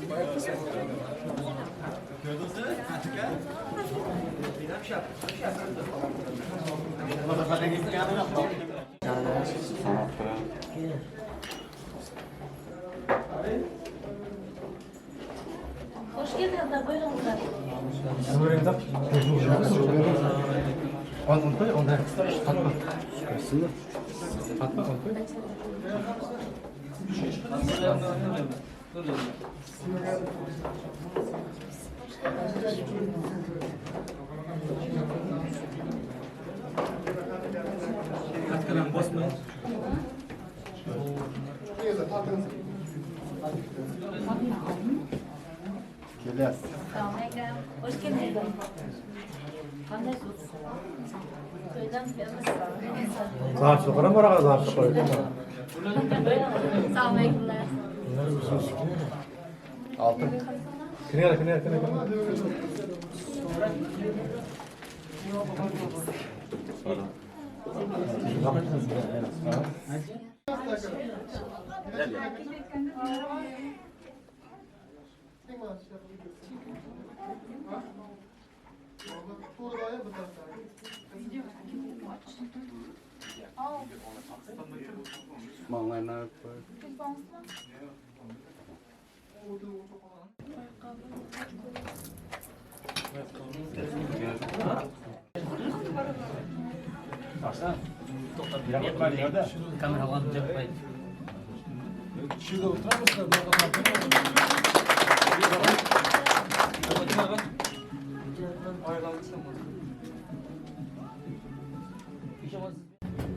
Hoş geldiňizler, buýruňyzlar. Assalamualaikum. Hoş geldiňizler. Kandaýsyz? Toýdan Assalamualaikum.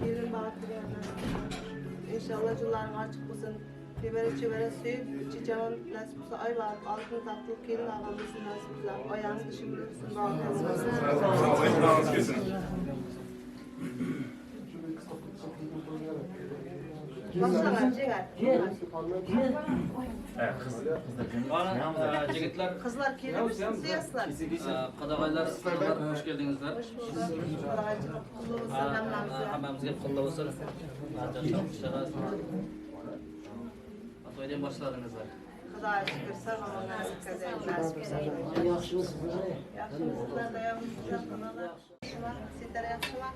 Gelin bagtly gelin. Inşallah jyllaryň açyk bolsun. Nebere çebere söýüp, içi jawan nasip bolsa aý baryp altyn tagtly gelin agam bolsun nasip bolsa. Aýagyň dişi gülsün bagtly bolsun. Başlaň jiger. Jigitler, Gyzlar kelip syýaslar. kadagaylar, hoş geldiňizler. Hoş bulduk. Galajyk kutlu bolsun hemmämize. Hemmämizge kutlu bolsun. Toýdan başladyňyzlar. Hudaýa şükür sag boluň nasip kazeýin nasip bolsa. Ýagşymysyňyz? Ýagşymysyzlar daýawmysyzlar kudalar. Ýagşymy? Sizler ýagşymy?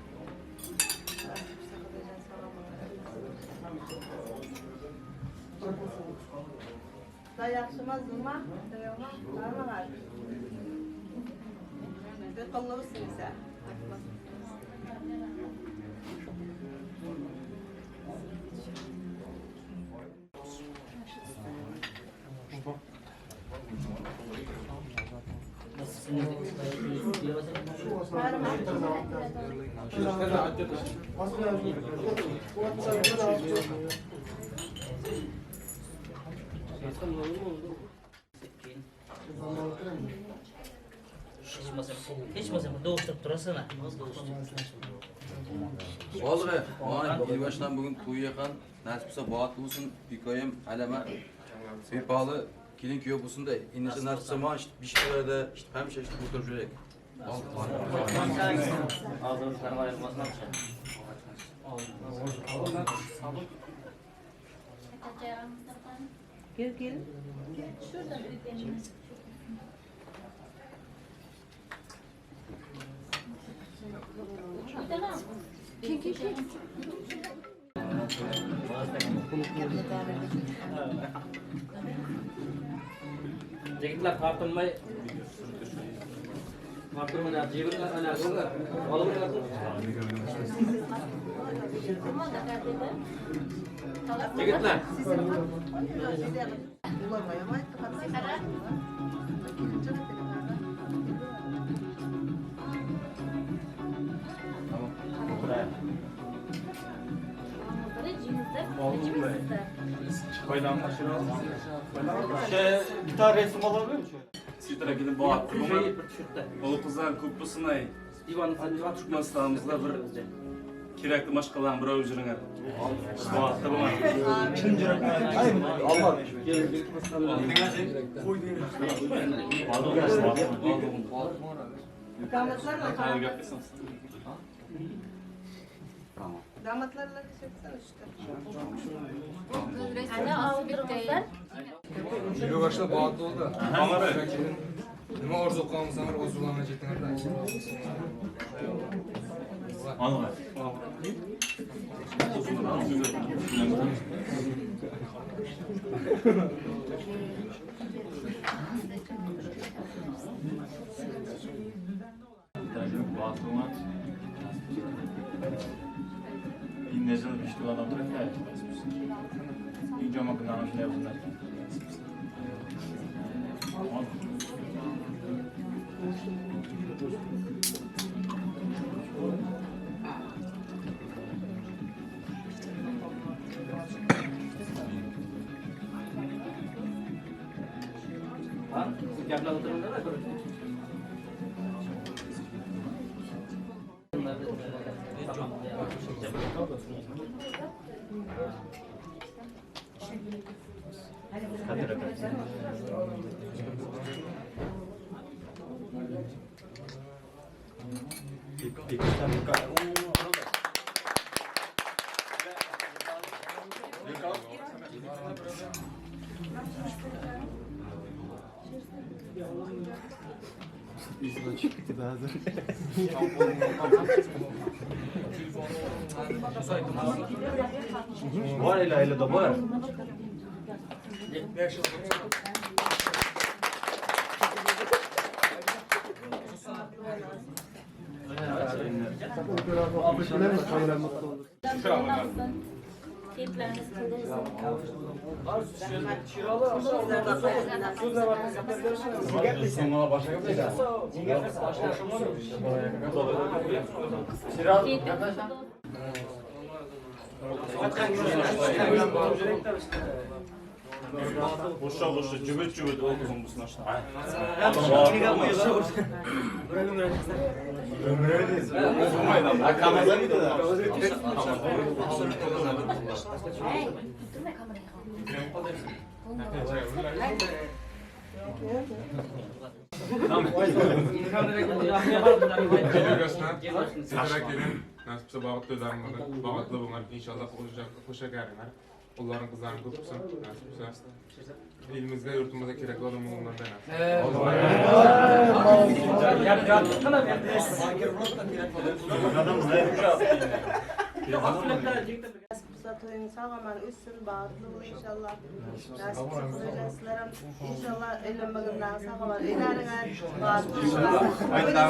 Nasip bolsa Hudaýjan sag boluň. Da ýagşymy zulma? Daýawma? Barmaňar. Bir golly bolsun ise. Hiç bolmasa doguşdyryp durasana. Oldu be. Vay, yılbaşından bugün toyu yakan nasip olsa baatlı olsun, hikayem aleme bir pahalı kilin köy olsun da inişe nasip olsa ma işte bir şeyler de işte hemşe işte bu tür yürek. Ağzınız ferman elmasına Gel gel. Şuradan ödelim. Kim kim kim? Jigitler tartınmay Tartınmay jibir ana Jigitler. Şey, bir tane resim alabilir miyim şöyle? Sitra gidip baatlı Şey buna. bir tüşürtde. Ulu kızlar kutlusun ay. Divanı Türkmenistan'ımızda bir kerekli maşkalan bir övjürüňer. Baatlı buna. Damatlarla Hayır gapyrsın. Damatlarla çeksene işte. Ana aldırmazlar. Ýürek bagtly boldy. Nima orzu qilgansanlar orzularına yetinglar. Ha? Gaplar o'tiringlar da. Bor ila ila da bor. Keyifleriniz kıldı Keyifleriniz Qo'sha qo'sha jubut jubut o'qizim bu sinashda. Hey, durma kamerayı. Sizlere gelin, nasipse bagtly öýleriň bagtly bolar inşallah hoşa geliňler. Ollaryň gyzlaryň köp bolsun, nasipse. Elimizde ýurtumyza kerekli adam bolanlar da Nasip bolsa toýuň sag-aman ötsün, bagtly bol inşallah. Nasip bolsa Hudaýjan inşallah öýlenmeginden sag-aman öýleniňer, bagtly boluň. Toýuňyz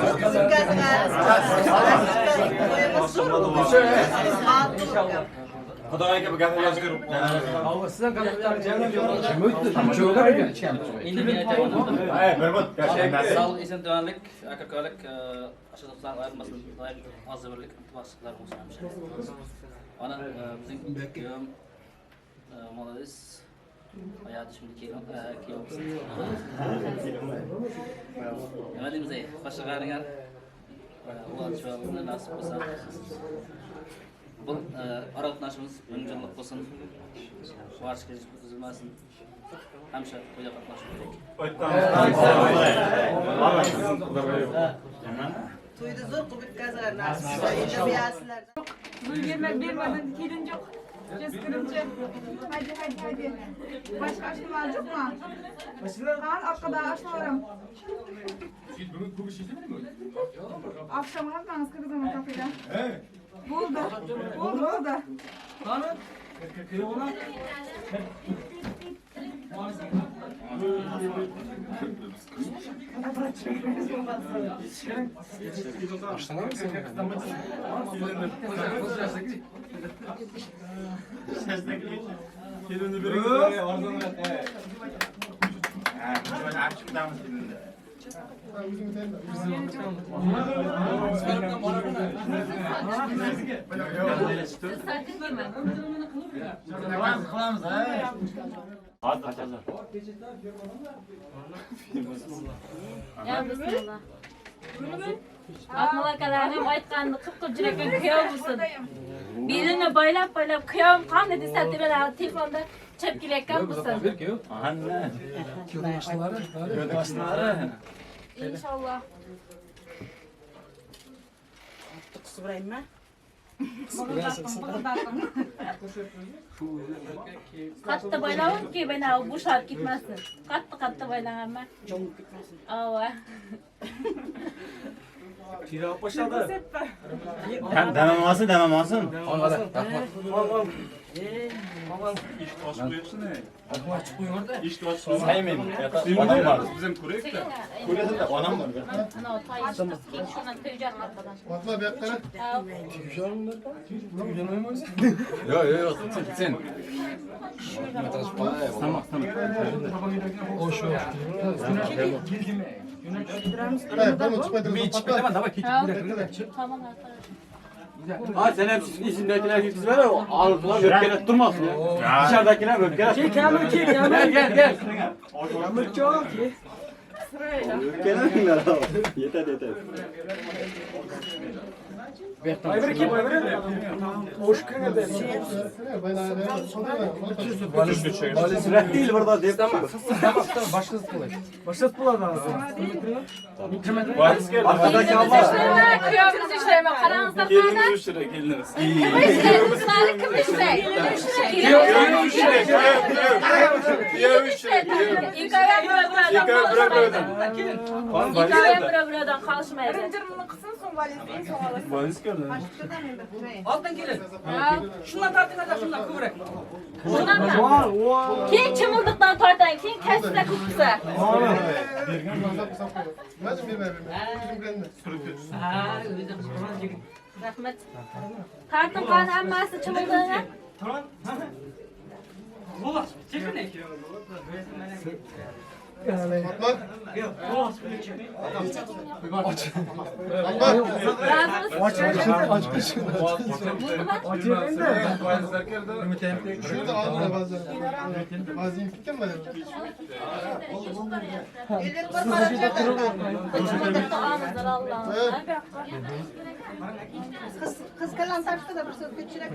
zo'r bolsun. Bagtly boluň. Endi men aytaman. Sog'lik, eson tuvanlik, aka ukalik, ashadoblar ayirmasin, doim og'zi birlik, ittifoqchiliklar bo'lsin hamisha. Ana bizning kuyovim молодец. Hayoti shunday kelin, kuyov bo'lsin. Nima deymiz ey, qo'shig'aringlar. Ular chiroyli nasib bo'lsa. Bu ora qatnashimiz 10 yillik bo'lsin. Borish kelish uzilmasin. Hamisha to'yga qatnashish kerak. Toýda zo'r qilib o'tkazinglar nasip bo'lsa. Indamaysizlar. Gül bermedin, kelin yok. Ceskırımcı. Hadi hadi hadi. Başka aşkım yok mu? Kan arkada aşklarım. Akşam kalkmanız kırgızım kafede. Buldu. Buldu buldu. Ya bismillah. Akmal akalarning aytganini qilib qilib jurakan kuyov bo'lsin. Belini baylab baylab kuyovim qanday desa degan telefonda chap kelayotgan bo'lsin. İnşallah. Katty baýlagyn ki ben aw boşalyp gitmesin. Katty katty baýlaň amma. Awa. Demem alsın, demem alsın. Adam var. Bizim kurek de. Anam var. Ana tay keyin şundan tüyjar arkadan. Vatla bir yaklara. Yok yok yok sen. Tamam tamam. Hayır, ben çıkmadım. Bir çıkma tamam Tamam arkadaşlar. Ha sen hep içindekiler hepsi var ya aldılar öpkelet durmasın ya. Dışarıdakiler öpkelet. Şey Kamil ki Kamil. Gel gel gel. Kamil çok iyi. Öpkelenmiyorlar abi. Yeter yeter. Sürat değil burada deyip. Arkadaki Gelinimiz ama. işleme, kıyafetimiz işleme, karanızda kana. Gelinimiz 3 lira gelinimiz. Kim işley? Kim işley? Kim işley? Kıyam 3 lira. İlkay bura Kıyam buradan bura kalışmaydı. buradan. İlkay bura buradan kalışmaydı. Birinci bunu kısın son valiz en son alasın. Valiz geldi. Açtı da men bir kirayım. Altdan kelin. Shundan tortinglar, shundan ko'proq. Şundan mı? Keyin chimildiqdan tortang, keyin kassa ko'psa. Rahmat. Tartın qani hammasi chimildig'ini. Razımız. Valizler geldi. Şurada aldı bazen. Bazen fikir mi? Elbet bir para Chimildiqni olmizlar Allah'ım. Kız kız kalan taştı da bir söz geçirek.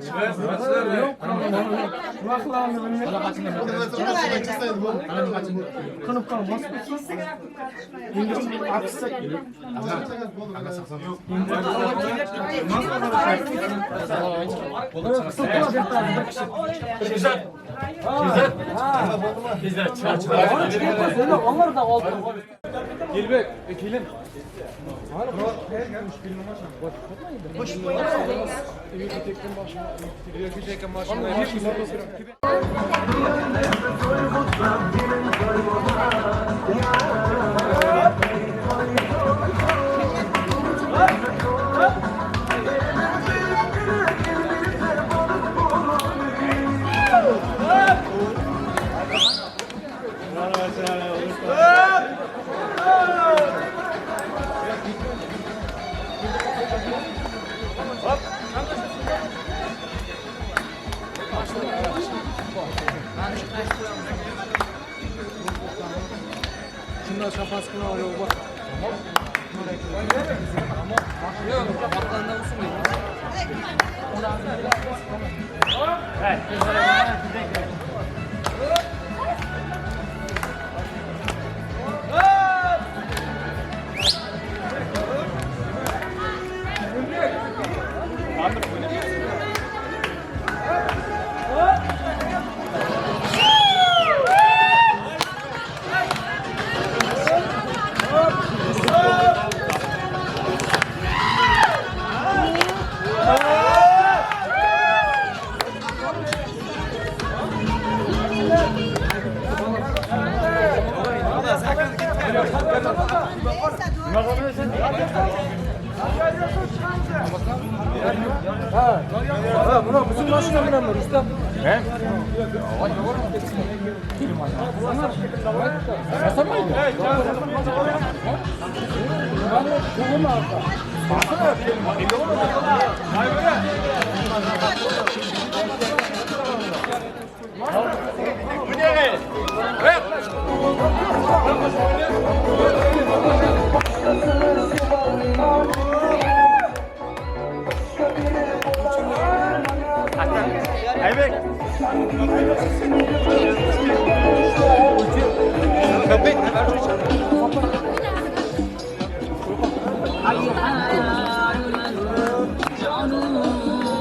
Canım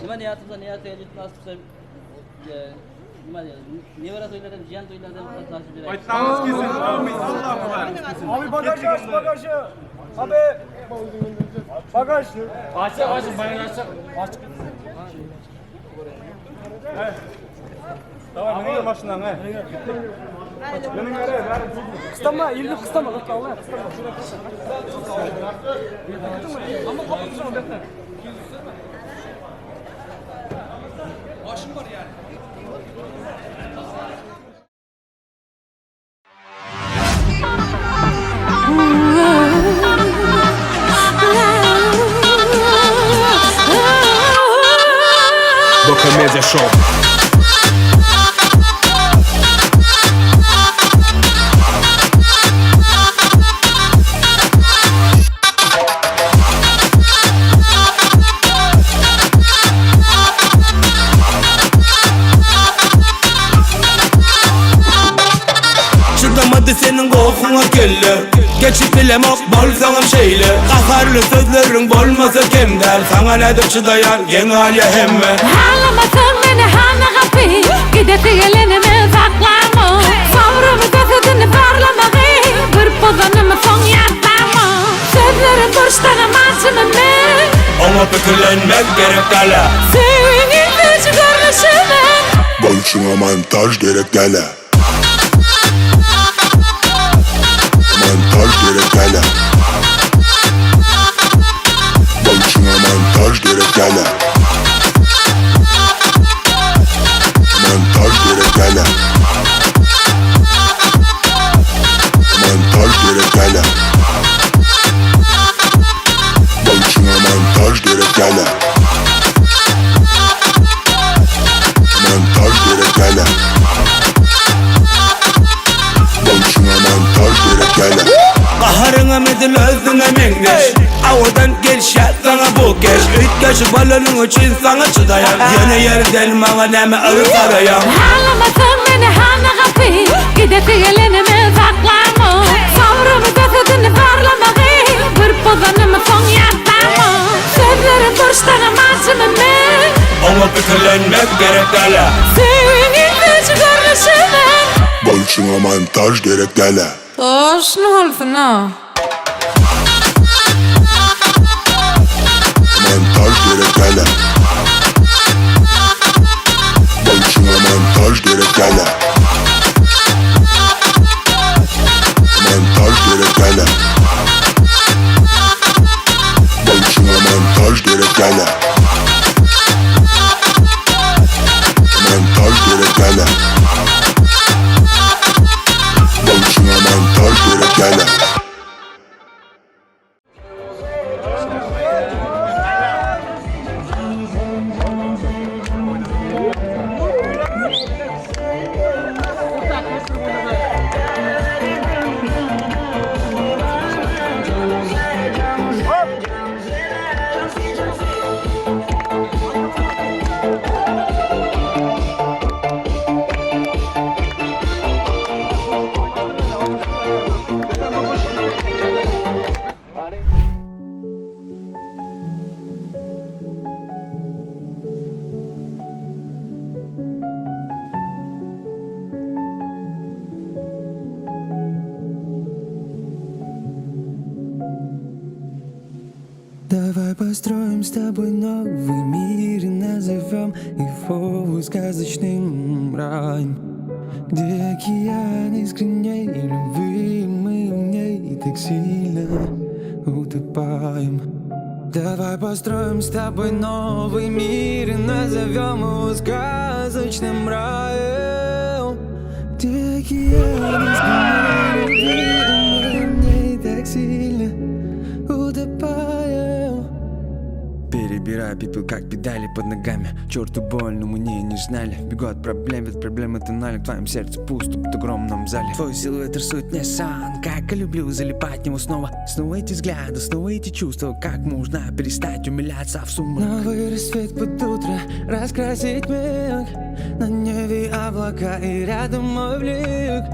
Nima niyatimizda niyatiga yetib nasib qilsa, nima deydi, nevara to'ylardan, jiyan to'ylardan nasib beradi. Aytamiz kelsin. Amin. Abi bagaj aç bagajı. Abi. Bagaj. Açık açık bagaj açık. Açık. Давай, mininglar mashinaga. Mininglar, Qıstama, elini qıstama. Allah qıstama. Ama kapatacağım bekle. Boka Media Show. Çydamady seniň gohuňa kelle. Geçip bilemok bolsaňam şeýle. Gaharly sözleriň bolmasa kemdär. Saňa nädip çydaýan geň alýa hemme. Halamasaň meni hana gapy Gidesi gelenimi saklama Sabrymı cesedini barlamagy Bir pozanymy soň ýatlama Sözlerim burçdanam açymy men Oňa pikirlenmek gerek däl. Söýgüň ilkinji görnüşi men Bolşuňa montaj gerek däl. Montaj gerek däl. Bolşuňa montaj gerek däl. Montaj gerek däl. Montaj gerek däl. Bolşuňa montaj gerek däl. Montaj gerek däl. Bolşuňa montaj gerek däl. Gaharyňa medil özüňe meňzeş. Awadan gelşä saňa bu geç. Üýtgeşik bolanyň üçin saňa çydaýan. Ýene ýerden maňa näme yrk araýan. Halamasaň meni hana gapy Gidesi gelenimi saklama Sabrymı cesedini barlamagy Bir pozanymy soň ýatlama Sözlerim burçdanam açymy men Oňa pikirlenmek gerek däl. Söýgüň ilkinji görnüşi men Bolşuňa montaj gerek däl. Toşny olsun ha. Montaj gerek däl. Bolşuňa montaj gerek däl. Montaj gerek däl. Bolşuňa montaj gerek däl. Montaj gerek däl. Bolşuňa montaj gerek däl. Давай построим с тобой новый мир и назовем его сказочным раем, Где океан искренней любви, мы в ней так сильно утопаем. Давай построим с тобой новый мир и назовем его сказочным раем, Где океан искренней любви, мы в ней так сильно утопаем. Перебираю пепел, как педали под ногами. Черту больно, мы не знали. Бегу от проблем, ведь проблемы тонали. В твоем сердце пусто, в огромном зале. Твой силуэт рисует мне сан. Как я люблю залипать в него снова. Снова эти взгляды, снова эти чувства. Как можно перестать умиляться в сумрак? Новый рассвет под утро раскрасить миг. На небе облака и рядом мой блик.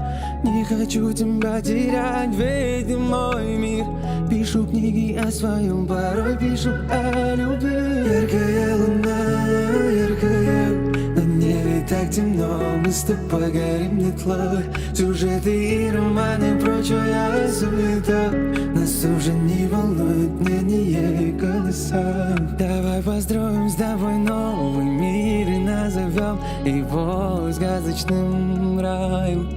Не хочу тебя терять, ведь ты мой мир. Пишу книги о своем, порой пишу о любви. Яркая луна, яркая. На небе так темно, мы с тобой горим дотла. Сюжеты и романы, прочая суета Нас уже не волнует мнение и голоса. Давай построим с тобой новый мир и назовем его сказочным раем,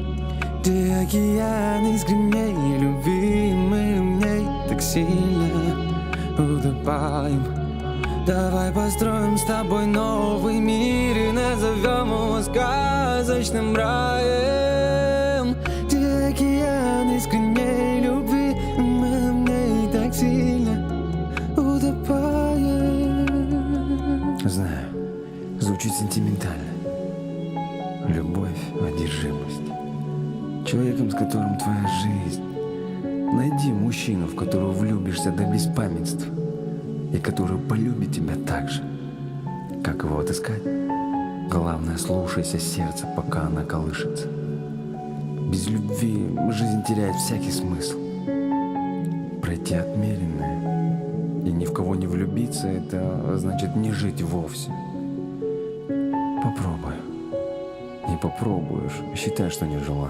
Где океан искренней любви, мы в ней так сильно утопаем. Давай построим с тобой новый мир и назовем его сказочным раем, Где океан искренней любви, мы в ней так сильно утопаем. Знаю, звучит сентиментально. Любовь, одержимость. Человеком, с которым твоя жизнь. Найди мужчину, в которого влюбишься до беспамятства и который полюбит тебя так же. Как его отыскать? Главное, слушайся сердце, пока она колышется. Без любви жизнь теряет всякий смысл. Пройти отмеренное и ни в кого не влюбиться – это значит не жить вовсе. Попробуй. Не попробуешь, считай, что не жила.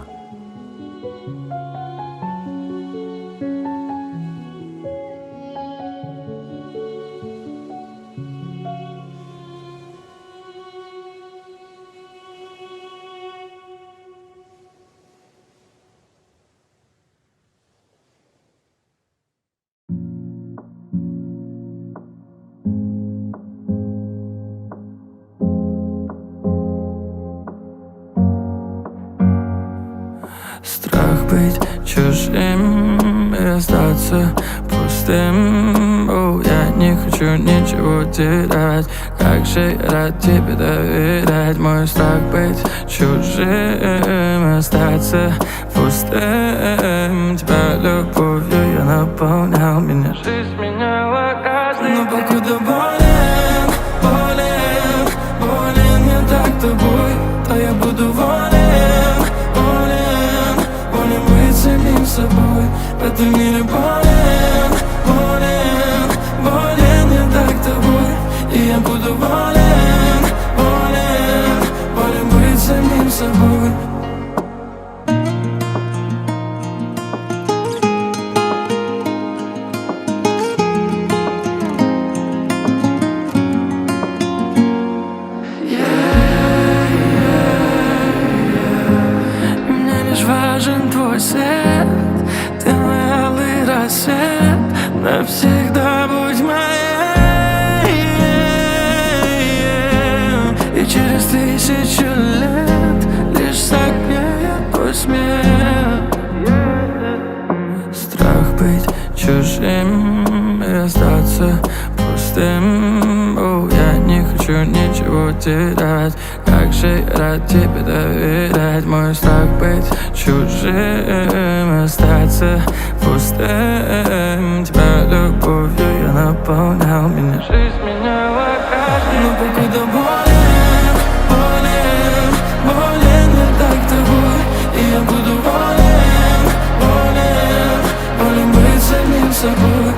Страх быть чужим и остаться пустым. О, я не хочу ничего терять. Как же я рад тебе доверять. Мой страх быть чужим и остаться пустым. Тебя любовью я наполнял, меня жизнь меняла каждый. Но покуда болен, болен, болен я так тобой, то я буду волен, волен, волен быть самим собой. В этом мире болен, болен, болен я так тобой, и я буду волен, волен, волен быть самим собой. Мне лишь важен твой свет, ты мой алый рассвет, навсегда будь моей. И через 1000 лет лишь согреет твой смех. Страх быть чужим и остаться пустым. О, я не хочу ничего терять. Как же я рад тебе доверять. Мой страх быть чужим и остаться пустым. Тебя любовью я наполнял, меня жизнь меняла каждый. Но покуда болен, болен, болен я так тобой, и я буду волен, волен, волен быть самим собой.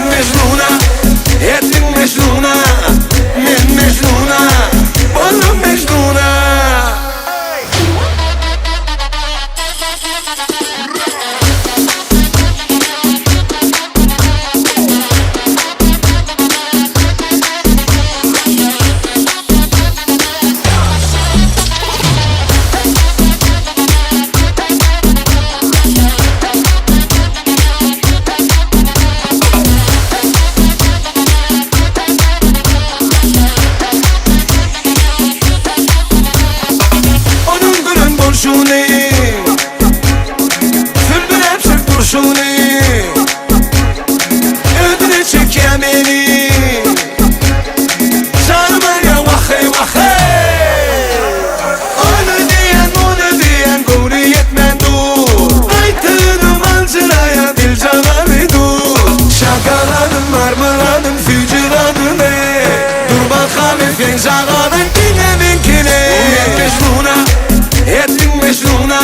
Men Mejnuna, etdiň Mejnuna Men Mejnuna, boldum Mejnuna. Onuň gören bolşuny, Sülbüläp sürüp durşuny, Özüne çekýär meni. Janym alýar wah-eý, wah-eý. Ony diýen, muny diýen göwni ýetmän dur. Aýtdygym aljyraýar diljagazy dur. Şokoladym, marmeladym, süýji zadym eý. Dur bakaly seň jagazyň diňe meňkili. Men Mejnuna, etdiň Mejnuna.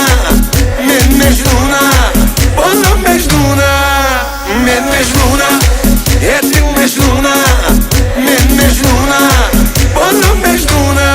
Men Mejnuna, boldum Mejnuna. Men Mejnuna, etdiň Mejnuna. Men Mejnuna, boldum Mejnuna.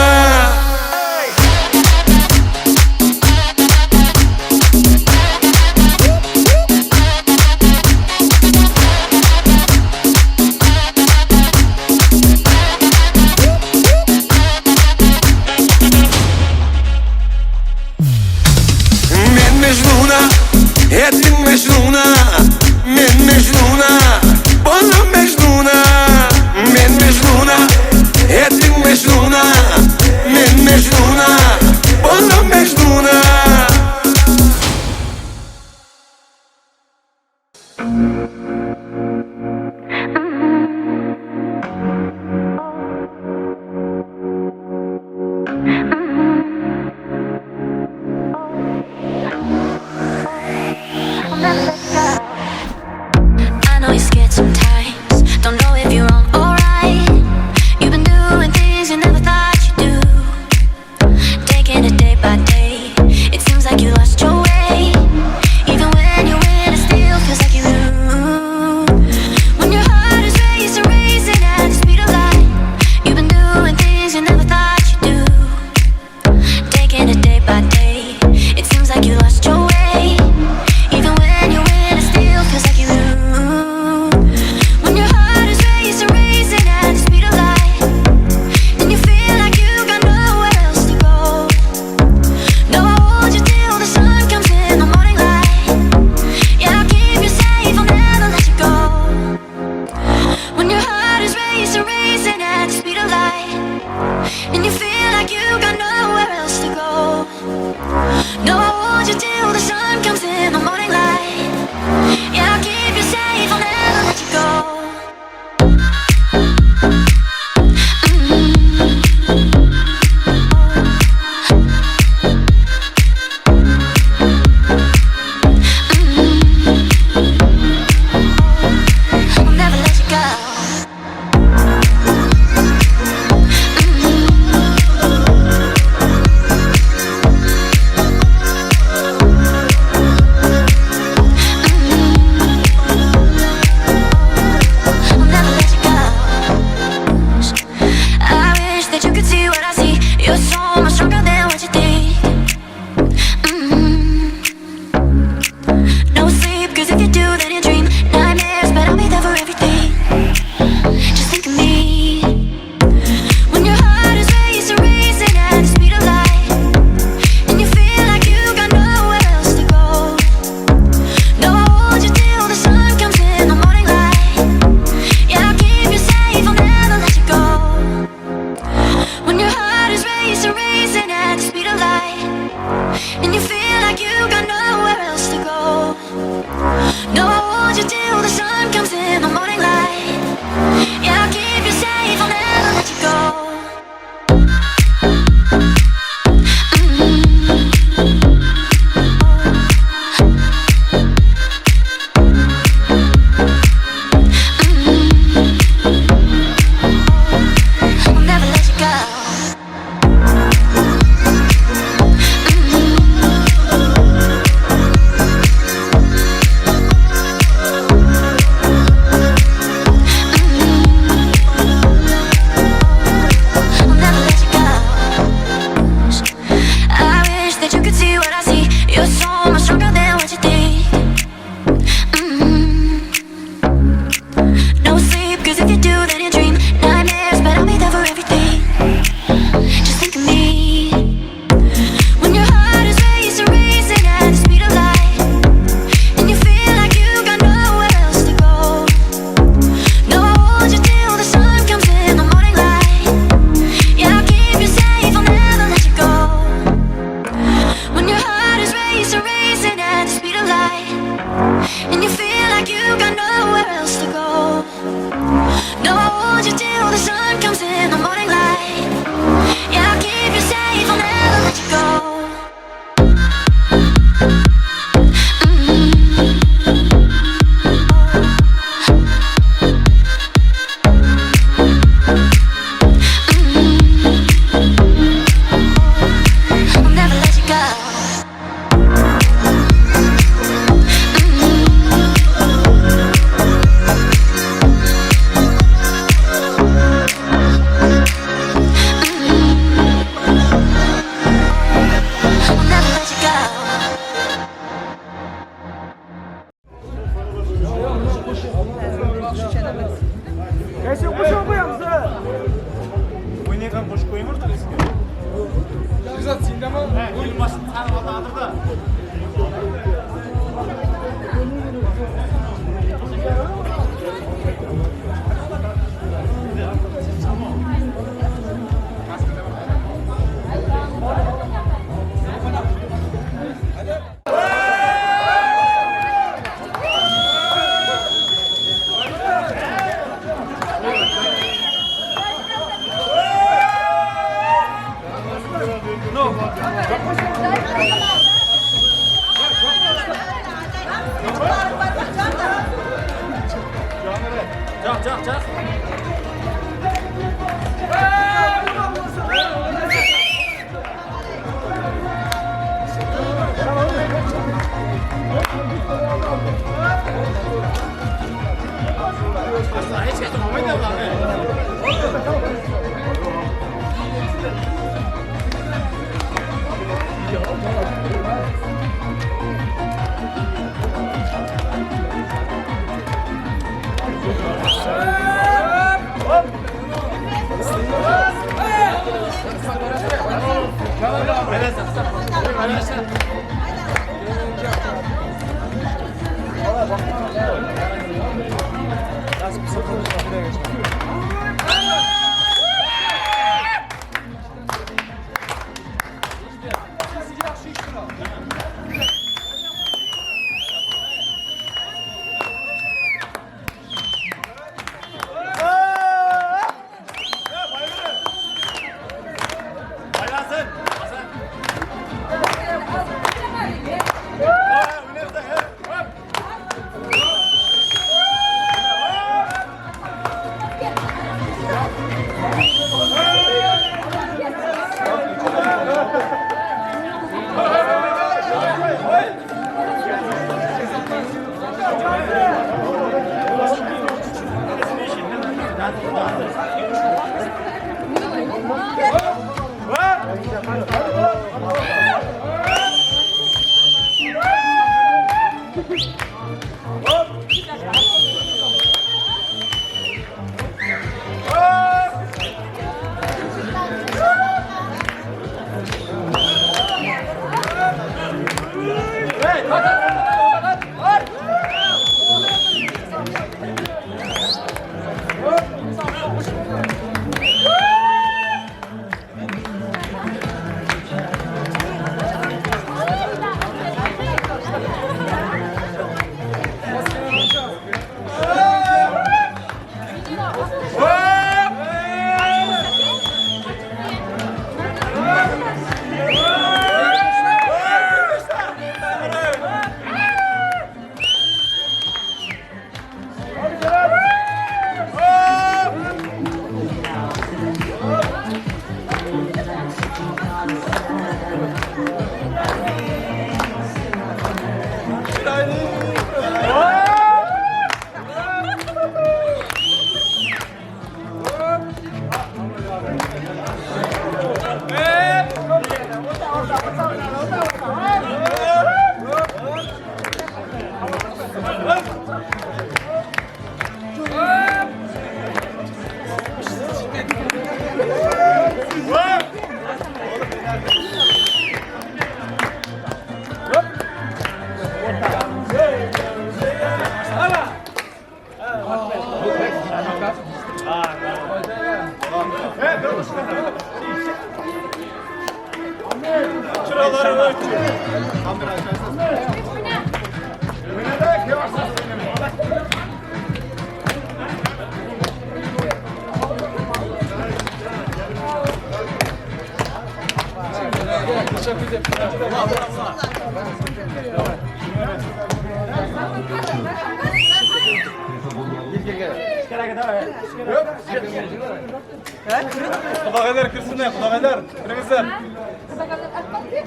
Kudagaylar kirsinler, kudagaylar. Kiriňizler.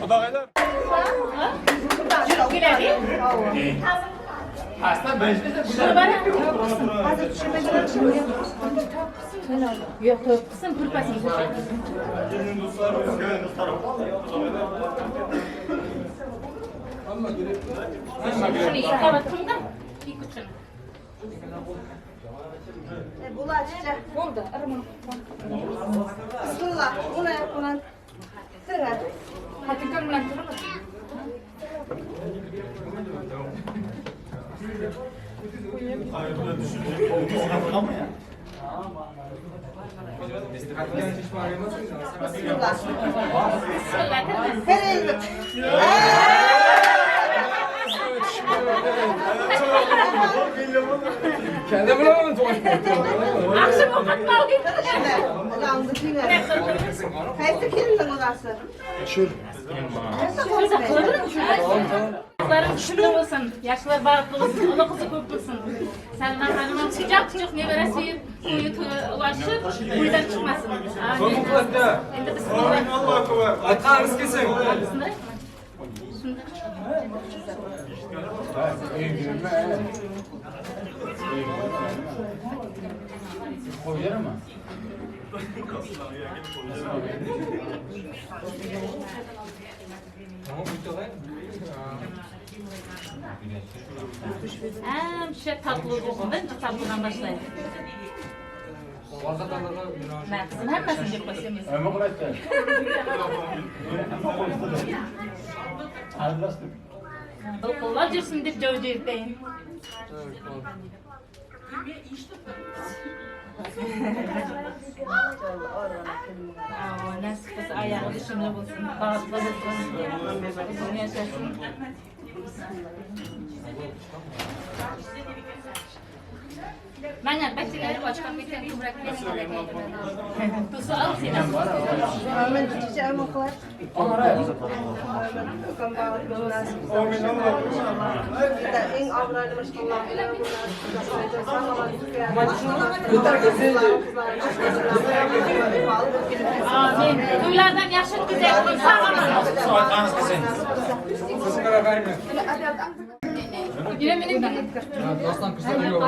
Kudagaylar. Yo'q, to'y qilsin, purpasini Shuni ikki qavat qildim, ikki uchini. Bula çiçe. Boldy, yrmyň. Bismillah. Buna yapılan. Sene. Hatykan bilen turma. Bismillah. Bismillah. Her elini. Kendi bulamadım toy. Akşam ovqat qildik. Yalnız yine. Qaysi kelinning odasi? Şur. Qizlarim tushimli bo'lsin, yaxshilar baxtli bo'lsin, uli qizi ko'p bo'lsin. Salman hanım quchoq quchoq nevara sevib, to'yi ulashib, uydan chiqmasin. Amin. Endi bismillah. Aytqanimiz kelsin. Bismillah. Shunda. Həmişə tatlı olsun. Birinci tatlıdan başlayın. Mən qızım hammasini deb qo'ysam. Bilqillar yursin deb jovjaytdayin. Nasib bo'lsa oyog'i tushimli bo'lsin, baxtli bo'lsin, uzun yashasin. Mana bachchalar ochqan ketgan ko'mrak Tuzu al seni. Amin. Chicha amin qilar. Amin. Ukam baxtli nasib qilsin. Inshaalloh. Bitta eng obro'li mashqallar bilan bu nasib qilsin. Amin. To'ylardan yaxshi o'tkazayotgan sog' omon. Aytqanimiz kelsin. Yine benim de. Aslan kızlar yok.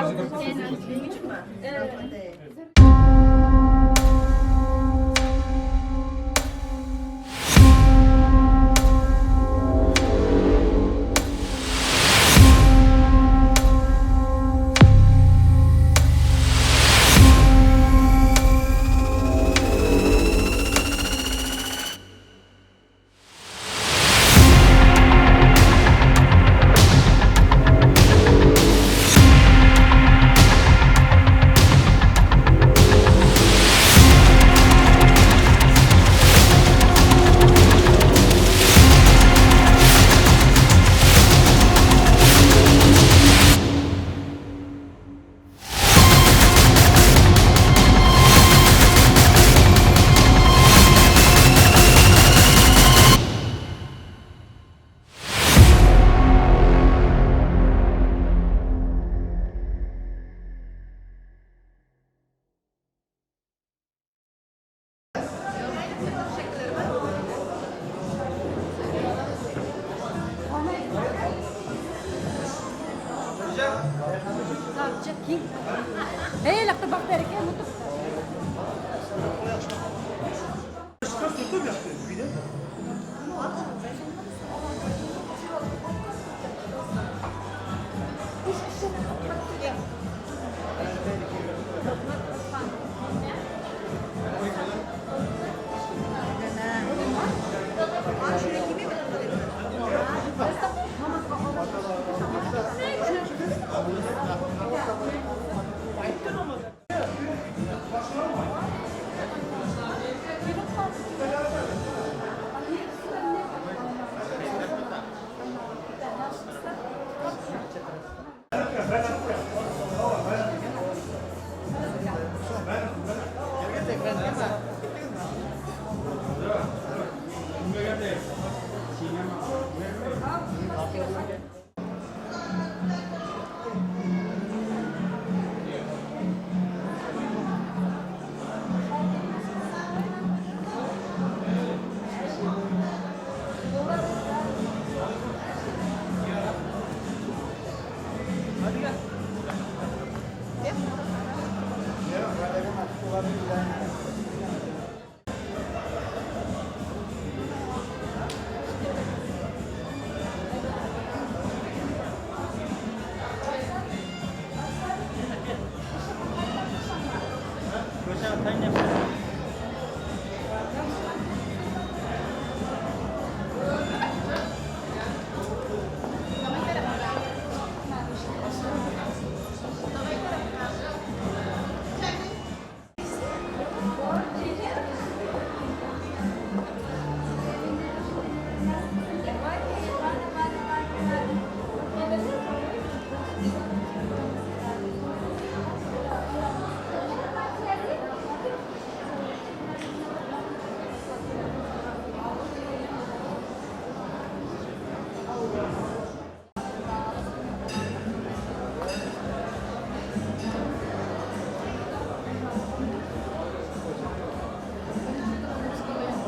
Ey, laqta baxtlar ekan, o'tir.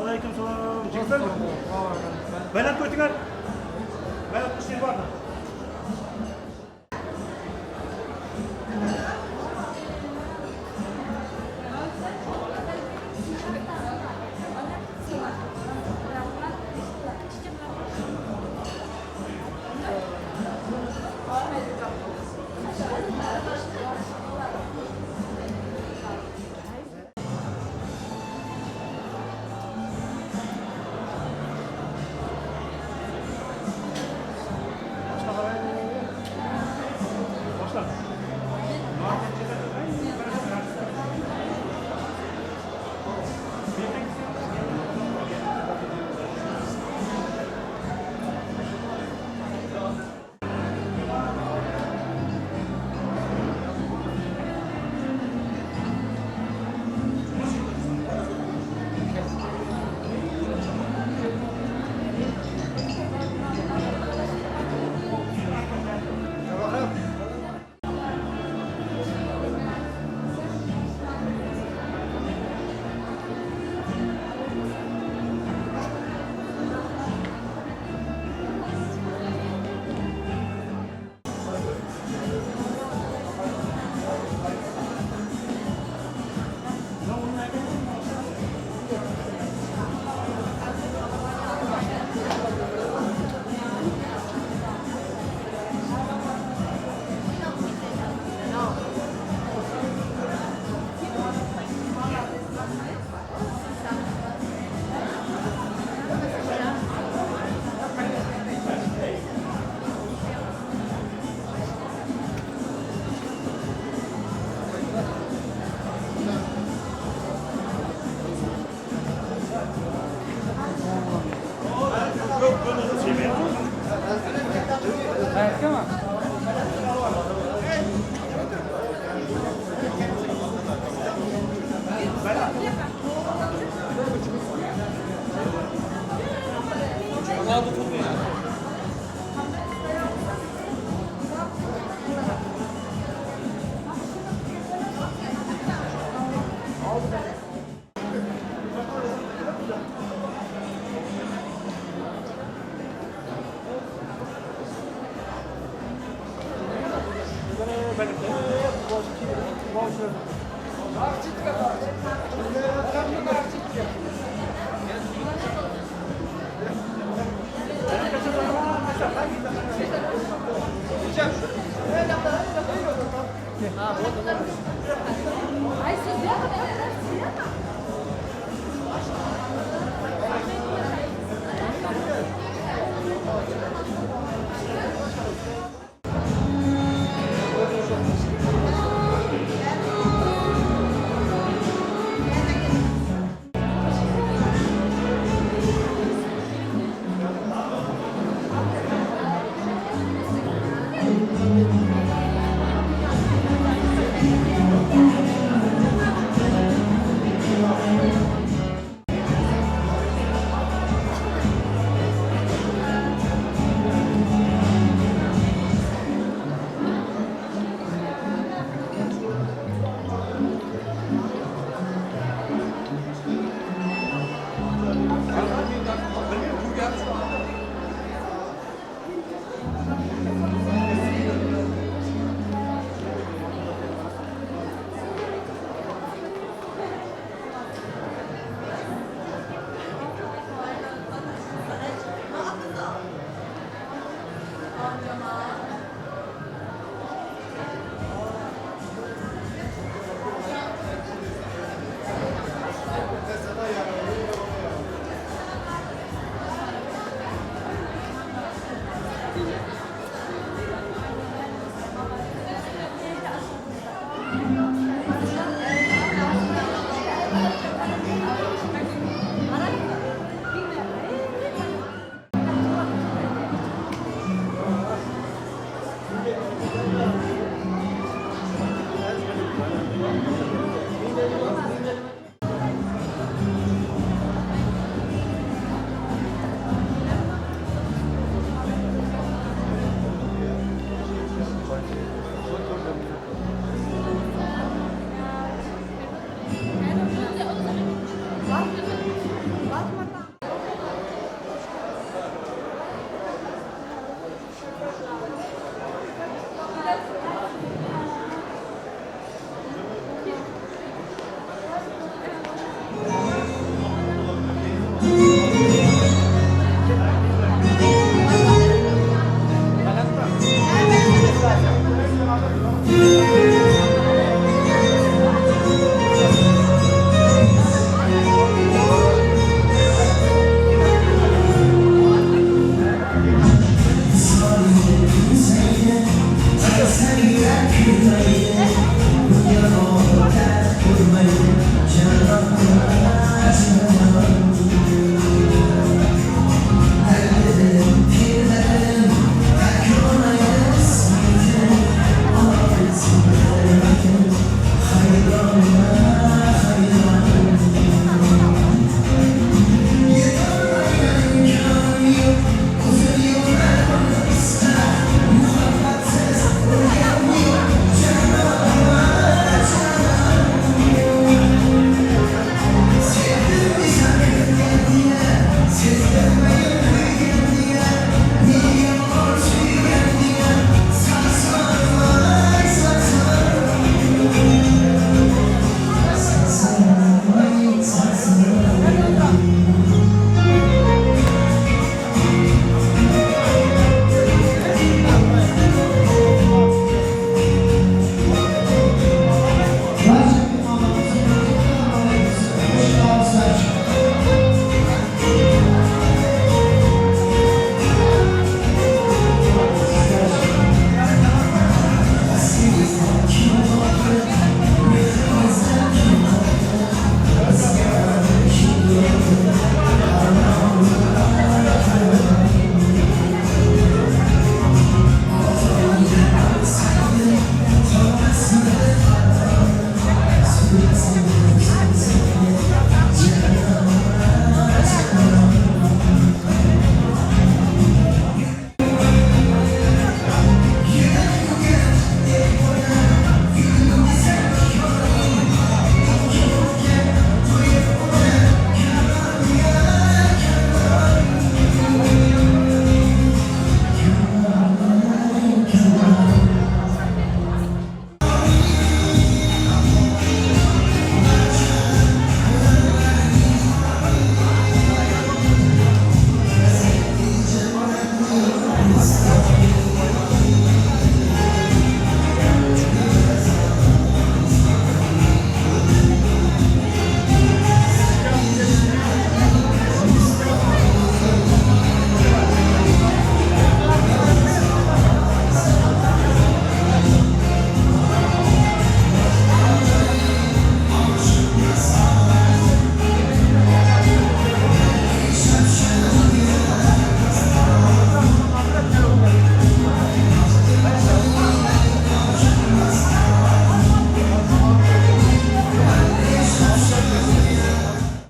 Aleyküm selam. Jigitler. Baland ko'tinglar. Baland ishlar bormi?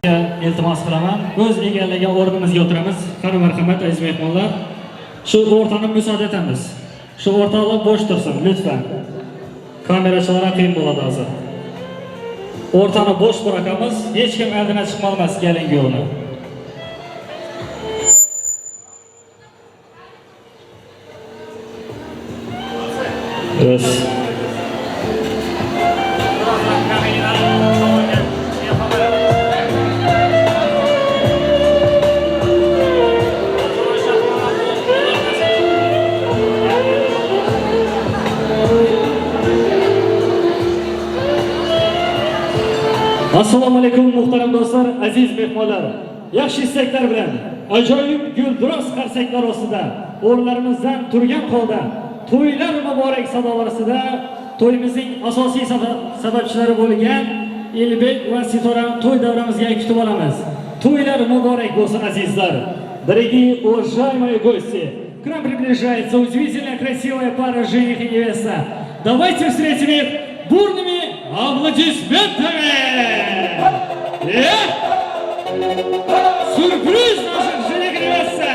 Iltimos qilaman. O'z egallagan o'rnimizga o'tiramiz. Qani marhamat, aziz mehmonlar. Shu o'rtani musoada etamiz. Shu o'rtaliq bo'sh tursin, lütfen. Kamerachilar ham qiyin bo'ladi hozir. O'rtani bo'sh bırakamiz. Hech kim oldina chiqolmas kelin kuyovni. Yes. Assalomu alaykum muhtaram do'stlar, aziz mehmonlar. Yaxshi istaklar bilan ajoyib gulduros qarsaklar ostida o'rinlarimizdan turgan holda to'ylar muborak sadolari ostida to'yimizning asosiy sababchilari bo'lgan Elbek va Sitorani to'y davramizga kutib olamiz. To'ylar muborak bo'lsin azizlar. Дорогие уважаемые гости, к нам приближается удивительно красивая пара жених и невеста. Давайте встретим их бурными аплодисментами! Э? Сюрприз наших жених и невеста!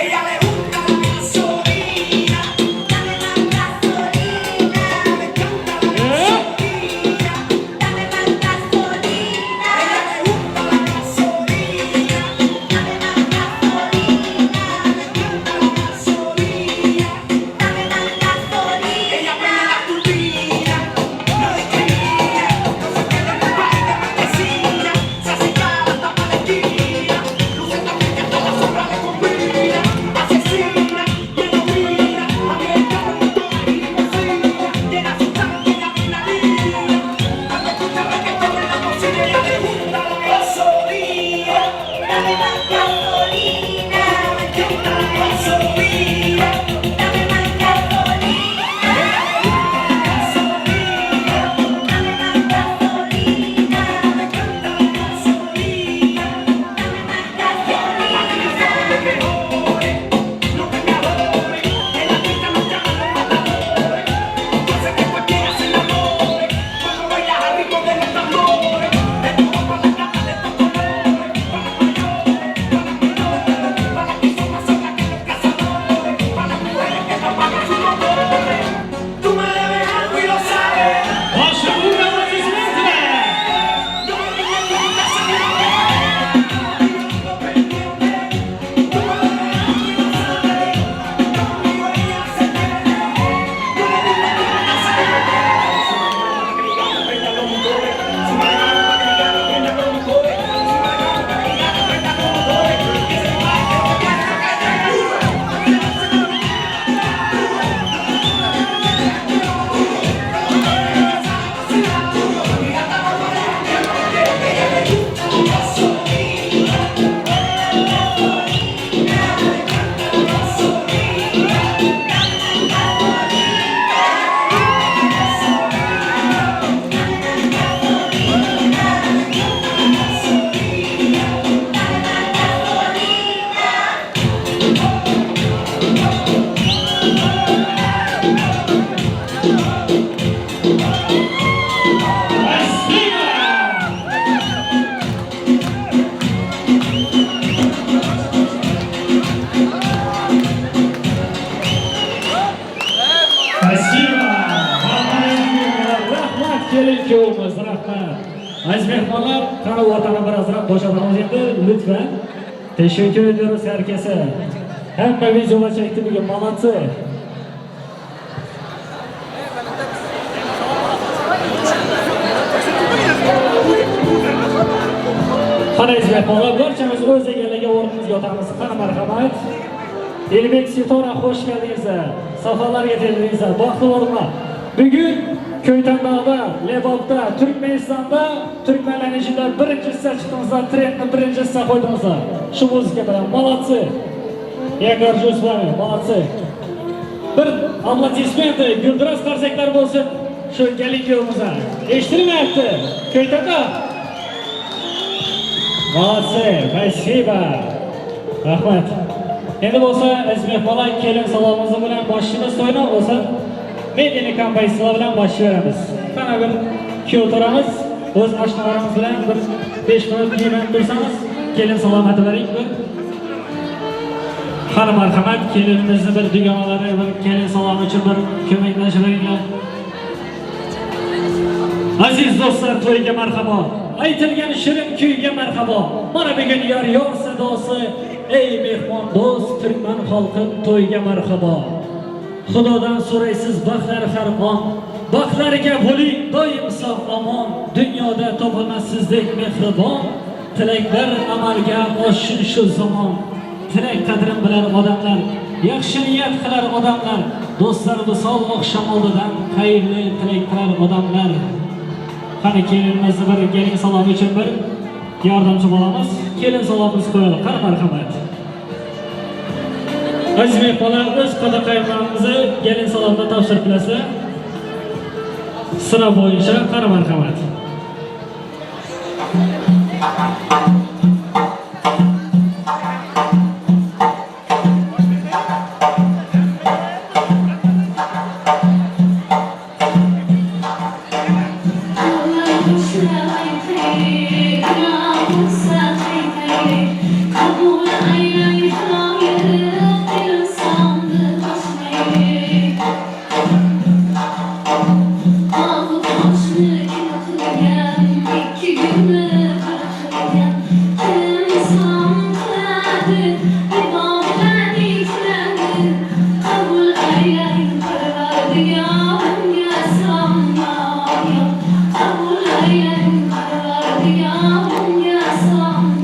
Ella le gusta la gasolina, dame más gasolina, me encanta la gasolina, dame más gasolina, ella le gusta la gasolina, dame más gasolina, me encanta la gasolina, dame más gasolina, ella prende la turbina, no discrimina, no se queda en el baile de marquesina, se hace cara hasta pa' la esquina, luce también que hasta la sombra le combina, asesina, que domina, americano, motor y limusina, llena su tanque de adrenalina, cuando escucha reggaetón en la bocina, ella le gusta la gasolina, dame más gasolina, me encanta la gasolina, dame más gasolina, ella le gusta la gasolina, dame más gasolina, me encanta la gasolina, dame más gasolina. No que me adore, en la pista nos llaman los matadores. Yo sé que cualquiera se enamore cuando baila al ritmo de los tambores. De todo pa' la gata de estos colores, pa' las mayores, pa' las menores, pa' las que son más solas que los cazadores, pa' las mujeres que no apagan sus motores. Tú me debes algo y lo sabes. Ваши бурные аплодисменты! No me digas que nunca se me Tú me debes algo y lo sabes. Conmigo ella se pierde. No le digas que nunca se me Prenda los motores, súbale mano pa' que mi gata prenda los motores, súbale mano pa' que mi gata prenda los motores, que se prepare que lo que viene no cae duro. Спасибо! Спасибо! Rahmat kelin kuyovimiz, rahmat. Aziz mehmonlar, qani o'rtani birozroq bo'shatamiz endi, lütfen. Teşekkür ediyoruz herkese. Hamma videolar çekti bugün, молодцы. Qani aziz mehmonlar, barchamiz o'z egallagan o'rnimizga o'tamiz. Qani marhamat. Elbek Sitora xush keldingizlar. Safarlar getirdingizlar. Baxtli bo'linglar. Bugun Ko'ytandag'da, Lebopda, Turkmanistonda turkmanlarning ichida birinchisi chiqdingizlar, trendni birinchisi qo'ydingizlar. Shu muzika bilan. Молодцы. Я горжусь вами. Молодцы. Bir aplodismenti, güldiraz qarsaklar bo'lsin shu kelin kuyovimizga. Eshitilmayapti. Ko'ytaka. Молодцы, спасибо. Rahmat. Endi bo'lsa aziz mehmonlar kelin salomimiz bilan boshlaymiz to'yni bo'lsa medeni kompozitsiyalar bilan boshlayveramiz. Qana bir kuyov to'ramiz, o'z oshnalarimiz bilan bir 5 minut kiyinib tursangiz, kelin salomati bering bir. Qani marhamat, kelinimizni bir dugonalari bir kelin salomi uchun bir ko'maklashiveringlar. Aziz do'stlar, to'yga marhabo. Aytilgan shirin kuyga marhabo. Mana bugun yor yor sadosi, ey mehmon do'st, turkman xalqi to'yga marhabo. Xudodan so'raysiz baxtlar har on. Baxtlariga bo'ling doim sog' omon. Dunyoda topilmas sizdek mehribon. Tilaklar amalga oshsin shu zamon. Tilak qadrin bilar odamlar, yaxshi niyat qilar odamlar, do'stlar visol oqshom oldidan xayrli tilak qilar odamlar. Qani kelinimizni bir kelin salomi uchun bir yordamchi bo'lamiz. Kelin salomimizni qo'yaylik. Qani marhamat. Aziz mehmonlar, o'z qada qaynonamizni kelin salomda topshirib bilasizlar. Sira bo'yicha qani marhamat. Kabul aylay hayır sandı taşmayı Ağlı taşlı kim iki günü kırkılgan Kim sandı ibadet iklendi Kabul aylay parvardigarımga salom Kabul aylay parvardigarımga salom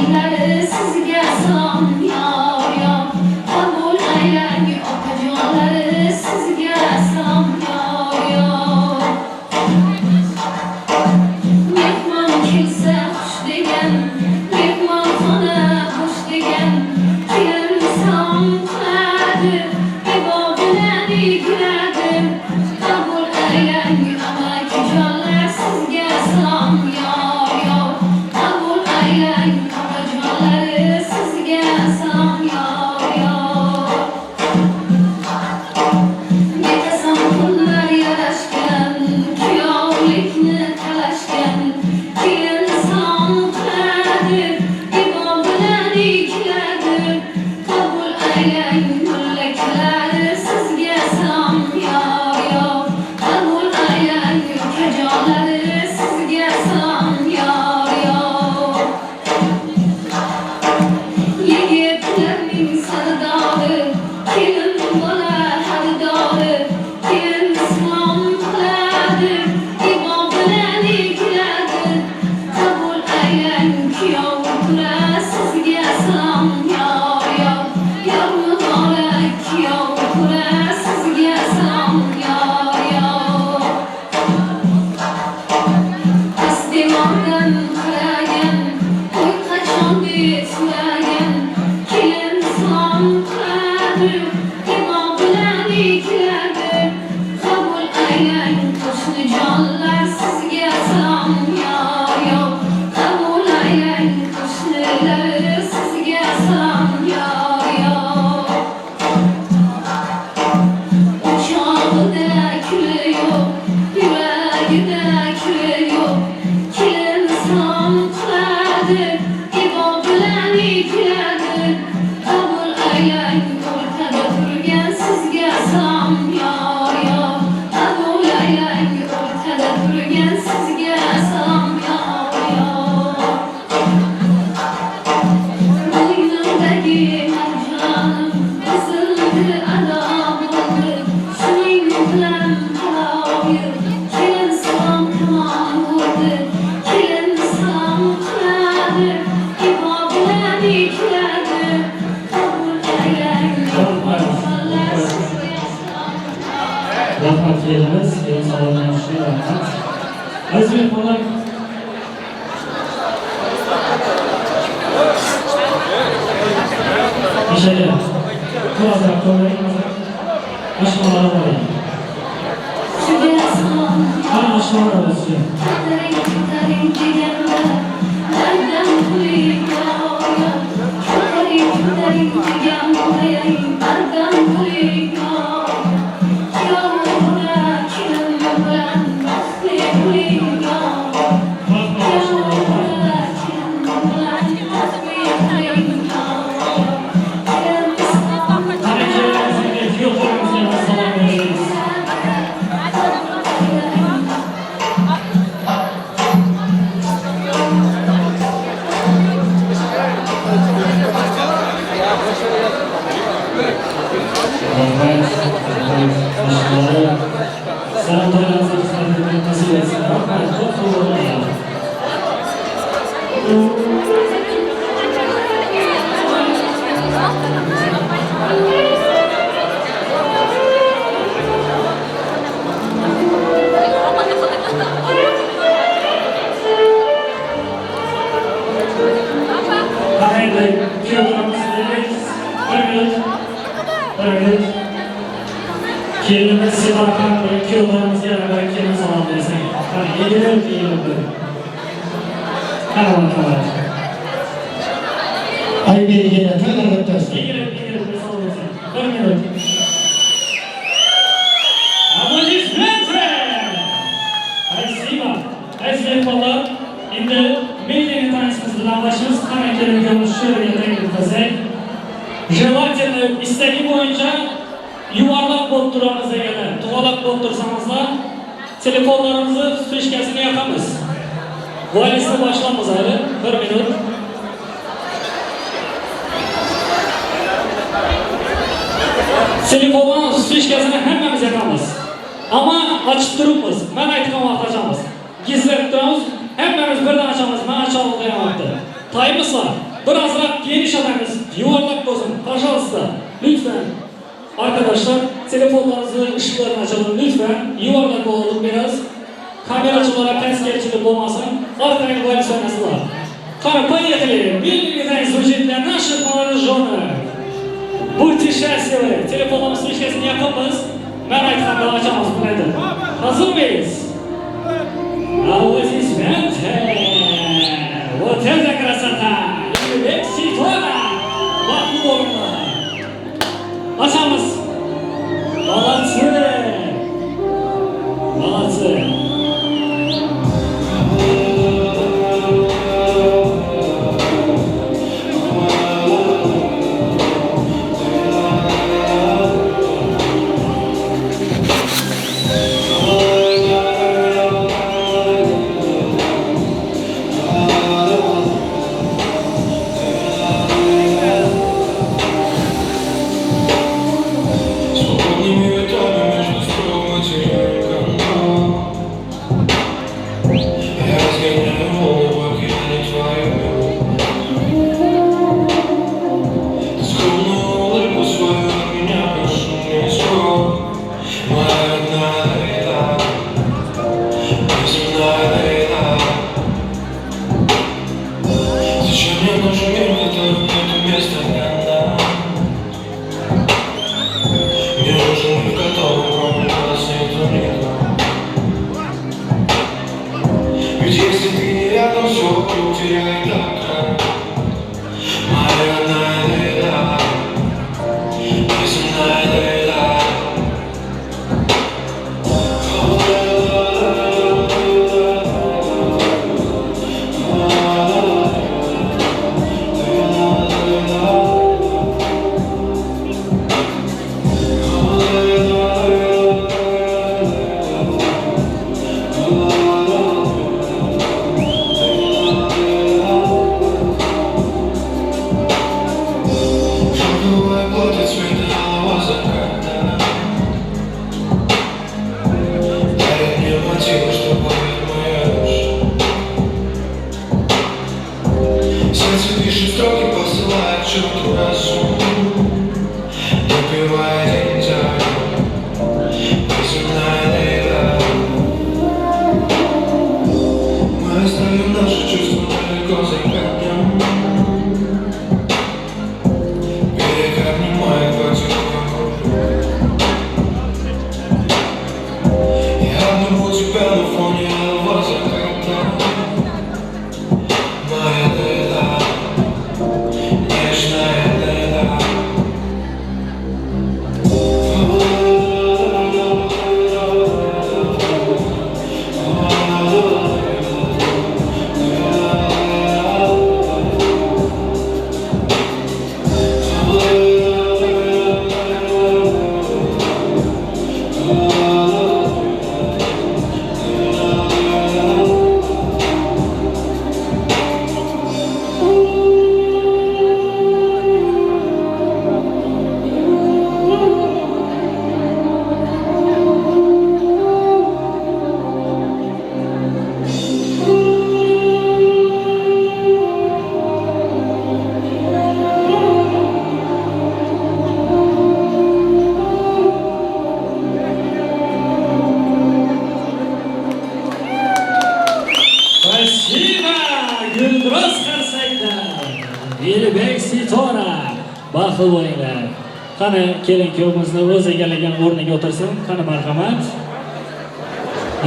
Qo'shnilar sizga salom yor yor. Qabul aylang opajonlar sizga salom yor yor. Mehmon kelsa xush degan, mehmonxona bo'sh degan. Kelin salom qiladi, ibo bilan kuladi. Qabul aylang amakijonlar sizga salom yor yor. Qabul aylang opajonlar sizga salom yor yor. Netasan kunlar yarashgan, kuyovlikni talashgan. Kelin salom qiladi, ibo bilan kuladi. Qabul aylang mullakalar sizga salom yor yor. Qabul aylang ukajonlar sizga salom yor yor. Yigitlarning sardori, kelin bola xaridori. Kelin salom qiladi, ibo bilan kuladi. Qabul aylang kuyov kura sizga salom yor yor. Yor muborak kuyov kura sizga salom yor yor. Past devordan qaragan, to'y qachon deb so'ragan. Kelin salom qiladi, ibo bilan kuladi. Qabul aylang qo'shnijonlar sizga salom yor yor. Qabul aylang qo'shnilar sizga salom yor yor. O'chog'ida kuli yo'q, yuragida kuli yo'q. Kelin salom qiladi, ibo bilan kuladi. Qabul aylang o'rtada turgan sizga salom yor yor. Qabul aylang o'rtada turgan sizga salom yor yor. Bo'ynimdagi marjonim uzildi, ado bo'ldi. Shuning bilan haloyir, kelin salom tamom bo'ldi. Kelin salom qiladi, ibo bilan kuladi. Qabul aylang opajonlar sizga salom. Rahmat kelinimiz, kelin salomdan yaxshi rahmat. Aziz mehmonlar, Eshaka, tur ozroq, ko'ring ozroq. Oshxonalar oling. Shuga salom Qani oshxonalar o'zi. Ko'taring, ko'taring deganda, bardam qo'ying yor yor. Ko'taring, ko'taring deganda, bardam qo'ying yor. Kuyov ura kelin bilan baxtli bo'ling yor. Kuyov ura kelin bilan baxtli bo'ling yor. Kelin salom Qani kelinimizga, kuyovlarimizga salom beramiz. Rahmat, rahmat. Oshxonalar. Salom to'ylarimizga xizmat etmek nasip etsin. Rahmat, ko'p ko'p rahmat. Qani endi kuyovlarimiz deylik. Bir minut. Bir minut. Kelinimiz Sevaraxon bilan kuyovlarimizga bir kelin salom bersak. Qani egilib, egilib bir. Qani marhamat. Ay bergene to'ylar o'tkazsin. Egilib, egilib bir salom bersak. Bir minut. Аплодисменты! Спасибо. Aziz mehmonlar, endi milliy танец imiz bilan boshlaymiz. Qani kelin kuyovimiz shu yerga taklif qilsak. Желательно istagi bo'yicha yuvarlab bo'lib turamiz deganlar. Tug'aloq bo'lib tursamizlar, telefonlarimizni вспышка sini yoqamiz. Valsni boshlaymiz hali. Bir minut. Telefonni вспышка sini hammamiz yoqamiz. Ammo ochib turibmiz. Men aytgan vaqt ochamiz. Gizlab turamiz. Hammamiz birdan ochamiz. Men ocholmayapti. Tayyormisizlar? Birazrak geniş atamiz, yuvarlak bolsun, пожалуйста, lütfen. Arkadaşlar, telefonlarınızı ışıklarını açalım lütfen. Yuvarlak olalım biraz. Kameracılara ters bolmasın. Arkaýyn vals oýnasynlar. Qara, поехали! Milli танец звучит для наших молодоженок. Будьте счастливы! Telefonlarımız вспышкасini yoqamiz. Men aytganda ochamiz buni. Hazırmıyız? Аплодисменты! Вот это красота! Юбек Светлана! Baxtlı bolinglar! Açamiz! Молодцы! Молодцы! Свободными ветрами между строк мы теряем контроль. Я разгоняю волны в океане твоих Ты скромную улыбку свою от меня прошу не скрой. Моя родная Лейла, неземная Лейла. Зачем мне нужен мир, в котором нету места для нас? Мне нужен мир, в котором кроме нас нету никого. Ведь если ты не рядом, все вокруг теряет окрас. Моя родная Лейла, неземная Лейла. Шелковое платье цвета алого заката Дарит мне мотивы, что поет моя душа. Сердце пишет строки, посылает к черту разум, Допивая день за днем. Неземная Лейла. Мы оставим наши чувства далеко за камнем. Берег обнимает потихоньку. Я обниму тебя на фоне алого заката. Моя Лейла, нежная Лейла. Спасибо! Gulduros qarsaklar. Elbek Sitora. Baxtli bo'linglar. Qani kelin kuyovimizni o'z egallagan o'rniga o'tirsin. Qani marhamat.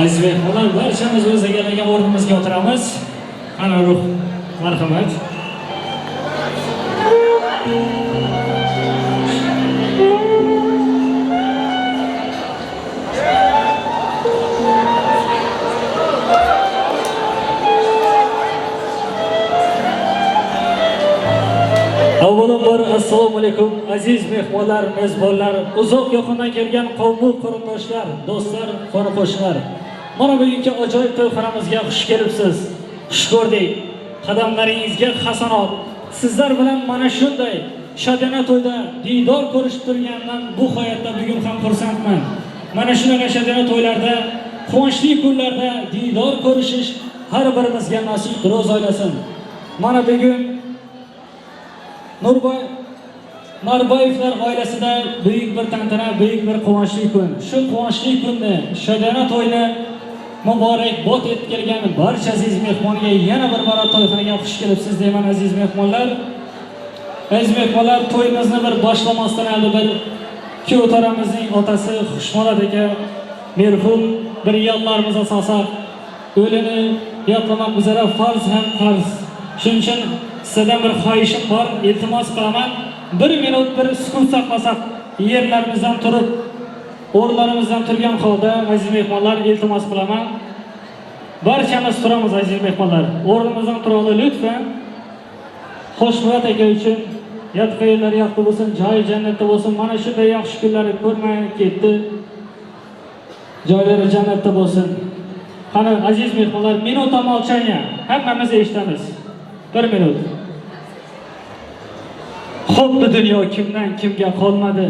Aziz mehmonlar, barchamiz o'z egallagan o'rnimizga o'tiramiz. Qani ruh, marhamat. Avvalambor assalomu alaykum aziz mehmonlar, mezbonlar, uzoq yaqindan kelgan qavmu qarindoshlar, do'stlar, qo'ni qo'shnilar. Mana bugungi ajoyib to'yxonamizga xush kelibsiz. Xush ko'rdik. Qadamlaringizga hasanot. Sizlar bilan mana shunday shodiyona to'yda diydor ko'rishib turganimdan bu hayotda bugun ham xursandman. Mana shunaqa shodiyona to'ylarda, quvonchli kunlarda diydor ko'rishish har birimizga nasib ro'z aylasin. Mana bugun Nurboy Narboyevlar oilasida buyuk bir tantana, buyuk bir quvonchli kun. Shu quvonchli kunni, shodona to'yni muborakbod etib kelgan barcha aziz mehmonga yana bir bora to'yxonaga xush kelibsiz deyman aziz mehmonlar. Aziz mehmonlar, to'yimizni bir boshlamasdan oldin bir kuyovtoramizning otasi Xushmurat aka merhum bir yodlarimizga solsak, o'lini yodlamoq bizlarga farz ham qarz. Shuning uchun sizlardan bir xohishim bor, iltimos qilaman. Bir minut bir sukut saqlasak, yerlarimizdan turib, o'rinlarimizdan turgan holda aziz mehmonlar iltimos qilaman. Barchamiz turamiz aziz mehmonlar. O'rnimizdan turaylik lutfan. Xushmurat aka uchun yotgan yerlari yoqdi bo'lsin, joyi jannatda bo'lsin. Mana shunday yaxshi kunlarni ko'rmay ketdi. Joylari jannatda bo'lsin. Qani aziz mehmonlar, минута молчания. Hammamiz eshitamiz. Bir minut. Xuddi dunyo kimdan kimga qolmadi.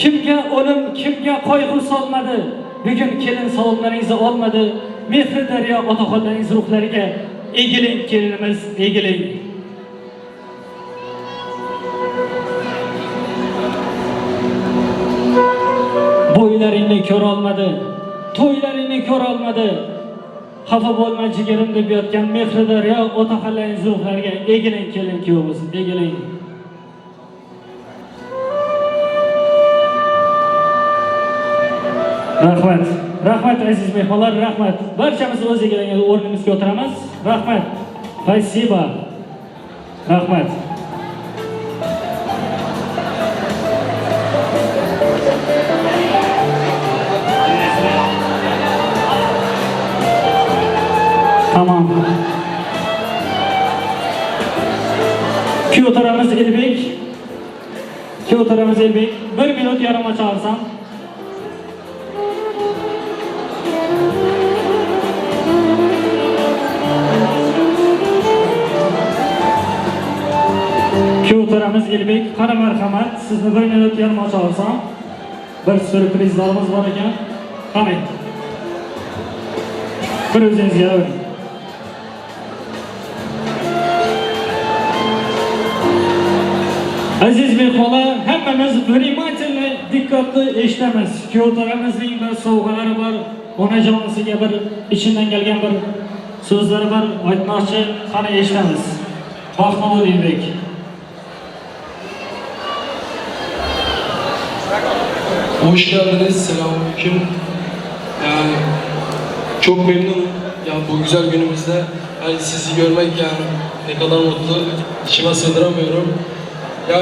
Kimga o'lim, kimga qayg'u solmadi. Bugun kelin salomlaringizni olmadi. Mehri daryo otaxonlaringiz ruhlariga egiling kelinimiz, egiling. Bo'ylaringni ko'ra olmadi, to'ylaringni ko'ra olmadi. Xafa bo'lma jigarim deb yotgan Mehri daryo otaxonlaringiz ruhlariga egiling kelin kuyovimiz, egiling. Rahmat. Rahmat aziz mehmonlar, rahmat. Barchamiz o'z egalangan o'rnimizga o'tiramiz. Rahmat. Спасибо. Rahmat. Tamam. Kuyovto'ramiz Elbek. Kuyovto'ramiz Elbek. Bir minut yarima chaqirsam. Kuyovto'ramiz Elbek, qani marhamat, sizni bir minut yarima chaqirsam. Bir syurprizlarimiz bor ekan. Qani. Bir o'zingizga bering. Aziz mehmonlar, hammamiz внимательно, diqqatli eshitamiz. Kuyovto'ramizning bir sovg'alari bor, onajonisiga bir ichidan kelgan bir so'zlari bor, aytmoqchi, qani eshitamiz. Baxtli bo'l Elbek. Hoş geldiniz. Selamünaleyküm. Yani çok memnunum. Ya bu güzel günümüzde yani sizi görmek yani ne kadar mutlu. İçime sığdıramıyorum. Ya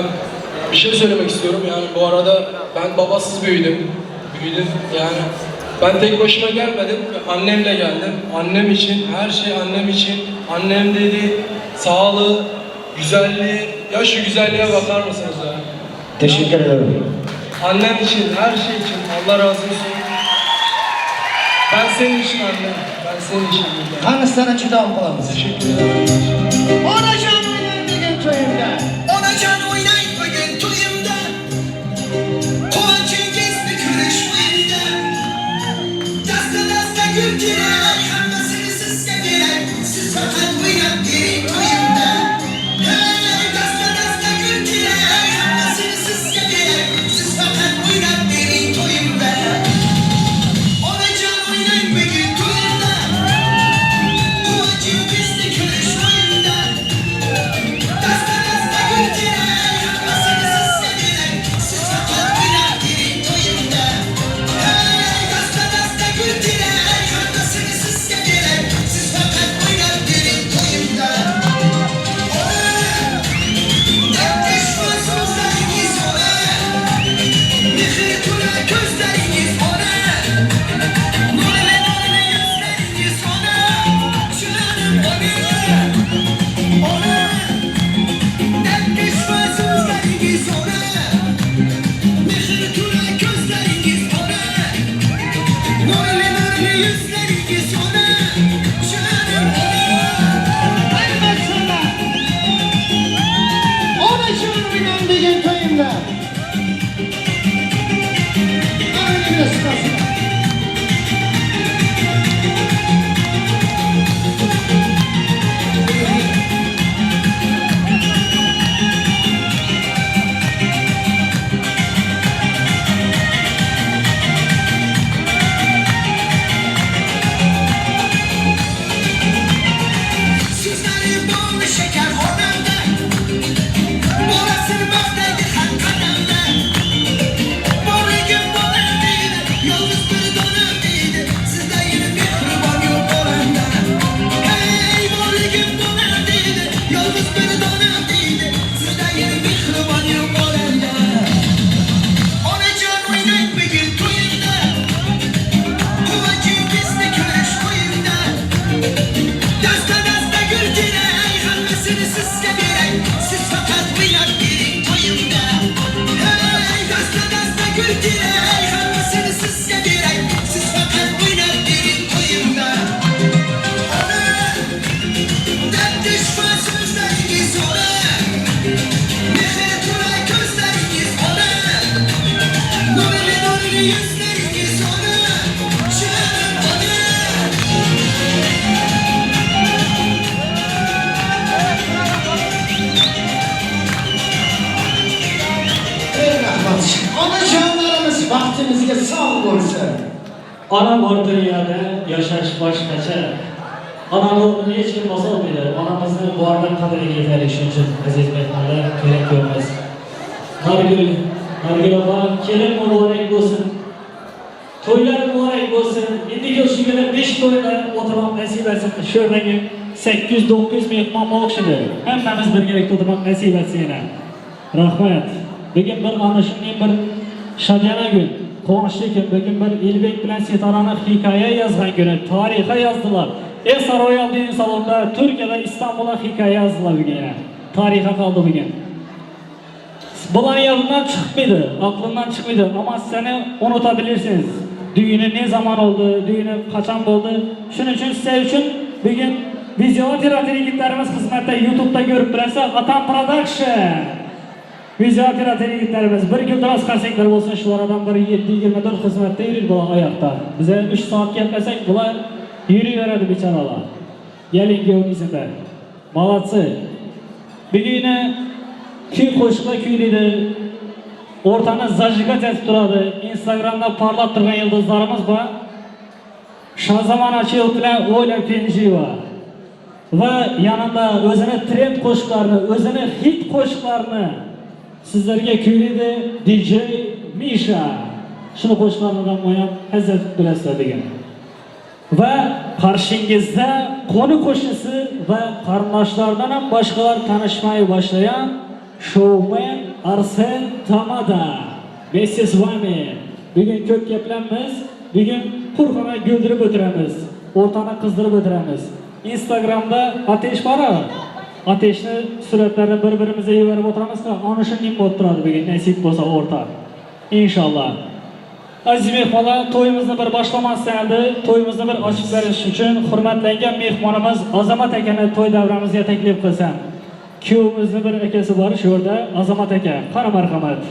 bir şey söylemek istiyorum. Yani bu arada ben babasız büyüdüm. Büyüdüm yani. Ben tek başıma gelmedim. Annemle geldim. Annem için, her şey annem için. Annem dedi, sağlığı, güzelliği. Ya şu güzelliğe bakar mısınız ya? Teşekkür ederim. Annem için, her şey için Allah razı olsun. Ben senin için annem. Ben senin için buradayım. Qani sana chidam qilamiz. Teşekkür ederim. Onajon o'ynay bugun to'yimda. Onajon o'ynay bugun to'yimda. Quvonchingizni ko'rish o'yimda. Dasta dasta gul kerak, hammasini sizga beray. Siz faqat o'ynab bering to'yimda. Hey, dasta dasta gul kerak, hammasini sizga beray. Siz faqat o'ynab bering to'yimda. Onajon o'ynang bugun to'yimda. Quvonchingizni ko'rish o'yimda. Onajonlarimiz baxtimizga sog' bo'lsin. Ona bor dunyoda yashash boshqacha. Onani o'rnini hech kim bosolmaydi. Onamizni bordan qadriga yetaylik shuning uchun aziz mehmonlar, kerak ko'ramiz. Norgul, Norgul opa, kelin muborak bo'lsin. To'ylar muborak bo'lsin. Endigi shu yerda 5 to'yda o'tirmoq nasib etsin. Shu yerdagi 800-900 mehmon o'xshaydi. Hammamiz birgalikda o'tirmoq nasib etsin yana. Rahmat. Bugun bir ana shunday bir shodiyona kun, quvonchli kun. Bugun bir Elbek bilan Sitorani hikoya yozgan kuni, tarixa yozdilar. Esa Royal düğün salonunda Türkiye'de İstanbul'a hikoya yozdilar bugun yana. Tarixa qoldi bugun. Bularning yodimdan chiqmaydi, aklımdan chiqmaydi ama seni unutabilirsiniz. Düğünü ne zaman oldu, düğünü qachon bo'ldi. Shuning uchun sizlar uchun bugun video operator yigitlarimiz xizmatda YouTube'da ko'rib bilasiz, Atam Production. Video operator yigitlarimiz bir guldiroz qarsaklar bo'lsin, shulardan bir 7-24 xizmatda yuriydi bular oyoqda. Biza 3 soat gaplasak, bular yuraveradi bechoralar. Keling kuyovnisida. Молодцы. Bugun kuy qo'shiqlar kuylaydi. O'rtani зажигать etib turadi. Instagramda parlab turgan yulduzlarimiz bor. Shahzamon Achilov bilan Оля Penjiyeva. Va yanında o'zini trend qo'shiqlarini, o'zini hit qo'shiqlarini sizlarga kuylaydi DJ Misha. Shuni qo'shiqlaridan ham hazz bilasizlar degan. Va qarshingizda qo'ni qo'shnisi va qarindoshlardan ham boshqalar tanishmay boshlagan shoumen Arsen Tamada. Вместе с вами. Bugun ko'p gaplanmiz. Bugun qurxona guldirib o'tiramiz. O'rtani qizdirib o'tiramiz. Instagramda ateş bor Ateşni suratlarini bir-birimizga yuborib o'tiramiz. Ana shunday bo'lib turadi bugun nasib bo'lsa o'rta. Inshaalloh. Aziz mehmonlar, to'yimizni bir boshlamasdan oldin to'yimizni bir ochib berish uchun hurmatlangan mehmonimiz Azamat akani to'y davramizga taklif qilsam. Kuyovimizni bir akasi bor shu yerda, Azamat aka. Qani marhamat.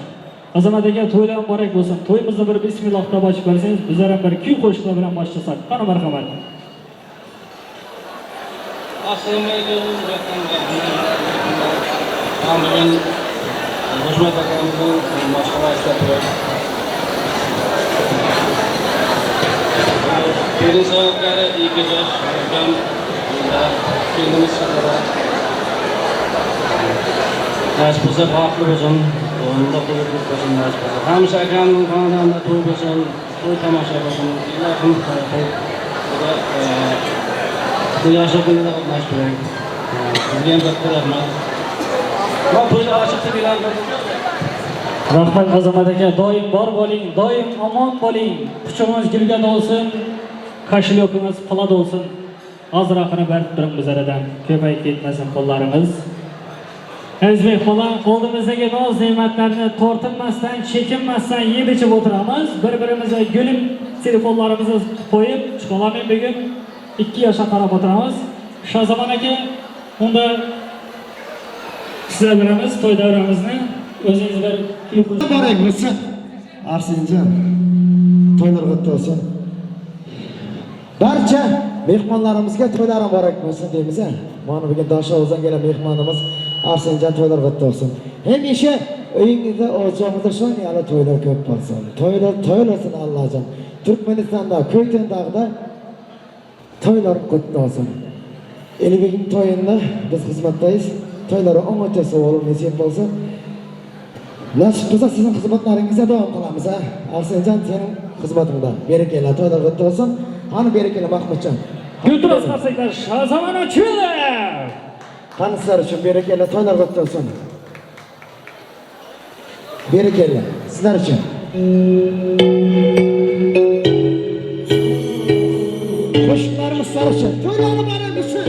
Azamat aka to'ylar muborak bo'lsin. To'yimizni bir bismillah deb ochib bersangiz, bizlar ham bir kuy qo'shiqlar bilan boshlasak. Qani marhamat. Assalomu alaykum. Bugun Xushmat akamizning mashhur ishlar Kelin sabablari ikki yosh ukam kelinimiz Nasib bo'lsa baxtli bo'lsin, o'rnida qo'yib bo'lsin, nasib bo'lsa. Hamisha akamning xonadonida to'y bo'lsin, to'y tomosha bo'lsin. Ilohim to'y. Yaxshi kunlarda qatnashib turing. Sizga ham katta rahmat. Va to'yni ochiq deb e'lon qildim. Rahmat Azamat aka, doim bor bo'ling, doim omon bo'ling. Quchog'ingiz gulga to'lsin, кошелёк ingiz pula to'lsin. Ozroqini berib turing bizlardan, ko'payib ketmasin qo'llarimiz. Aziz mehmonlar, oldimizdagi noz ne'matlarni tortinmasdan, chekinmasdan yeb ichib o'tiramiz. Bir-birimizga gulib telefonlarimizni qo'yib, chiqolamen bugun 2 yoshga qarab o'tiramiz. Shahzamon aka, unda sizlar bilamiz to'y davramizni o'zingiz bir Muborak bo'lsin. Arsenjon. To'ylar qutlu bo'lsin. Barcha mehmonlarimizga to'ylar muborak bo'lsin deymiz. a. Mana bugun Doshovuzdan kelgan mehmonimiz Arsenjon to'ylar qutlu bo'lsin. Hamisha uyingizda, o'chog'ingizda shunday to'ylar ko'p bo'lsin. To'ylar to'ylasin Allohjon. Turkmanistonda, Ko'ytendag'da to'ylar qutlu bo'lsin. Elbekning to'yini biz xizmatdayız. To'ylari o'ng o'tsa o'g'lim nasib bo'lsin. Nasib bo'lsa sizning xizmatlaringizda davom qilamiz ha. Arsenjon sening xizmatingda. Berekella to'ylar qutlu bo'lsin. Qani berekella Mahmudjon. Guldiroz qarsaklar Shahzamon Achilov. Qani sizlar uchun berekella to'ylar qutlu bo'lsin. Berekella sizlar uchun. Qo'shiqlarimiz sizlar uchun. To'ylar muborak bo'lsin.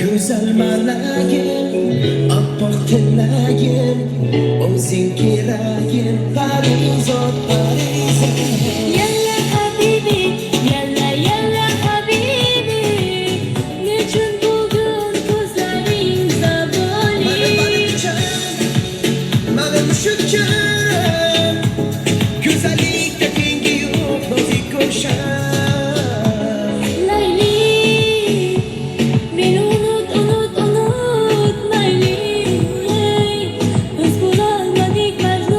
Go'zal malagim, oppoq tillagim, o'zing keragim, parizod, parizod. Yalla habibi, yalla yalla habibi. Nechun bugun ko'zlaring zavoli? Mana mushukcham, go'zallikda tengi yo'q nozik ko'sham. Layli, meni unut, unut, unut, mayli. Biz bo'lolmadik Majnun.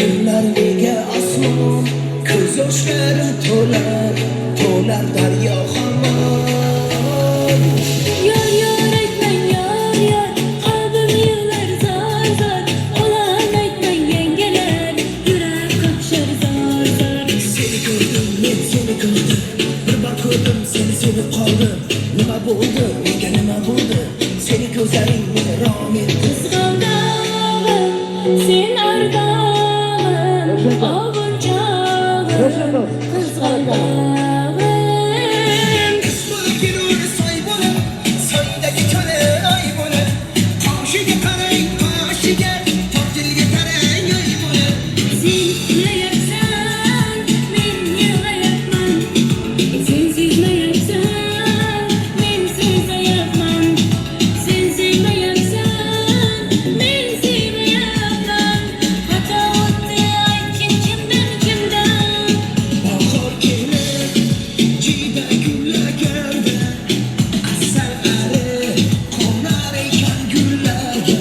Gullar nega osmon, ko'z yoshlarim to'lar, to'lar daryo hamon. Yor yor aytmang yor yor, qalbim yig'lar zor zor. Ulan aytmang yangalar, yurak qaqshar zor zor. Seni ko'rdim, men seni ko'rdim, bir bor ko'rdim, seni sevib qoldim. Nima bo'ldi, nega nima bo'ldi? Seni ko'zlaring meni rom etdi. Qizg'aldog'im, sen ardog'im, ovunchog'im, qizg'aldog'im. Qiz bo'lib kelur soy bo'lib, soydagi cho'li oy bo'lib, qoshiga qarang qoshiga, tortilga tarang oy bo'lib. Sen kulayapsan, men yig'layapman. Sen sezmayapsan, men sezayapman. Sen sevmayapsan, men sevmayapman. Xato o'tdi, aytgin kimdan kimdan? Bahor kelib, jiyda gullaganda, asal ari qo'nar ekan gullarga.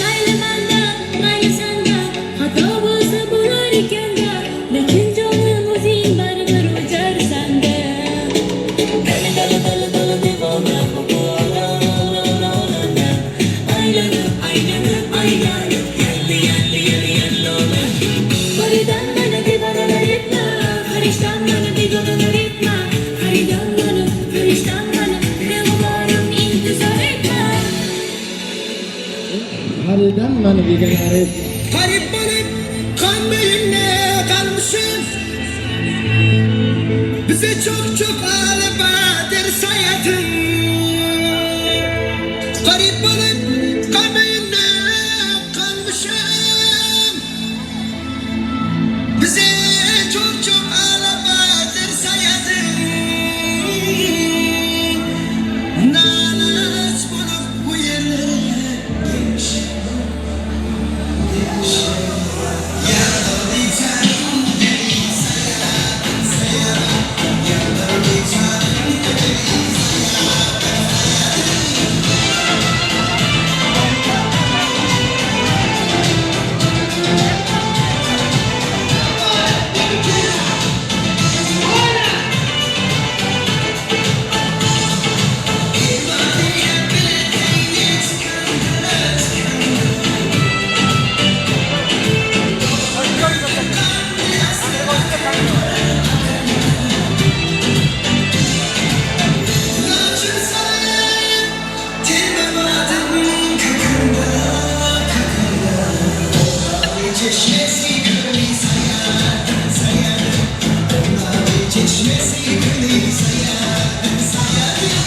Mayli mandan, mayli sendan, xato bo'lsa bo'lar ekanda, lekin jonim o'zing baribir o'jarsan-da. Dali dali dali dali devona bu olam olam olamda. Aylanib aylanib aylanib yalli yalli yalli yalli olam. Faridan meni devonalar etma, farishtam meni begonalar etma. Faridan meni, farishtam meni, beg'uborim intizor etma. Faridan mani begonalar etma. Garip bo'lib qanmayimni qalmışım. Bize çok çok ağlabadır sayatın. Garip bo'lib qanmayimni qalmışım. Bize çok çok ağlabadır sayatın. Nalas bulup bu yerlere gelmişim. Çeşmesi gülü sayarım sayarım.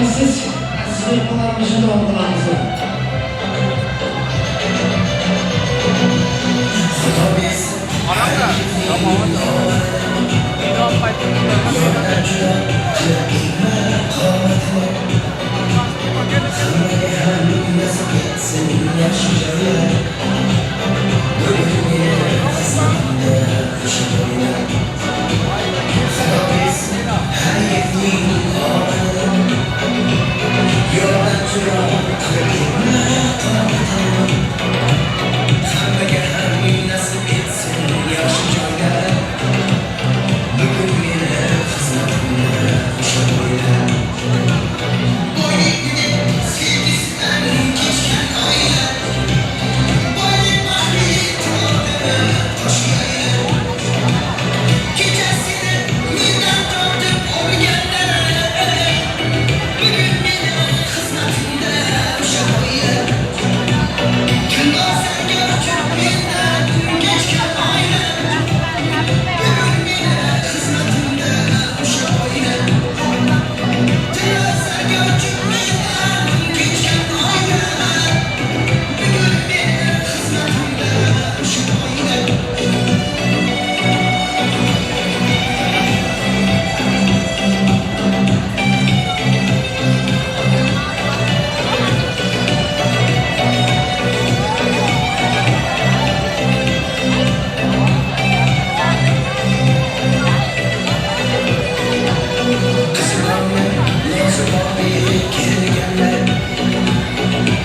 Siz aziz mehmonlarimiz uchun davom qilamiz.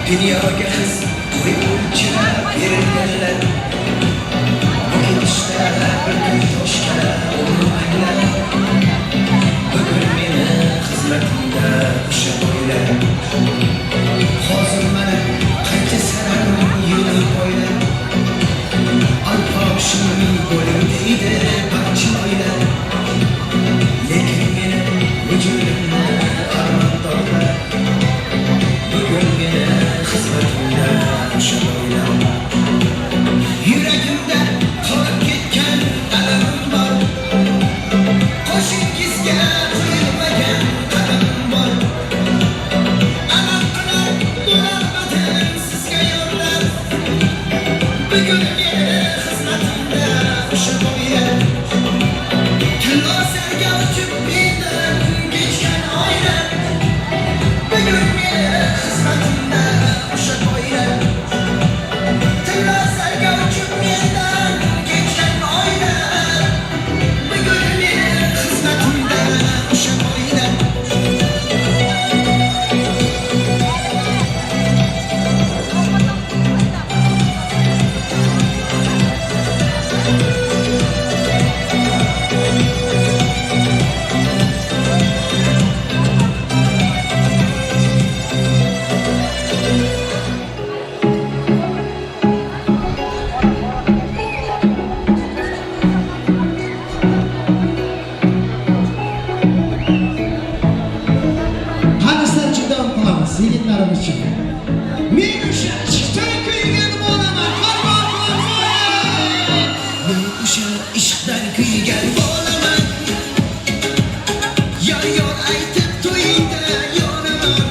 Dunyoga qiz qo'yguncha berilganlar Bu ketishda bir kun toshga urmanglar Bugun meni xizmatimda o'sha boylar Hozir mana qancha sanam yili boylar Alposhim bo'ling deydi barcha oylar Lekin meni vujudimni armandorlar Bugun meni xizmatimda o'sha boylar Yuragimda qolib ketgan alamim bor Qo'shingizga qo'yilmagan qadamim bor Amal qilar bo'lolmadim sizga yorlar Bugun meni xizmatimda o'sha boylar Tillo sarga uchib mendan kechgan oylar Bugun meni xizmatimda o'sha boylar Tillo sarga uchib mendan kechgan oylar Bugun meni xizmatimda o'sha boylar. Qani sizlar uchun davom qilamiz, yigitlarimiz uchun. Men o'sha ishqdan kuygan bo'laman, qarg'or Men o'sha ishqdan kuygan bo'laman Yor yor aytib to'yingda yonaman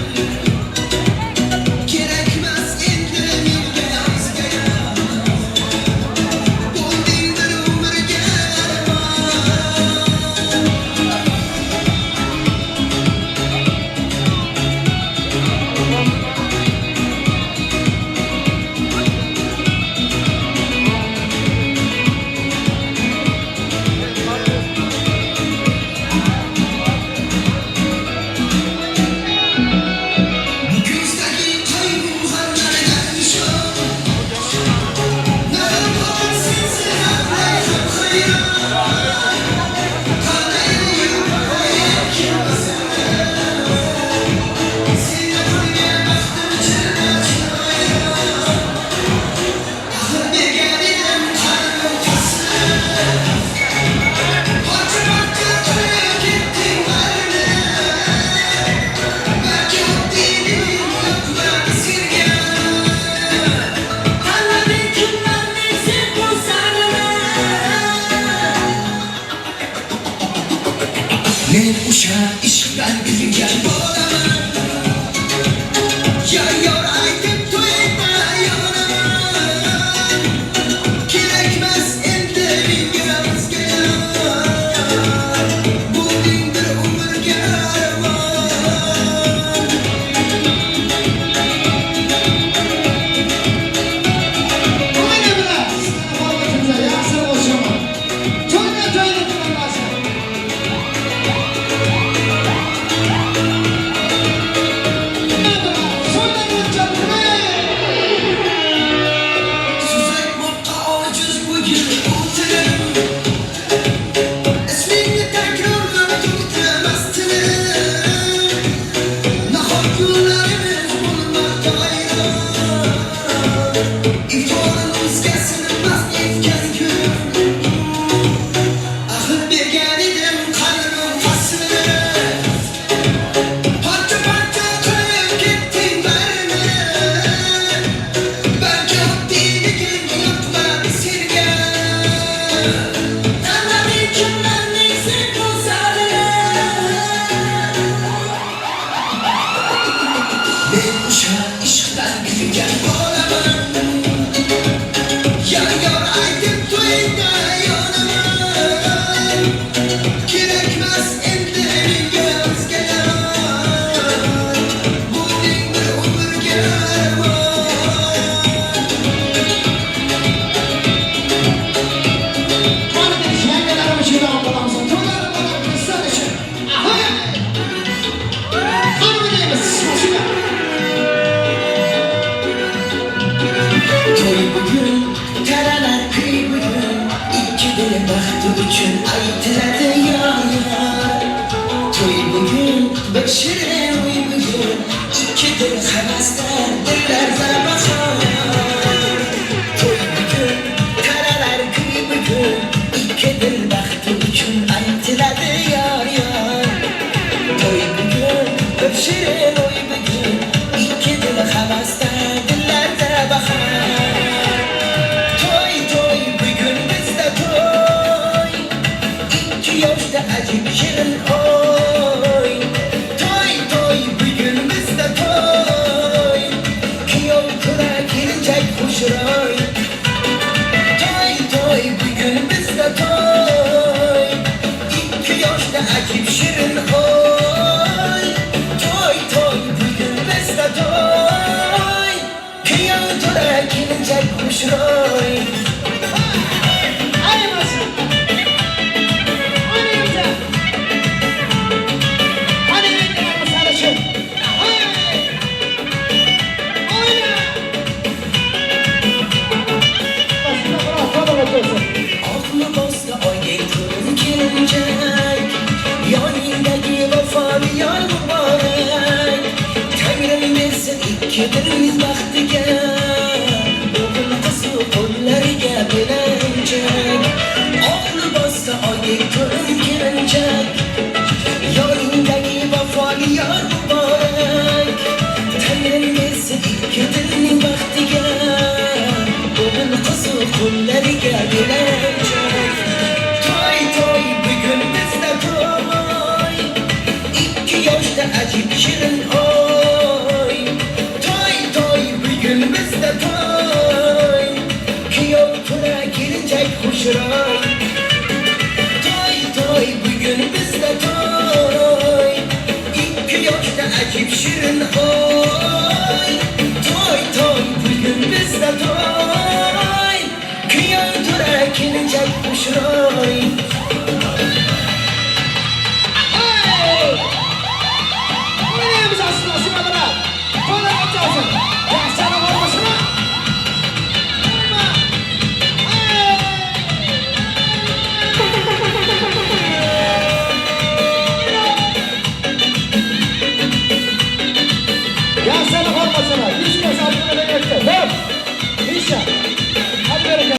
Kerakmas endi menga o'zga yor Bo'lding bir umrga armon. Men o'sha ishqdan kuygan bo'laman. Yor yor aytib to'yda yonaman. Kerakmas endi menga o'zgalar. Bo'lding bir umrga armon. Mana deyish yangalarim uchun davom qilamiz. To'ylar muborak bo'lsin uchun. Aha! Qani deymiz, mashina. To'y bugun, taralar kuy bugun, ikki dil baxti uchun aytiladi yor yor. To'y bugun, bir shirin uy bugun, ikki dil havasda dillarda bahor. To'y bugun, taralar kuy bugun, ikki dil baxti uchun aytiladi yor yor. To'y bugun, bir shirin uy bugun, ikki dil havasda dillarda bahor. To'y to'y bugun bizda to'y, ikki yoshda ajib shirin oy. To'y to'y bugun bizda to'y, kuyov to'ra kelinchak xushro'y. To'y to'y bugun bizda to'y, ikki yoshda ajib shirin oy. To'y to'y bugun bizda to'y, kuyov to'ra kelinchak xushro'y. Hadi mashina. O'ynaymiz. Hadi yangalarimiz hali shu. Aha! O'yna! Mashina biroz to'g'ri bo'lsin. Oq libosda oydek to'y kelinchak, yoningdagi vafoli yor muborak. Tangrim bersin ikki dilning baxtiga, o'g'il qizu qo'llariga belanchak. Oq libosda oydek to'y kelinchak, yoningdagi vafoli yor muborak. Tangrim bersin ikki dilning baxtiga, o'g'il qizu qo'llariga belanchak. To'y to'y bugun bizda to'y, ikki yoshda ajib shirin oy. To'y to'y bugun bizda to'y, kuyov to'ra kelinchak xushro'y. To'y to'y bugun bizda to'y, ikki yoshda ajib shirin oy. To'y to'y bugun bizda to'y, kuyov to'ra kelinchak xushro'y. Hey! O'ynaymiz aslida mashina bilan. To'ylar qachon? Yaxshi mashina. Yaxshi hormasini. Diska sarfini berdi. Bir. Misha. Hadi beraka.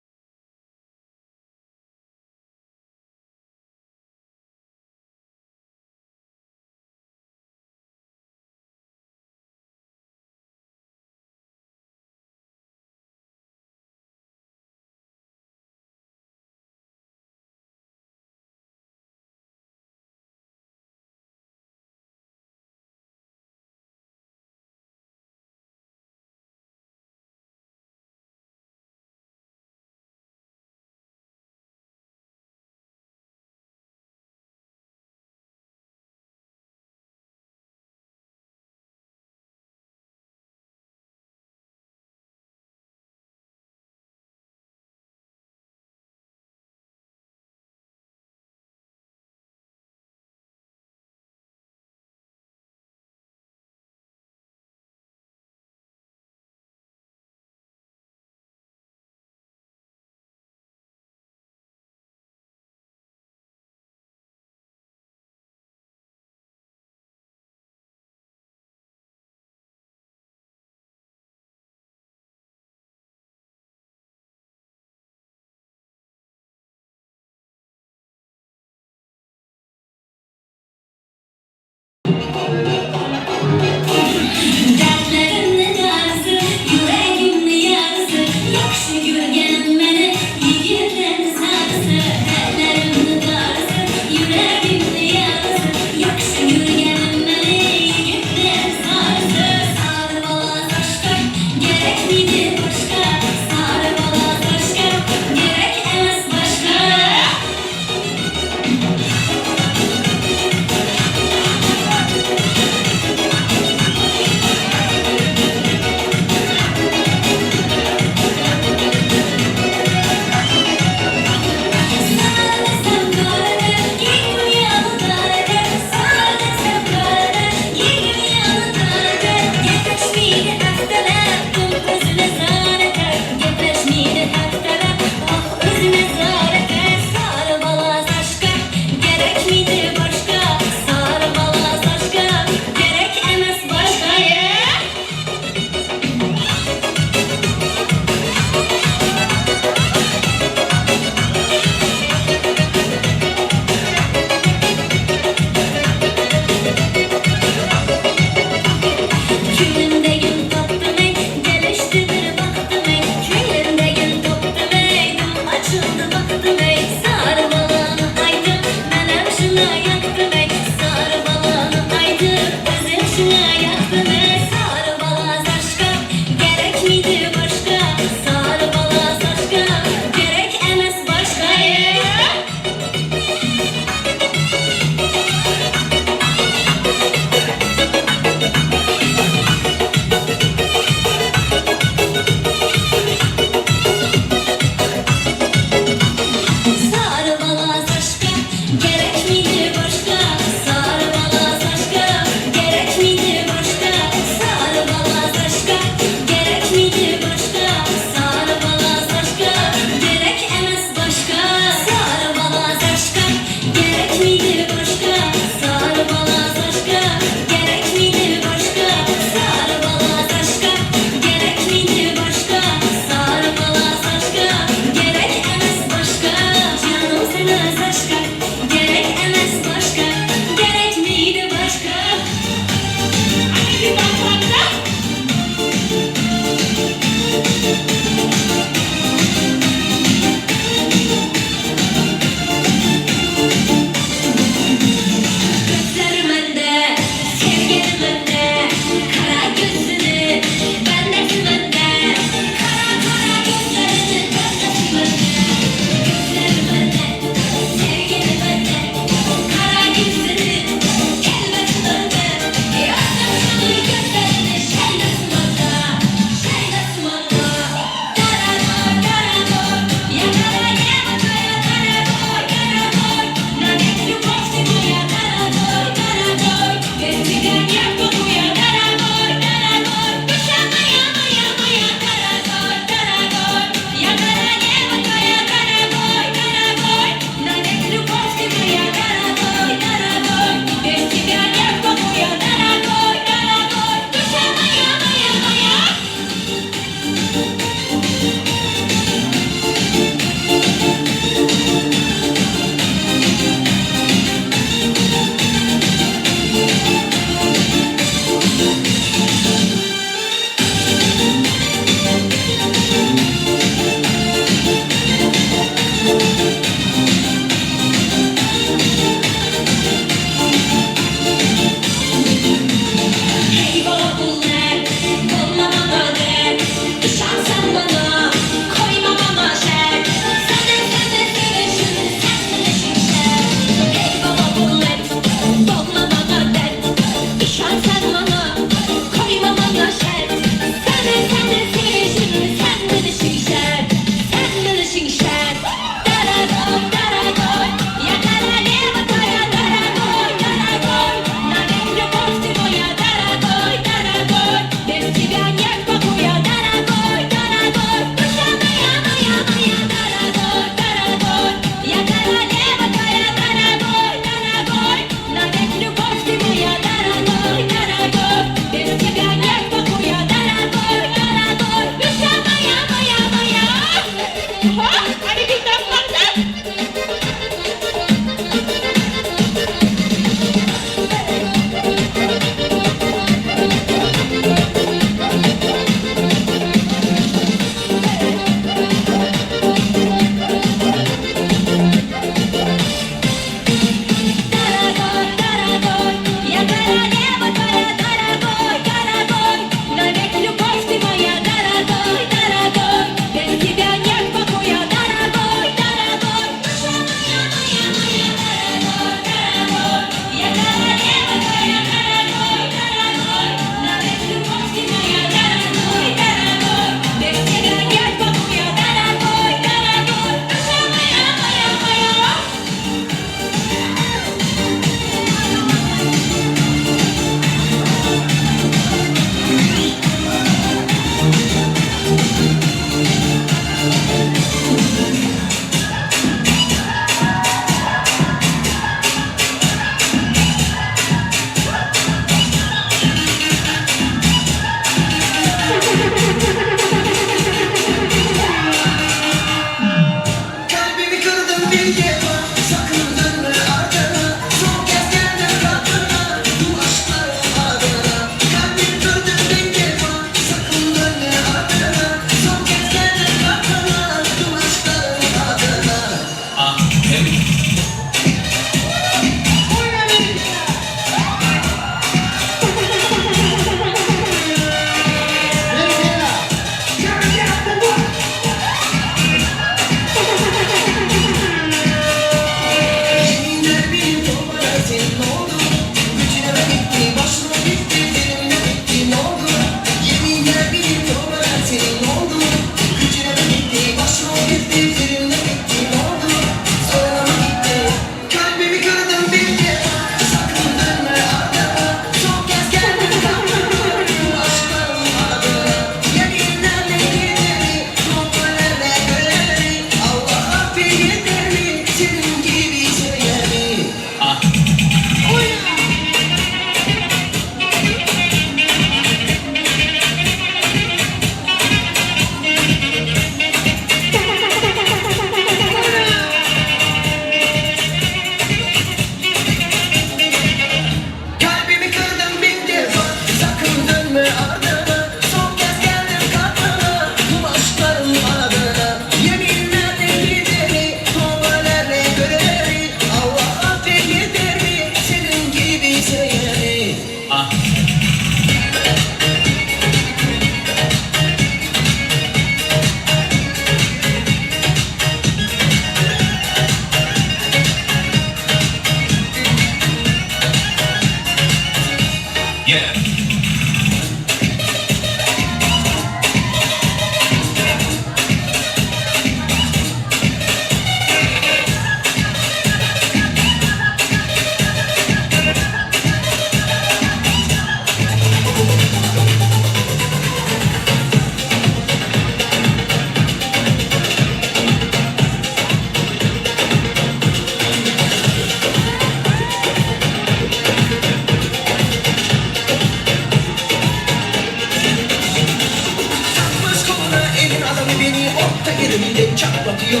adamı beni orta yerinde çatlatıyor.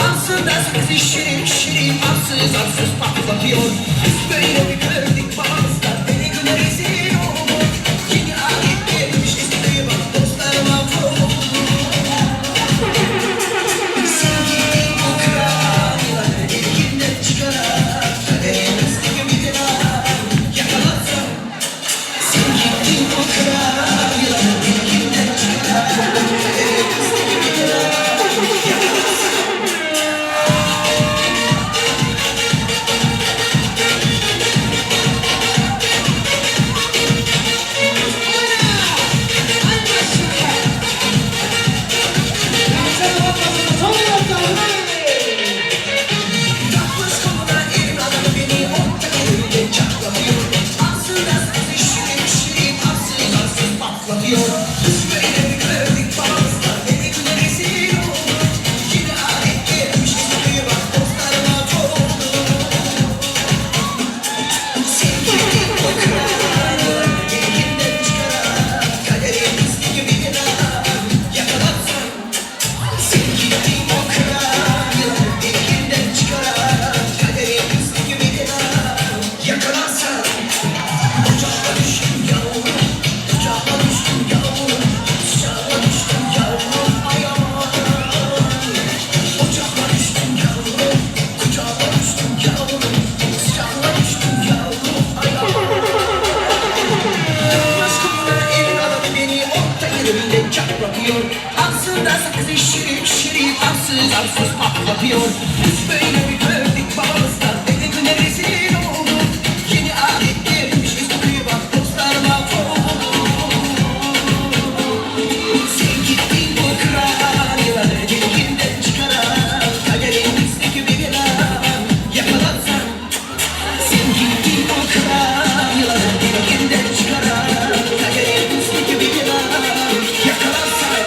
Ansızda sakızı şirin şirin arsız arsız patlatıyor. Biz böyle bir gördük babamızdan beni güne rezil olduk. Yeni alet gelmiş eski bak dostlarıma oldu. Sen gittin bu kral yılanı elinden çıkaran kaderimizdeki bir yılan yakalansam. Sen gittin bu kral yılanı elinden çıkaran kaderimizdeki bir yılan yakalansam. Takmış koluna elin adamı beni orta yerinde çatlatıyor. Aslında sözü şirin şirin arsız arsız patlatıyor. Biz böyle bir gördük babamızdan beni güne rezil olduk. Yeni alet gelmiş eskiye bak dostlarıma oldu. Sen gittin o kralı elinden çıkaran kaderimizdeki bir yılan yakalarsan. Sen gittin o kral yılanı elinden çıkaran kaderimizdeki bir yılan yakalarsan. Ocakla düştüm yavrum, kucağına düştüm yavrum, sıcağına düştüm yavrum, ay aman. Ocakla düştüm yavrum, kucağına düştüm yavrum, sıcağına düştüm yavrum, ay aman. Takmış koluna elin adamı beni orta yerinde çatlatıyor. Aslında sakızı şirin şirin arsız arsız patlatıyor. Biz böyle bir gördük babamızdan dede güne rezil olduk. Yeni alet gelmiş eski bak dostlarıma oldu. Sen gittin bu kral yılanı deliğinden çıkaran kaderimizdeki bir yılan yakalarsan. Sen gittin bu kral yılanı deliğinden çıkaran kaderimizdeki bir yılan yakalarsan.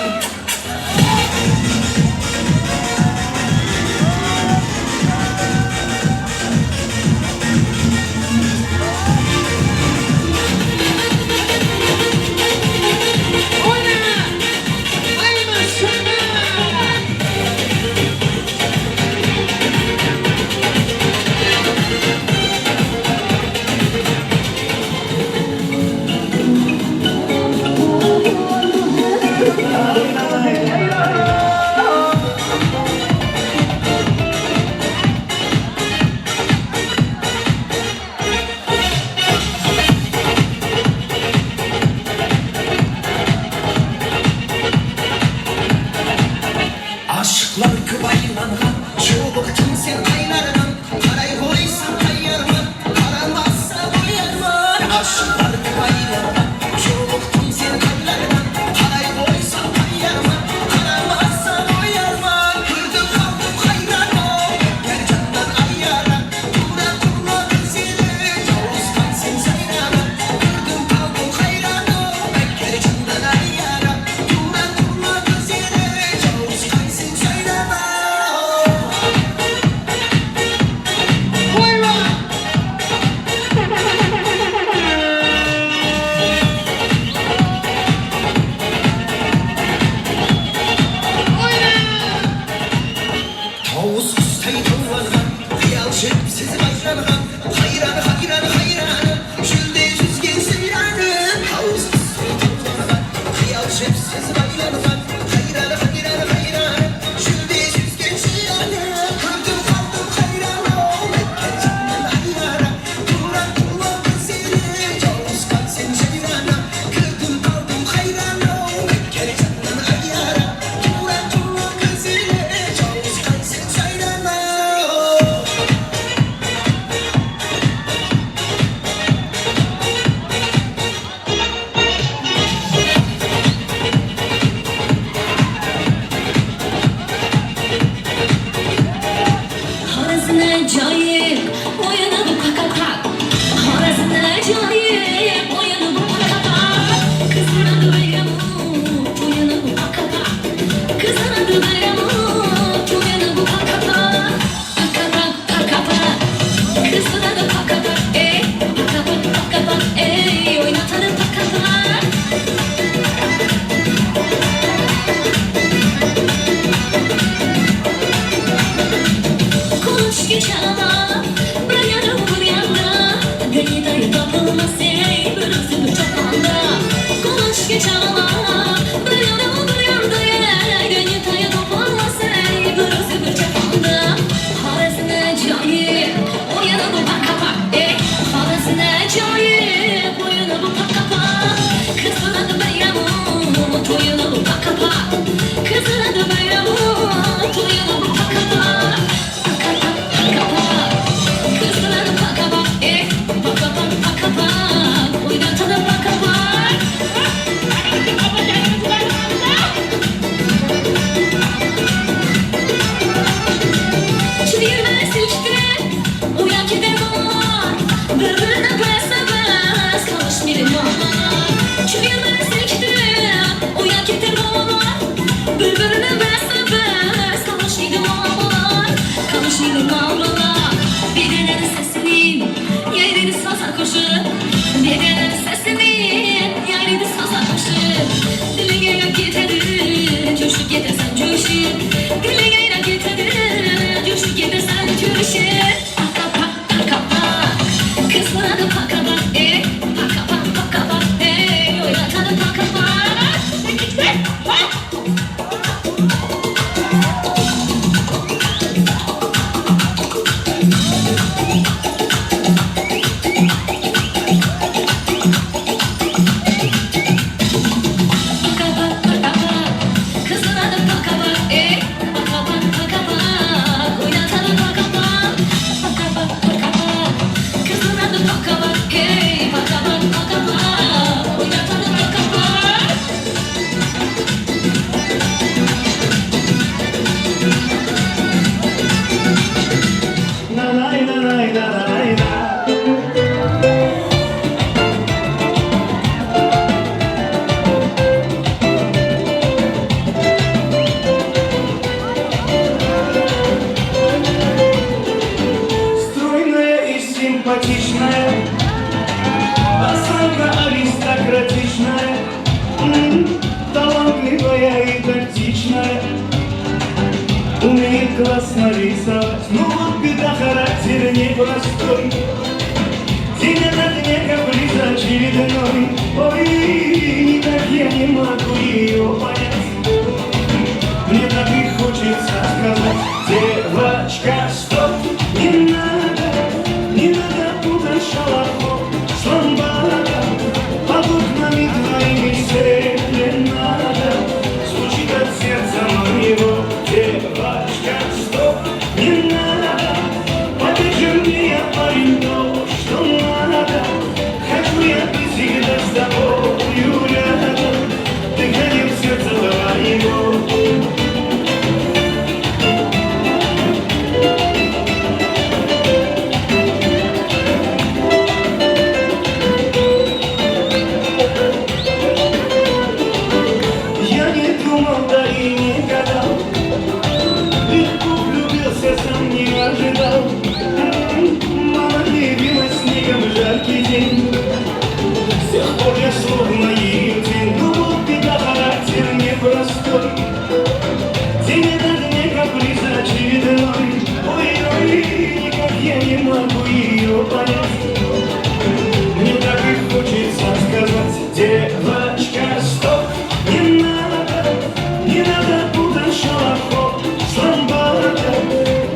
вас нарисовать. Ну вот беда, характер непростой. День ото дня каприз очередной. Ой, никак я не могу ее понять. Мне так и хочется сказать: девочка, стоп, не надо, не надо путать шалахо с ламбадом. Под окнами твоими серенада звучит от сердца моего. Девочка, стоп, не надо, поверь мне, я парень то, что надо. Хочу я быть всегда с тобою рядом, дыханием сердца твоего. Я не думал, да и не гадал, легко влюбился, сам не ожидал. Мама любила снегом жаркий день, с тех пор я словно ее тень. Ну вот беда, характер непростой, день ото дня каприз очередной. Ой-ой, никак я не могу ее понять. Мне так и хочется сказать: девочка, стоп, не надо, не надо путать шалахо с ламбадом.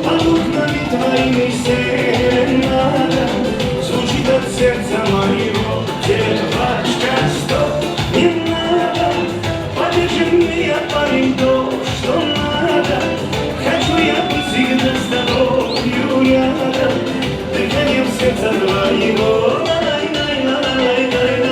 Под окнами твоими серенада звучит от сердца моего. Девочка, стоп, не надо, поверь мне, я парень то, что надо. Хочу я быть всегда с тобою рядом, дыханием сердца твоего. Ла-лай-лай-ла-лай-лай-лай.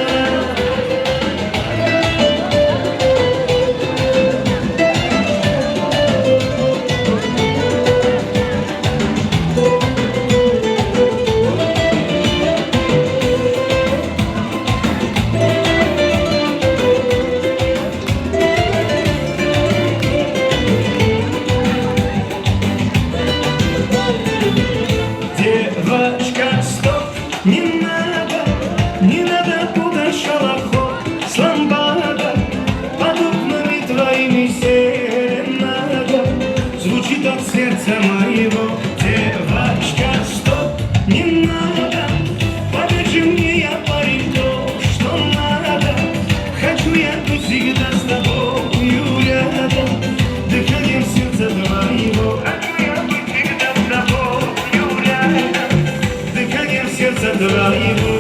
Девочка, стоп, не надо, не надо путать шалахо с ламбадом. Под окнами твоими серенада звучит от сердца моего. Девочка, стоп, не надо, поверь мне, я парень то, что надо. Хочу я быть всегда с тобою рядом, дыханием сердца твоего. Хочу я быть всегда с тобою рядом, дыханием сердца твоего.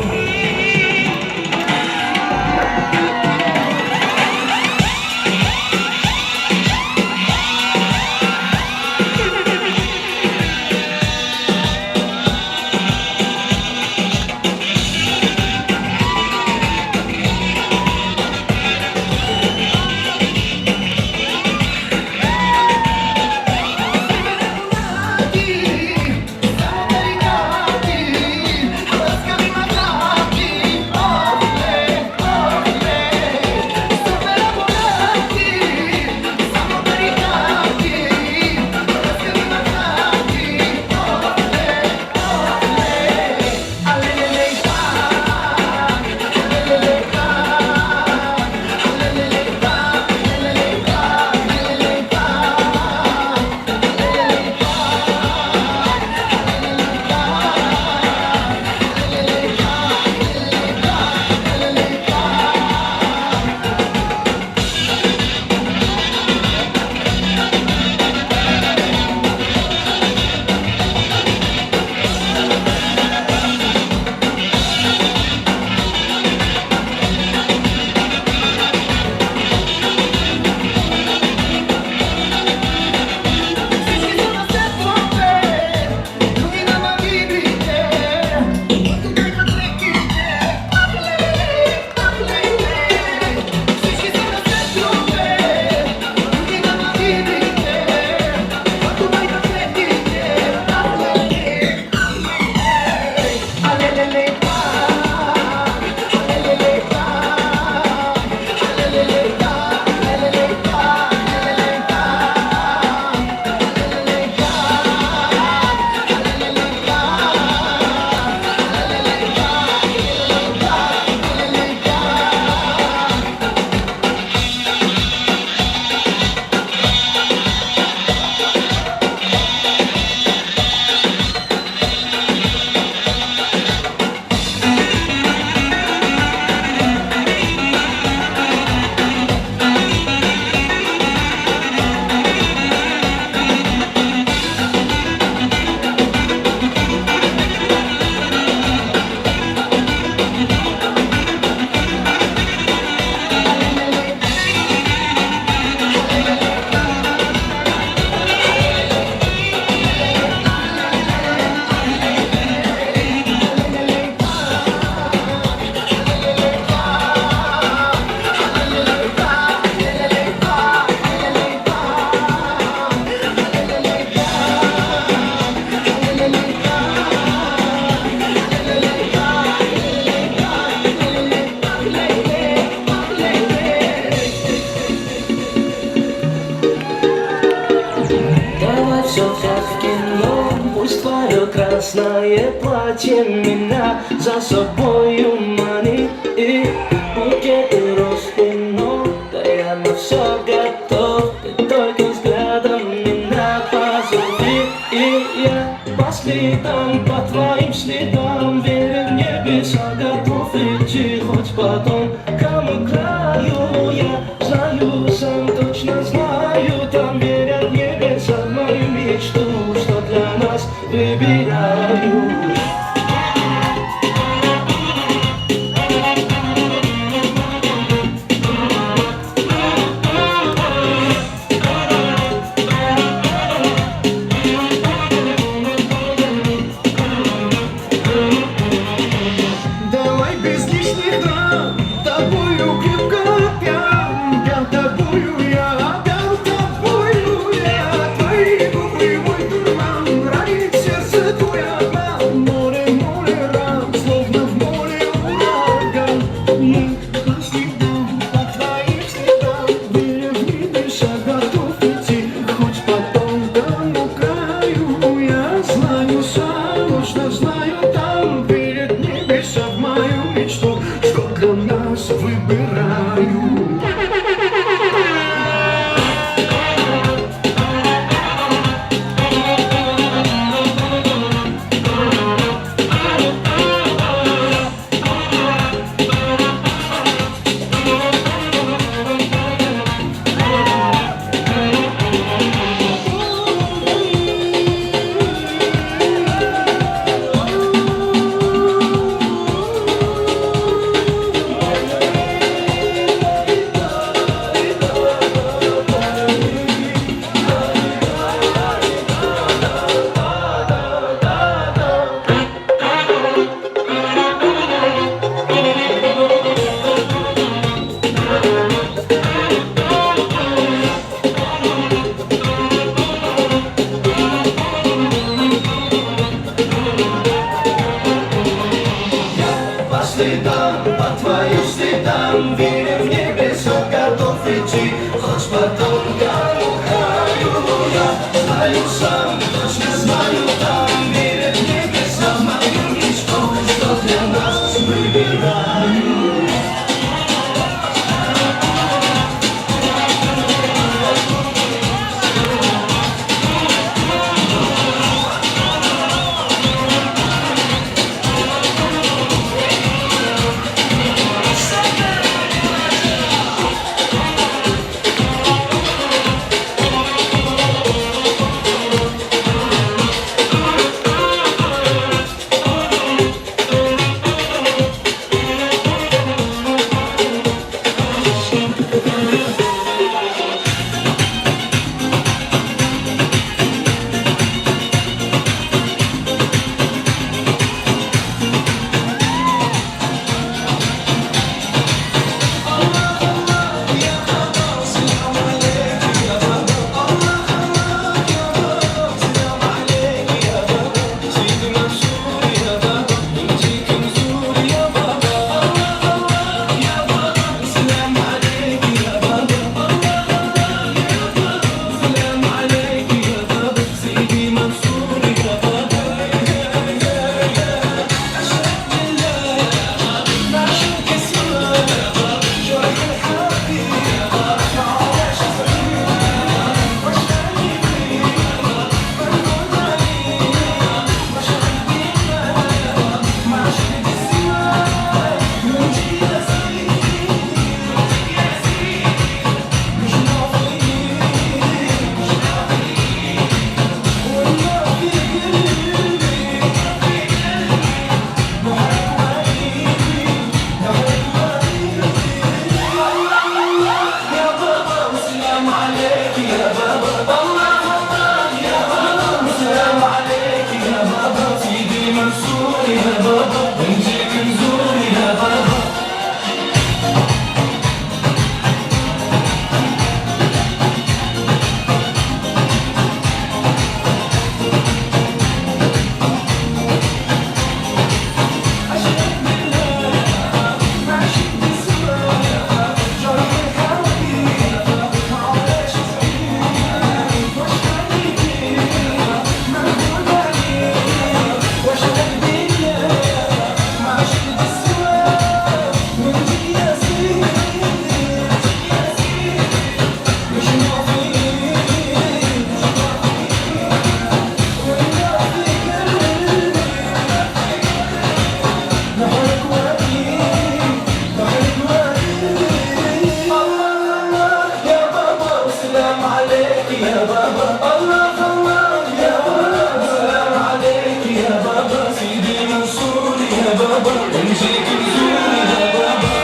все как в кино. Пусть твое красное платье меня за собою манит. И букеты роз вино, да я на все готов. Ты только взглядом меня позови. И я по следам, по твоим следам, верю в небеса, готов идти хоть потом к тому краю. Я знаю, сам точно знаю, там верят небеса в мою мечту, что для нас выбираю. Давай без лишних драм, тобою крепко пьян, пьян тобою я, пьян тобою я. Твои губы мой дурман, ранит сердце твой обман. Море, море ран, словно в море ураган. Мы по следам, по твоим следам, веря в небеса, готов идти хоть по тонкому краю. Я знаю сам, точно знаю, там верят небеса в мою мечту, что для нас выбираю. По следам, по твоим следам, веря в небеса, готов идти хоть по тонкому краю. Я знаю сам, точно знаю, там верят небеса в мою мечту, что для нас выбираю. Selam aleyk ya baba Allah Allah ya baba Selam aleyk ya baba Sidi Mansur ya baba Njikim zur ya baba.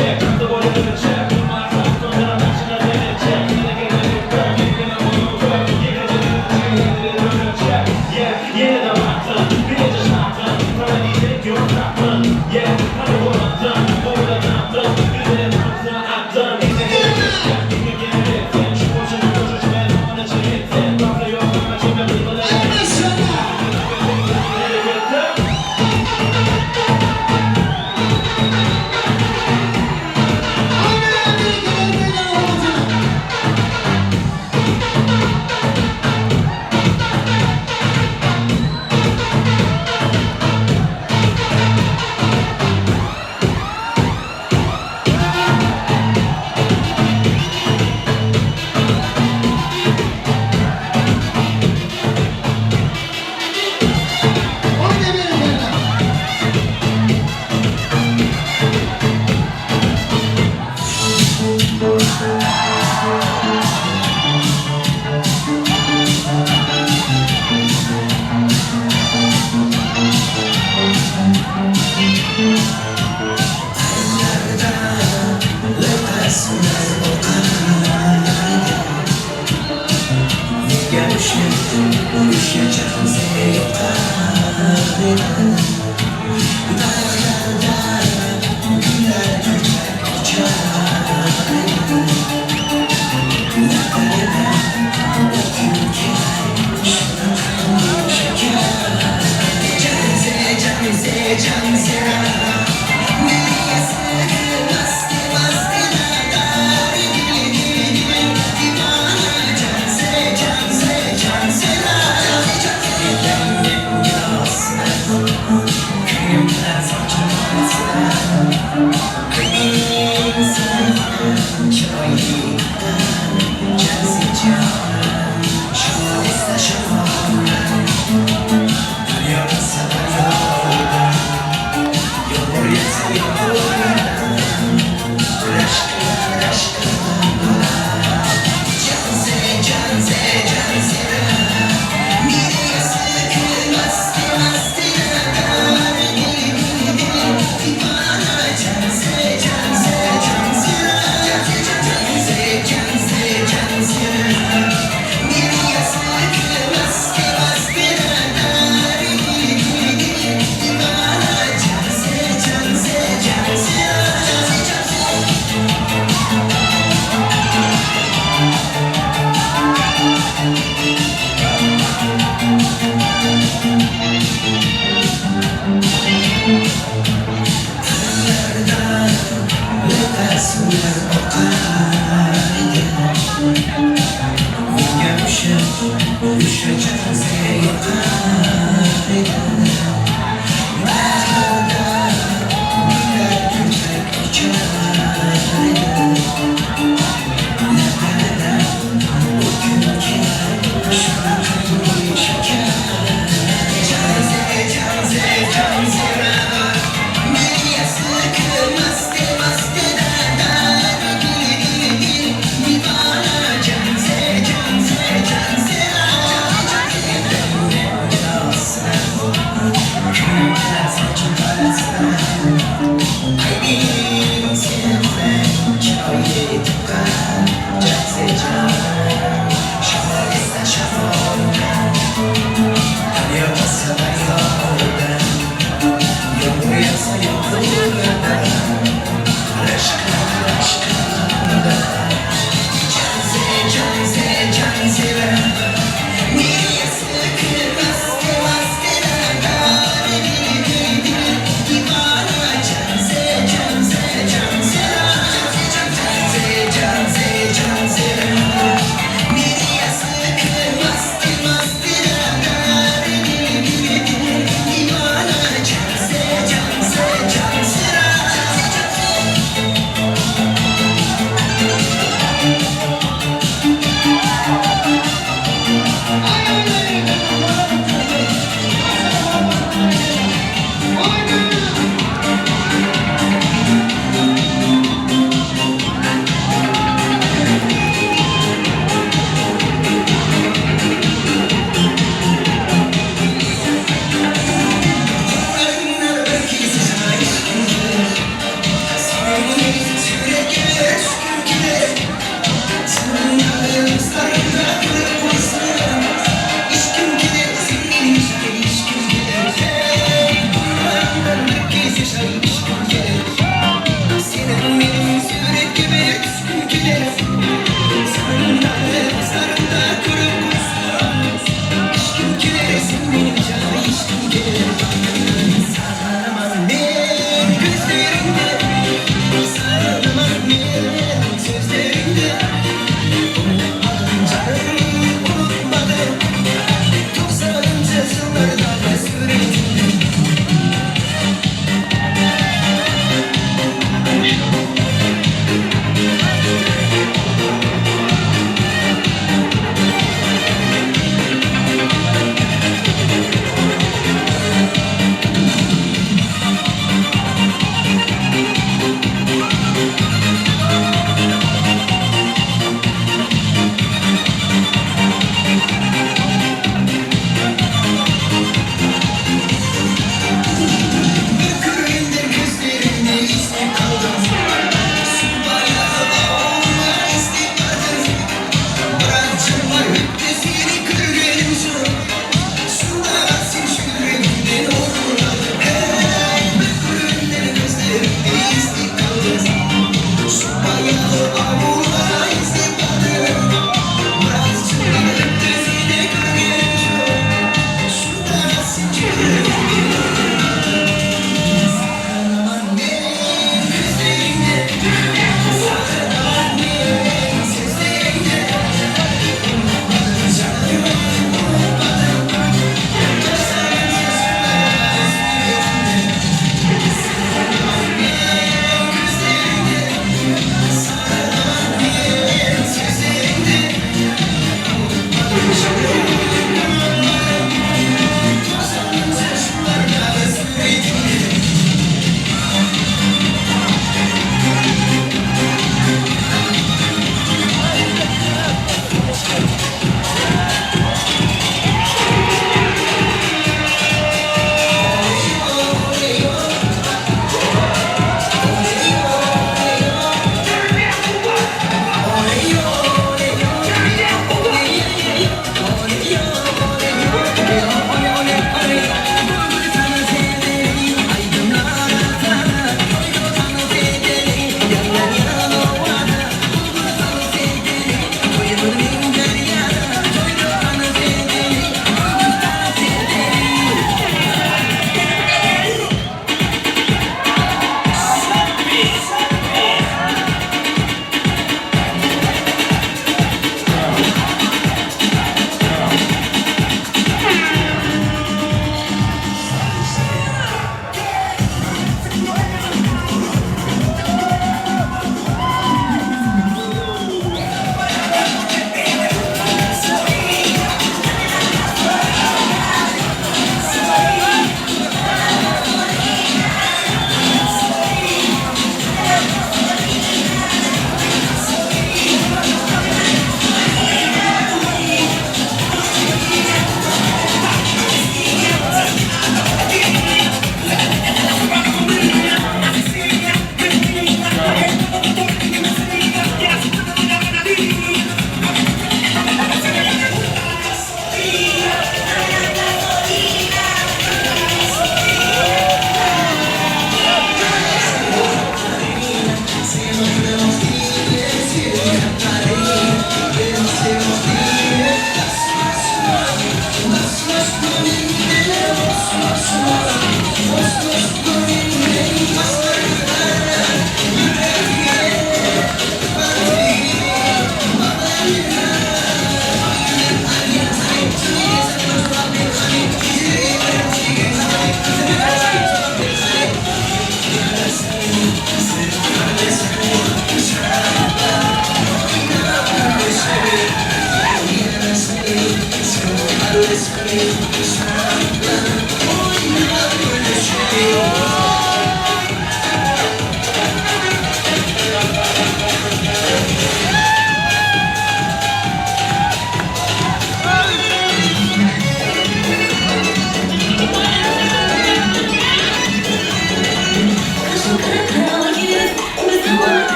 Thank you.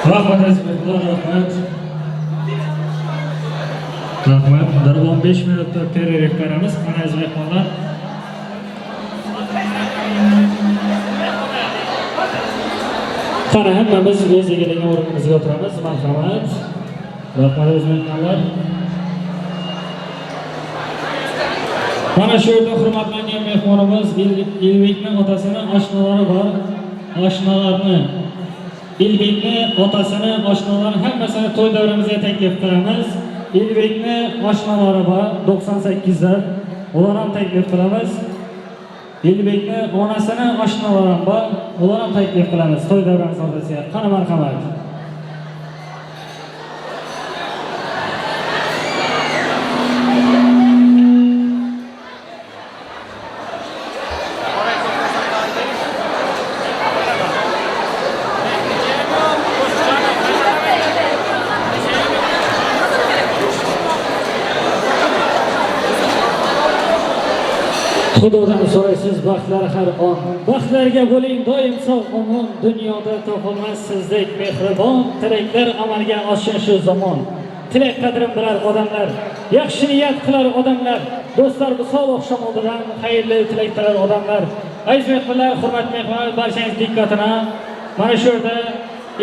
Rahmat aziz mehmonlar, rahmat. Rahmat. Bir 15 minutda перерыв beramiz. Mana aziz mehmonlar. Qani hammamiz o'z egallagan o'rnimizga o'tiramiz. Marhamat. Rahmat aziz mehmonlar. Mana shu yerda hurmatlangan mehmonimiz Elbekning otasini oshnalari bor. Oshnalarni Elbekni otasini, oshnalarini hammasini to'y davramizga taklif qilamiz. Elbekni oshnalari bor, 98 lar. Ular ham taklif qilamiz. Elbekni onasini oshnalari ham bor, ular ham taklif qilamiz to'y davramiz o'rtasiga. Qani marhamat. Xudodan so'raysiz baxtlar har on. Baxtlarga bo'ling doim sog' omon. Dunyoda topilmas sizdek mehribon. Tilaklar amalga oshin shu zamon. Tilak qadrin bilar odamlar, yaxshi niyat qilar odamlar. Do'stlar, bu sovuq oqshom oldidan xayrli tilak tilar odamlar. Aziz mehmonlar, hurmatli mehmonlar, barchangiz diqqatini mana shu yerda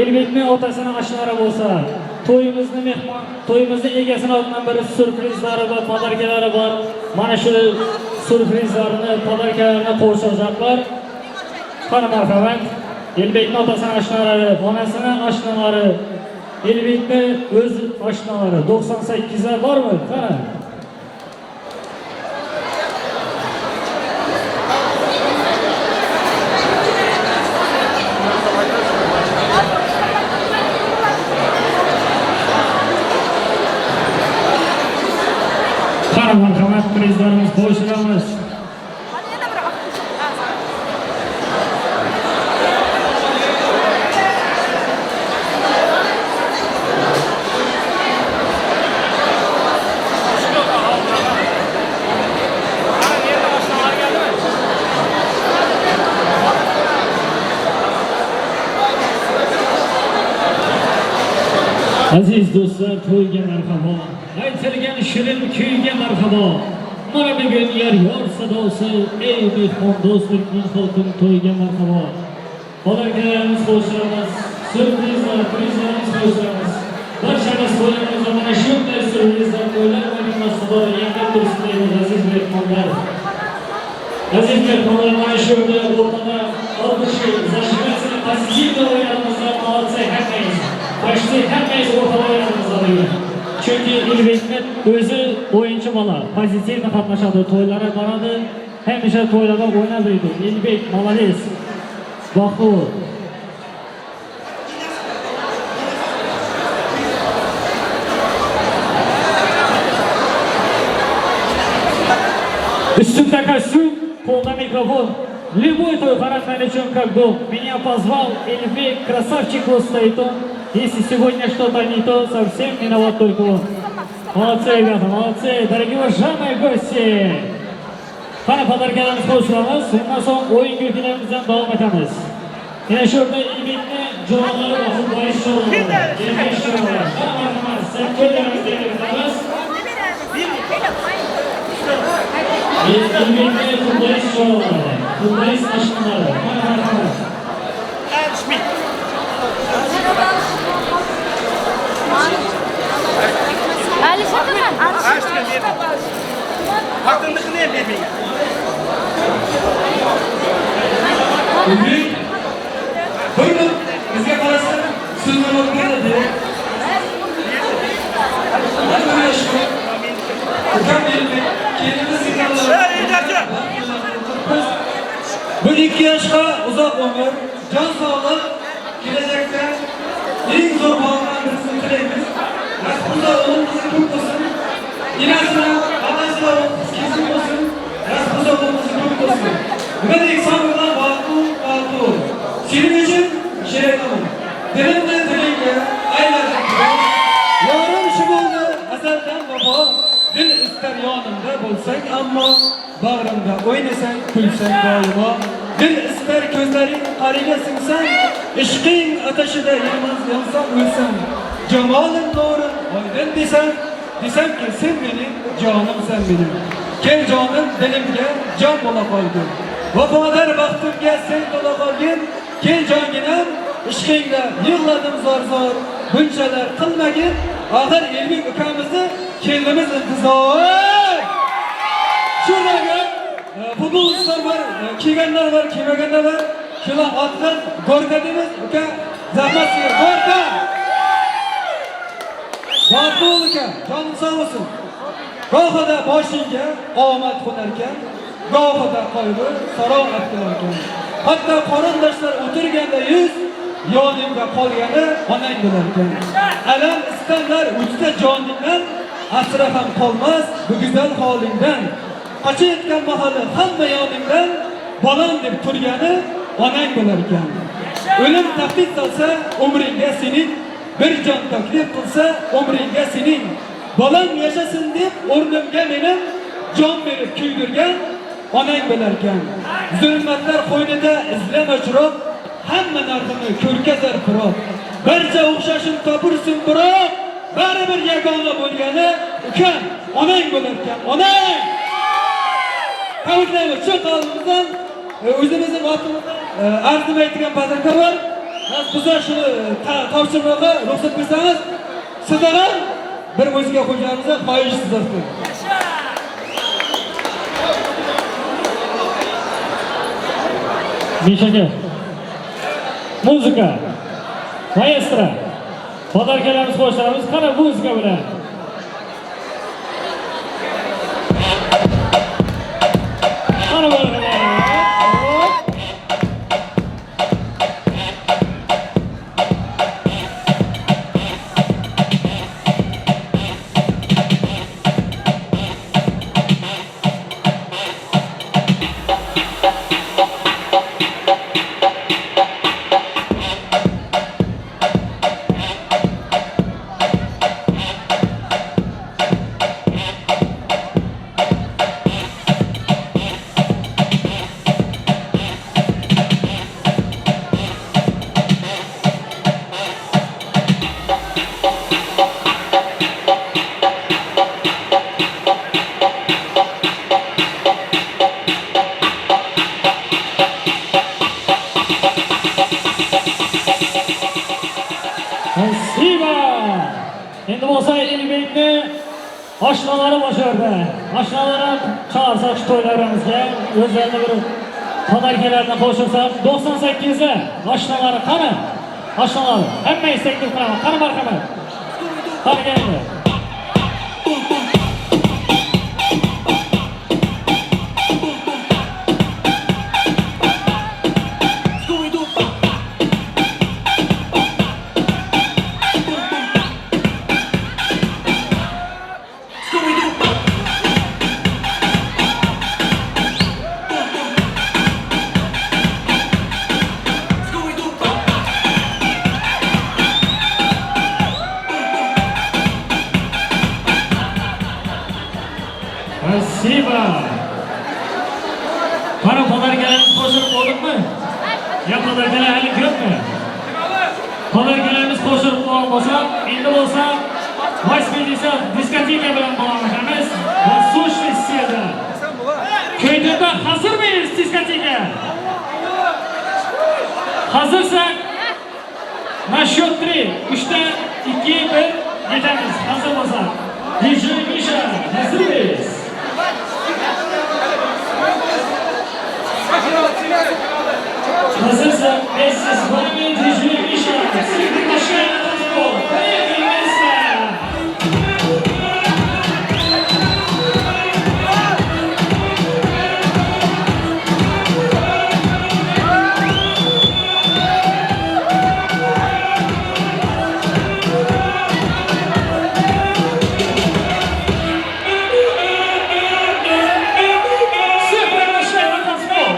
Elbekning otasini oshnalari bo'lsa, to'yimizni mehmon, to'yimizni egasini oldidan bir syurprizlari va podarkalari bor. Mana shu syurprizlarni, podarkalarni qo'shacaklar. Qani marhamat. Elbekning otasini oshnalari, onasini oshnalari, Elbekning o'z oshnalari 98 lar bormi? Qani. Qani marhamat, prizlarimiz qo'shilamiz. Aziz do'stlar, to'yga marhabo. Aytilgan shirin kuyga marhabo. Mana bugun yer yor sadosi, ey mehmon do'stlikning xalqim to'yga marhabo. Podarkalarimiz qo'shilamiz, syurprizlar, prizlarimiz qo'shilamiz. Barchamiz to'ylarimizda mana shunday syurprizlar, to'ylar va xudo yanglab tursin deymiz aziz mehmonlar. Aziz mehmonlar, mana shu yerda o'rtada oldishi, зажигательно, позитивно o'ynadingizlar, молодцы hammangiz. Почти hammangiz o'rtada o'ynadingizlar bugun. Chunki Elbekni o'zi o'yinchi bola, pozitivni qatnashadi, to'ylarga boradi, hamisha to'ylarda o'ynab yuradi. Elbek, молодец. Baxtli bo'l. Üstümde костюм, полный микрофон. Любой твой характер чем как дом. Меня позвал Эльбек, красавчик вот стоит он. Если сегодня что-то не то, совсем виноват только он. Молодцы, ребята, молодцы, дорогие уважаемые гости. Qani podarkalarimiz qo'shilamiz. Undan so'ng o'yin kulgilarimizdan davom etamiz. Yana shu yerda Elbekni jo'ralari va futbolist jo'ralari, erkak jo'ralari. Qani marhamat, to'ylarimizni tabriklaymiz. Elbekni futbolist jo'ralari, futbolist oshnalari. Qani marhamat. Alisher nima? Xotinnikini ham bermang. Bugün buyurun bizga qarasin so'zlar beradi. Mana shu ukam Elbek kelinimiz Bu ikki yoshga uzoq umr, jon sog'lik, kelajakda eng zo'r bolalar birisini tilaymiz. Nasib bo'lsa o'g'il qizi ko'p bo'lsin. Enasi bilan otasi bilan o'g'il qiz kesin bo'lsin. Nasib bo'lsa o'g'il qizi ko'p bo'lsin. Nima deylik, son bilan baxtli, baxtli bo'l. Sening uchun she'r aytaman. Dilimni tilingga ayladim. Yorim shu bo'ldi azaldan vafo. Dil istar yonimda bo'lsang, ammo bag'rimda o'ynasang, kulsang doimo. Dil istar ko'zlaring qariga singsan, Yşkyň ataşyda ýanmaz ýansam ölsem, Jemalyň nurun oýdan desem, Desem ki sen meniň, janym sen meniň. Gel janym dilimge jan bola galgyn. Wepadar bagtymga sen tola galgyn, Gel janginem, yşkyňda ýygladym zar-zar, Bunçalar kylmagyn, ahyr Elbek ukamizni kelinimiz intizor. Şurada futbolistler bar, kiygenler bar, kiymegenler bar. Şular atgan gorka deymiz, uka, zahmat sizga, gorka! Baxtli bo'l uka, joning sog' bo'lsin. Gohida boshingga omad qo'narkan, gohida qayg'u saroat qilarkan. Hatto qarindoshlar o'tirganda yuz, yoningda qolgani onang bo'larkan. Alam istamlar o'chsa joningdan, asra ham qolmas bu go'zal holingdan. Qochayotgan mahali hamma yoningdan bolam deb turgani onang bo'larkan. O'lim tahdid solsa umringga sening, bir jon taklif qilsa umringga sening. Bolam yashasin deb o'rnimga menim jon berib kuydirgan onang bo'larkan. Zulmatlar qo'ynida izlama chiroq, hamma narxini ko'rkazar firoq. Barcha o'xshashini topursin biroq, baribir yagona bo'lgani ukam, onang bo'larkan, onang! Tabriklaymiz. Shu qalbimizdan o'zimizning otimizdan arzimaydigan подарка bor. Nasib bo'lsa shuni topshirmoqqa ruxsat bersangiz, sizlar ham bir muzika qo'yganimizni xohish sizlardan. Misha aka. Muzika. Maestro. Подарка larimiz qo'shamiz. Qani muzika bilan. Qani marhamat. Hop. Спасибо. Endi bo'lsa Elbekni oshnalari boshlardi. Oshnalari chaqirsak shu to'ylarimizga o'zlarini bir подарка larni qo'shilsak 98 oshnalari qani? Oshnalari hamma taklif qilaman. Qani marhamat. Qani kelinglar. Спасибо. Qani подарка larimiz qo'shilib bo'ldikmi? Yo подарка lar hali ko'pmi? Подарка larimiz qo'shilib bo'lgan bo'lsa, endi bo'lsa 80 diskoteka bilan davom etamiz. Воздушный seda. Kuydirda hazırmıyız diskoteka? Hazırsak на счет 3, 3'te 2, 1 yetamiz. Hazır bo'lsak. DJ Misha, hazırmıyız? Hazırsak вместе с вами DJ Misha. Всех приглашаем на танцпол. Поехали вместе! Всех приглашаем на танцпол.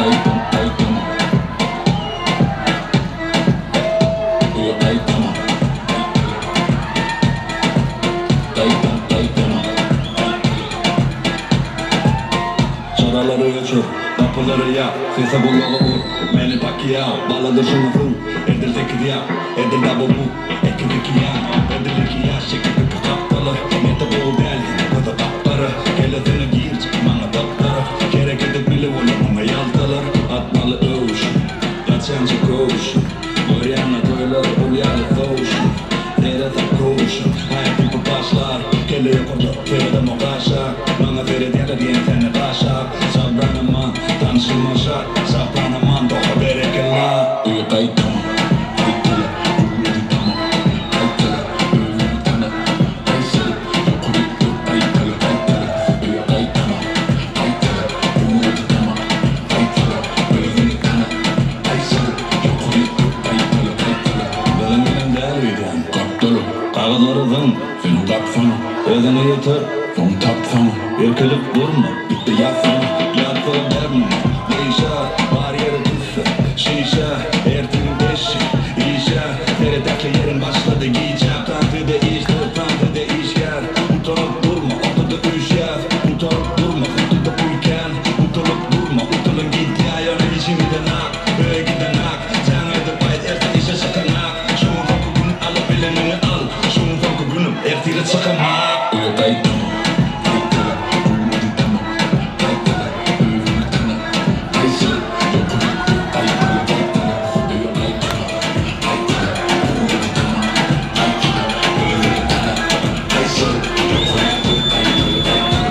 gaýtama, gaýtama. Öýe gaýtama. Gaýtama, gaýtama. Çyralary öçür, gapylary ýap, Sese gulagy ur, Meni Pakiao, Baladyr şuňa suw, Edil sekizýap, edil double bu, Ekiz iki ýan, edil iki ýaş, Çekip iki gapdaly, Neti gowy däl, gözi gap-gara, Kellesine girjek maňa dap-gara, Hereket etmeli bolar muňa ýaltalar, Atmaly öwşün, gaçýança köwşün, Görýäňä toýlar gul ýaly sowşun, Seresap köwşün, Haýat ýüpi başlar, Kelle ýokarda, seredemok aşak, Maňa seredýärler ýeňsäni gaşap, Şabranaman, tanşyma şat, Şaplanaman, doga berekella. Öýe gaýtama, gaýtala, öwredi tamam, gaýtala, özüňi tana, gaýşalyp, ýokaryk dur, gaýtala, gaýtala, öýe gaýtama, gaýtala, öwredi tamam, gaýtala, özüňi tana, gaýşalyp, ýokaryk dur, gaýtala, gaýtala. Biziň bilen däl öýdýän, gapdala, kagyzlary zyň, seniň gapsaň, özüňe ýeter, soň tapsaň, erkelip durma, git-de ýatsaň, ýatsa berme, gyşa, bar ýeri tüsse, şişe, ertiriň eşek, işe, seret ähli ýeriň başlady gijäp, tankyda iş, tankyda işgär, utanyp durma, ortada üýşýäs, utanyp durma, gutuda pul kän, utalyp durma, utalyň gidýä, ýöne işiň gidenak, öýe gidenak, jaň edip aýt, erte işe çykanak, şu gün soňky gün alyp bileniňi al, şu gün soňky günüm, ertire çykamak. Öýe gaýtama, gaýtala, öwredi tamam, gaýtala, özüňi tana, gaýşalyp, ýokaryk dur, gaýtala, gaýtala, öýe gaýtama, gaýtala, öwredi tamam, gaýtala, özüňi tana, gaýşalyp, ýokaryk dur, gaýtala, gaýtala.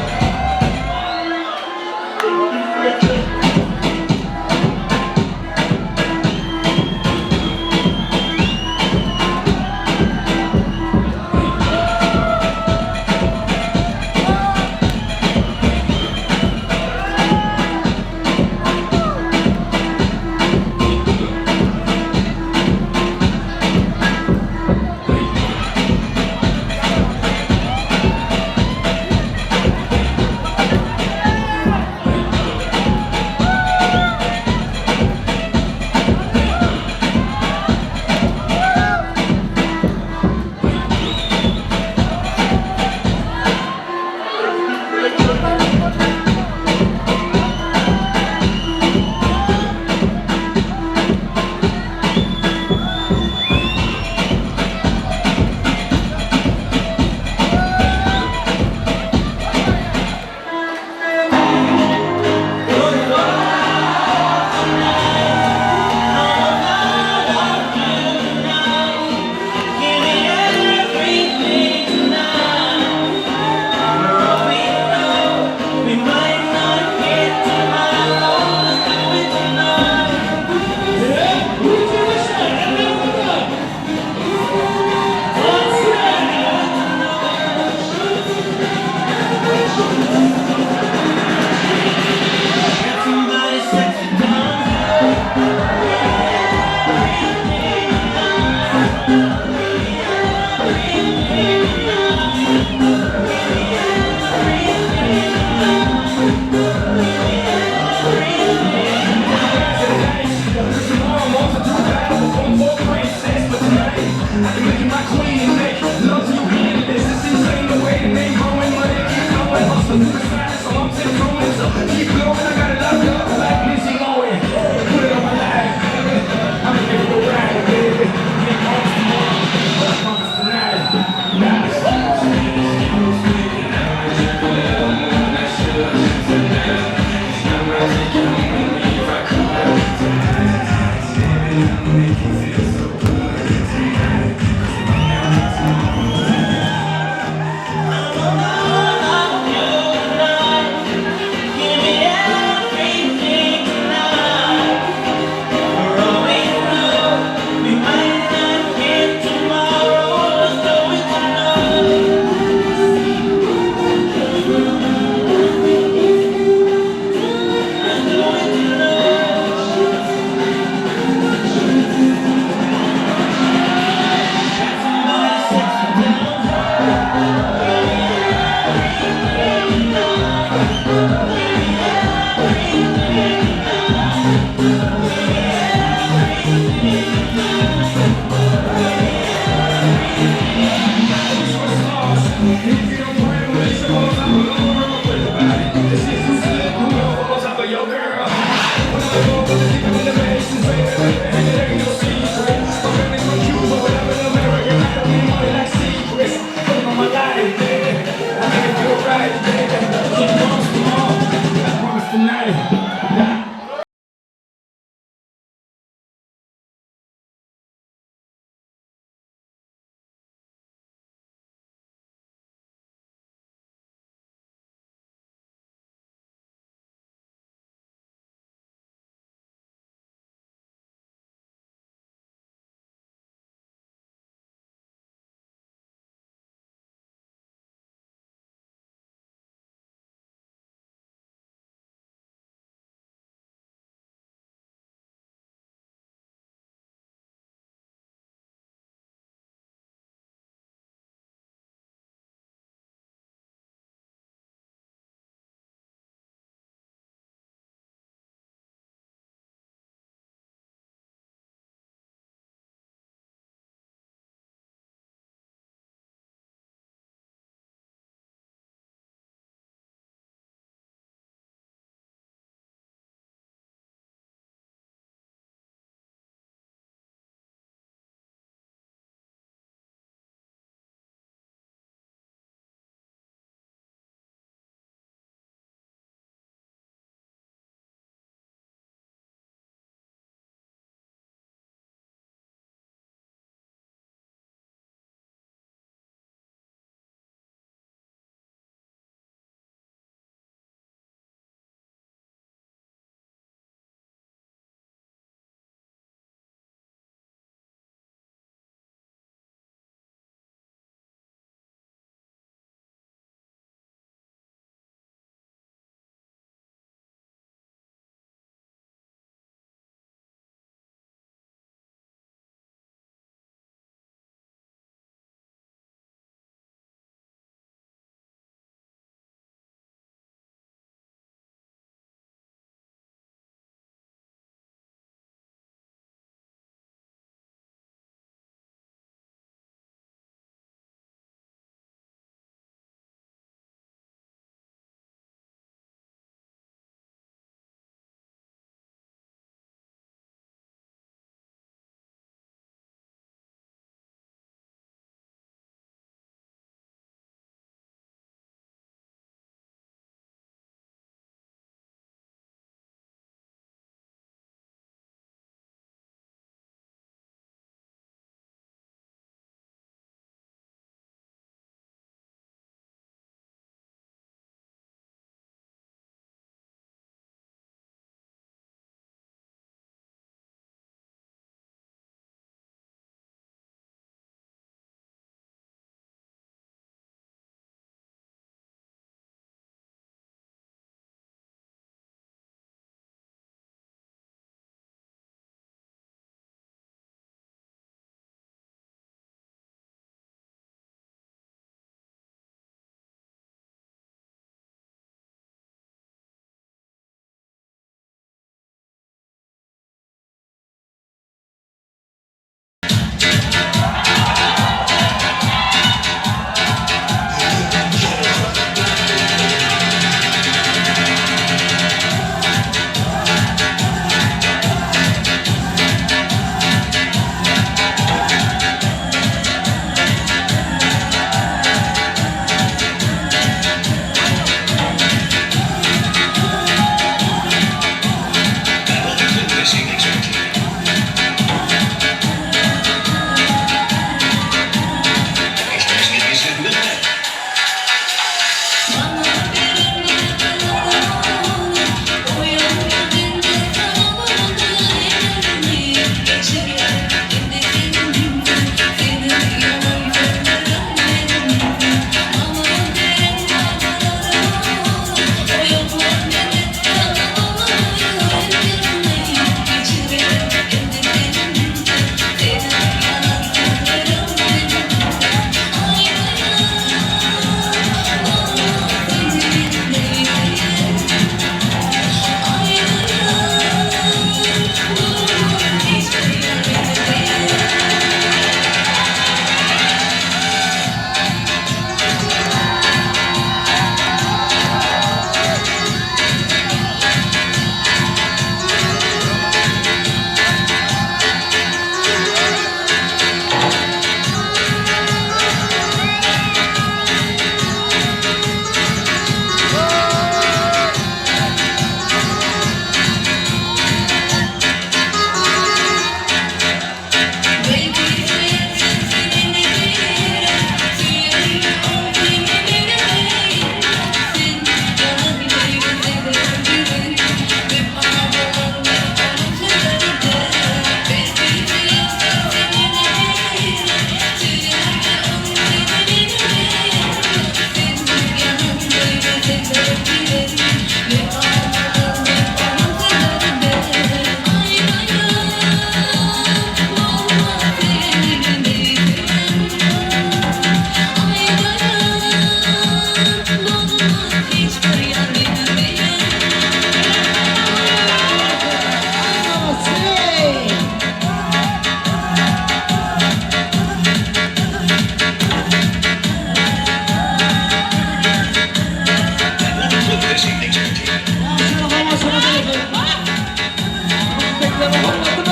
Bize hormatymyz.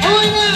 Oýna!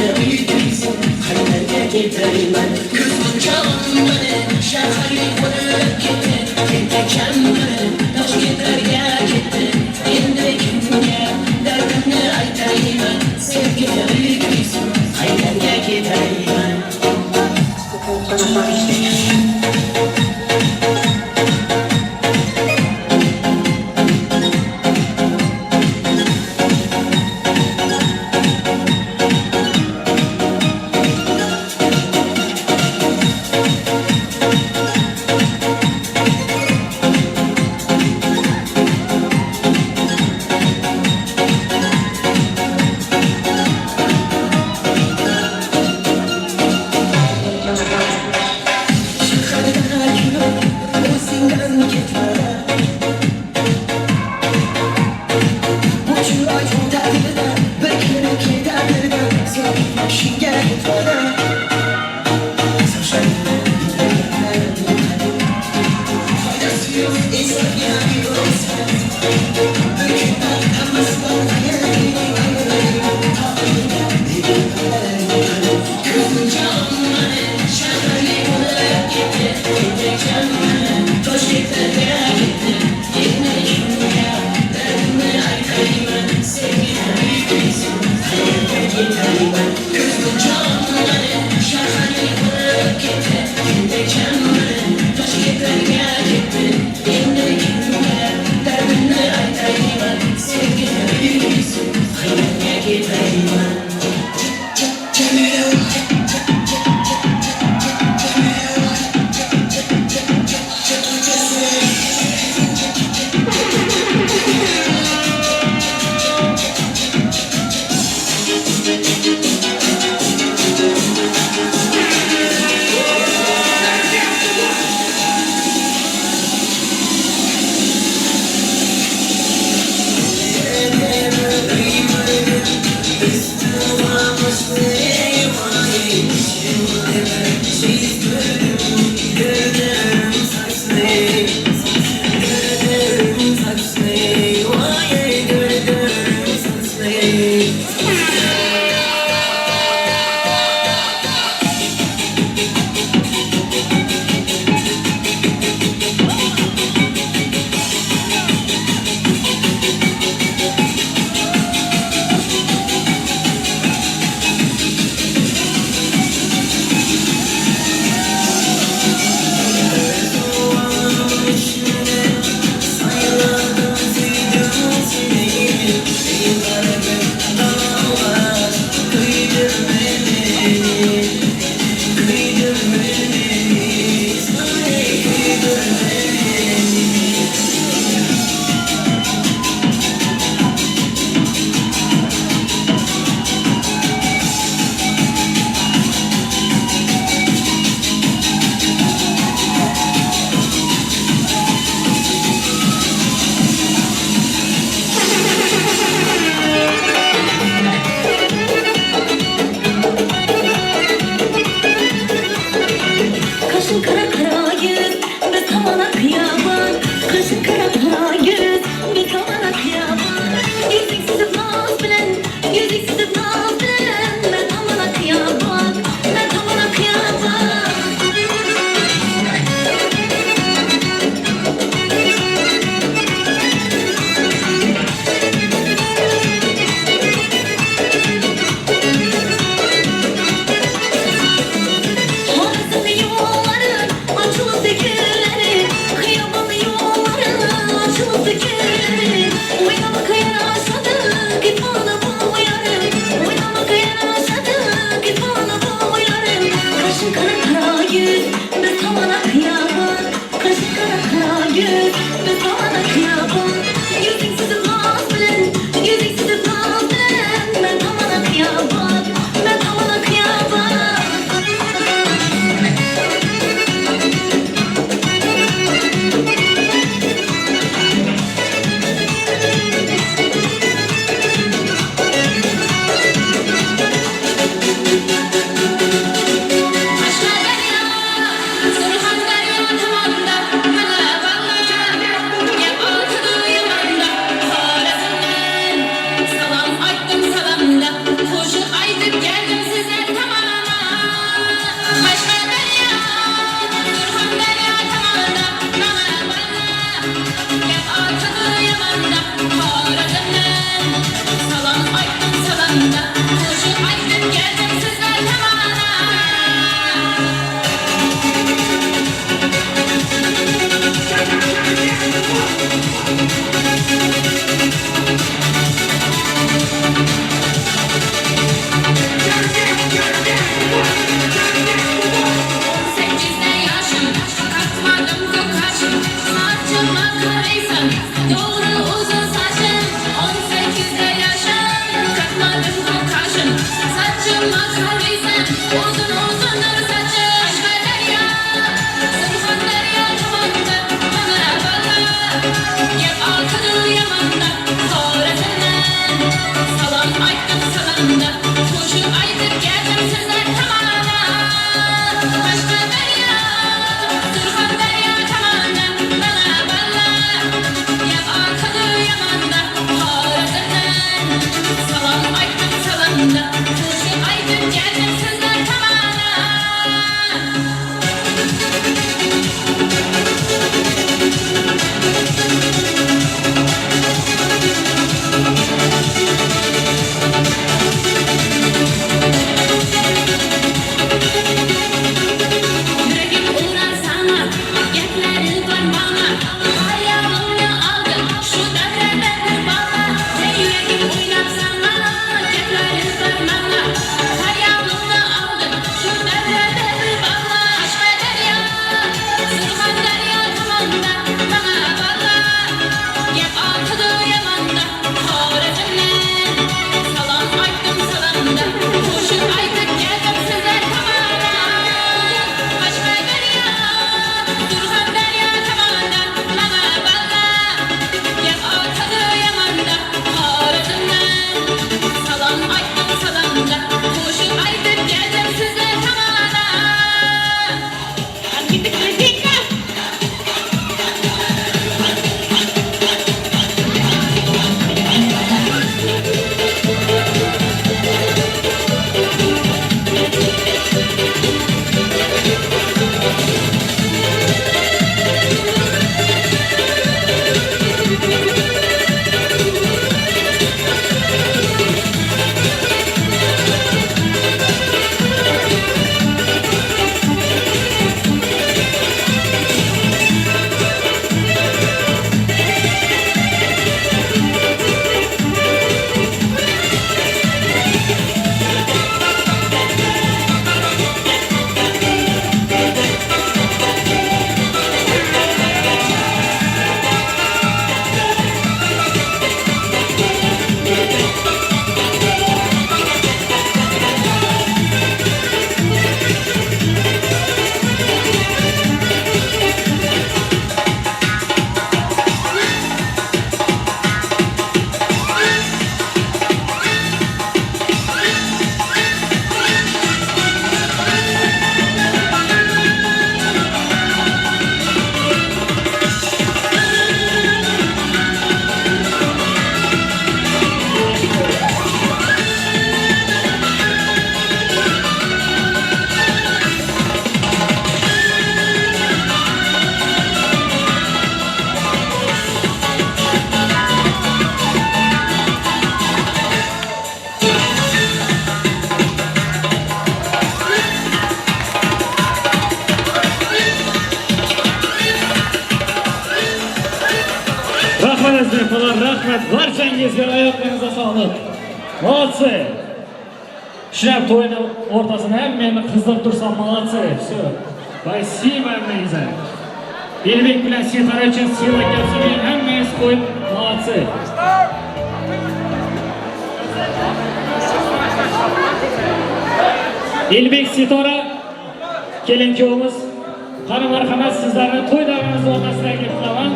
Sevgili qaylarga ketayman? Ko'z meni shaharga qo'yib ketdi. Tentakam biri Toshkentlarga ketdi. Endi kimga dardimni aytayman? Sevgili qaylarga ketayman? Uzun-uzundyr saçy Kaşgaderýa, Surhanderýa tomonda maňa bala. Gep altydy ýamanda Horezmden. Salam aýtdym salamda, Goşup aýdyp geldim sizler tamana. Kaşgaderýa, Surhanderýa tomonda maňa bala. Gep altydy ýamanda Horezmden. Salam aýtdym salamda, Goşup aýdyp geldim sizler tamana. Ýüregim urar saňa, Gepleri bar maňa, Haýalyňny aldyň, Şu döwrede bir bala. Heý, ýüregim oýnap saňa, Gepleri bar maňa, Haýalyňny aldyň, Şu döwrede bir bala. Kaşgaderýa, Surhanderýa tomonda maňa bala. Gep altydy ýamanda, Horezmden. Salam aýtdym salamda, Goşup aýdyp geldim sizler tamana. Kaşgaderýa, Surhanderýa tomonda maňa bala. Gep altydy ýamanda, Horezmden. Salam aýtdym salamda, Goşup aýdyp geldim sizler tamana. Gitdik gitdik. Rahmat aziz mehmonlar, rahmat barchangizga oyoqlaringizga sog'liq. Молодцы. Shular to'yni o'rtasini ham meni qizdirib tursam, молодцы. Всё. Спасибо hammangizga. Elbek bilan Setora uchun siylagan hammangiz qo'yib, молодцы. Elbek Sitora kelin kuyovimiz qani marhamat sizlarni to'y davramiz o'rtasida taklif qilaman.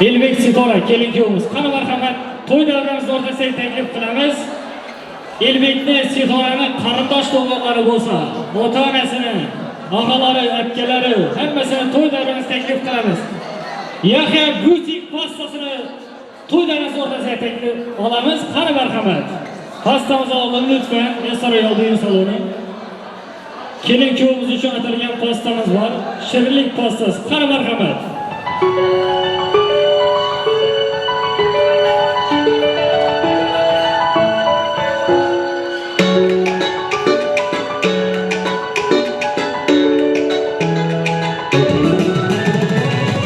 Elbek Sitora kelin kuyovimiz qani marhamat to'y davramiz o'rtasiga taklif qilamiz. Elbekni Sitorani qarindosh tug'onlari bo'lsa, ota-onasini, og'alari, akalari hammasini to'y davramiz taklif qilamiz. Yahya butik pastasini to'y davramiz o'rtasiga taklif olamiz. Qani marhamat. Pastamizni oldin lütfen Esara Yol saloni. Kelin kuyovimiz uchun atalgan pastamiz bor. Shirinlik pastasi. Qani marhamat.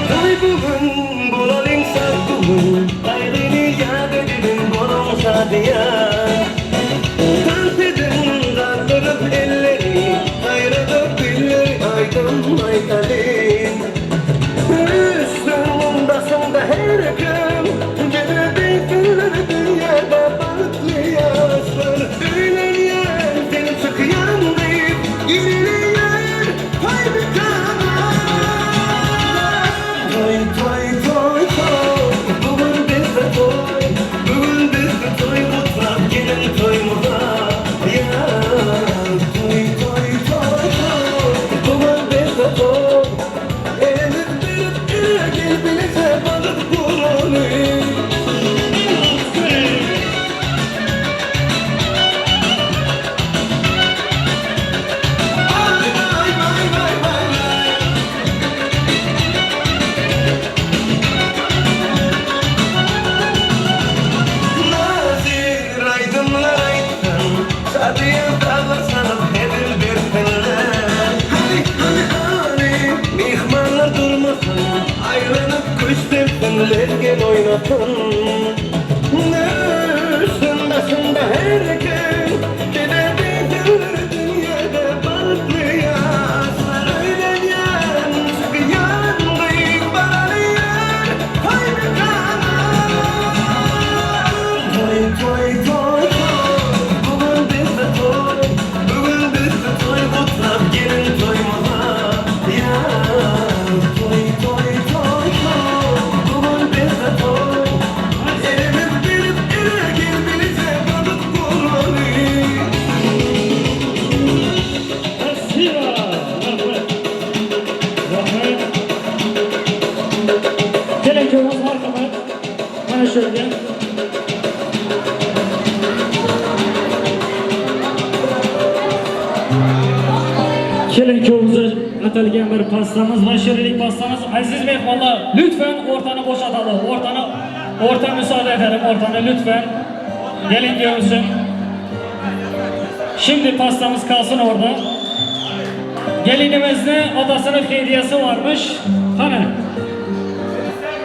Toy bugün bulalım sat bugün Kaygını yad edin bolun sadiya Dans edin kaldırıp elleri Ayrılıp dilleri aydın aytalin Üstün mundasında her gün Gene beyfilleri Şadyýan sazlar çalyp hezil bersinler. Hany, hany, hany, myhmanlar durmasyn, Aýlanyp küşt depsin, mergen oýnasyn. Düşsün daşynda her kim, Gider diýsinler dünýede bagtly ýaşlar. Öýlenýän, çykýan gyz baraly ýer, toý mekana. Toý, toý, toý, toý, bu gün bizde toý, Bu gün bizde toý gutlap geliň toýumyza, ýar. Toý, toý, toý, toý, bu gün bizde toý, Elimiz berip ele gel bileje bagyt guraly. Спасибо. Rahmat. Rahmat. Keling kuyovimiz marhamat. Mana shu yerga. Kelin kuyovimizga atalgan bir pastamiz va shirinlik pastamiz. Aziz mehmonlar, lütfen o'rtani bo'shatadi. O'rtani o'rta müsaade edelim, o'rtani lütfen. Gelin kuyovimizin. Şimdi pastamız kalsın orada. Gelinimizin atasının hediyesi varmış. Hani?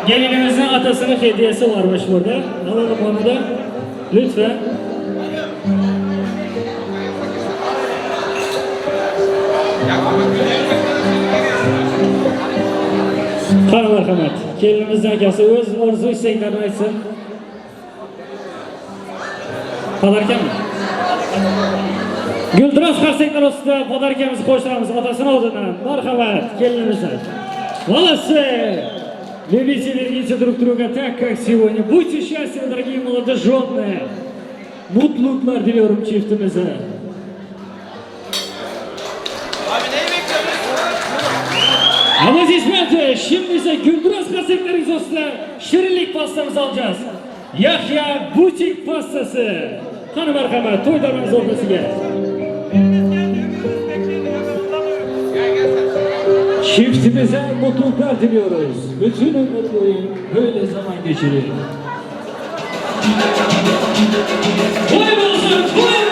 Gelinimizin atasının hediyesi varmış burada. Alalım onu da. Lütfen. Qani marhamat. Kelinimizning akasi o'z orzu istaklarini aytsin. Подарка mi? Guldiroz qarsaklar ostida подарка mizni qo'shtiramiz otasini oldidan. Marhamat, kelinimizni. Молодцы! Любите, берегите друг друга так, как сегодня. Будьте счастливы, дорогие молодожены. Mutluluklar diliyorum çiftimize. Abi neyi bekliyorsun? Aplodismenty. Şimdi ise Güldüraz qarsaklarınız ostida shirinlik pastamızı alacağız. Yahya Butik pastası. Qani marhamat, to'y darvozasi o'rtasiga. Çiftimize mutluluklar diliyoruz. Bütün ömür boyu böyle zaman geçirin. Toy olsun, toy!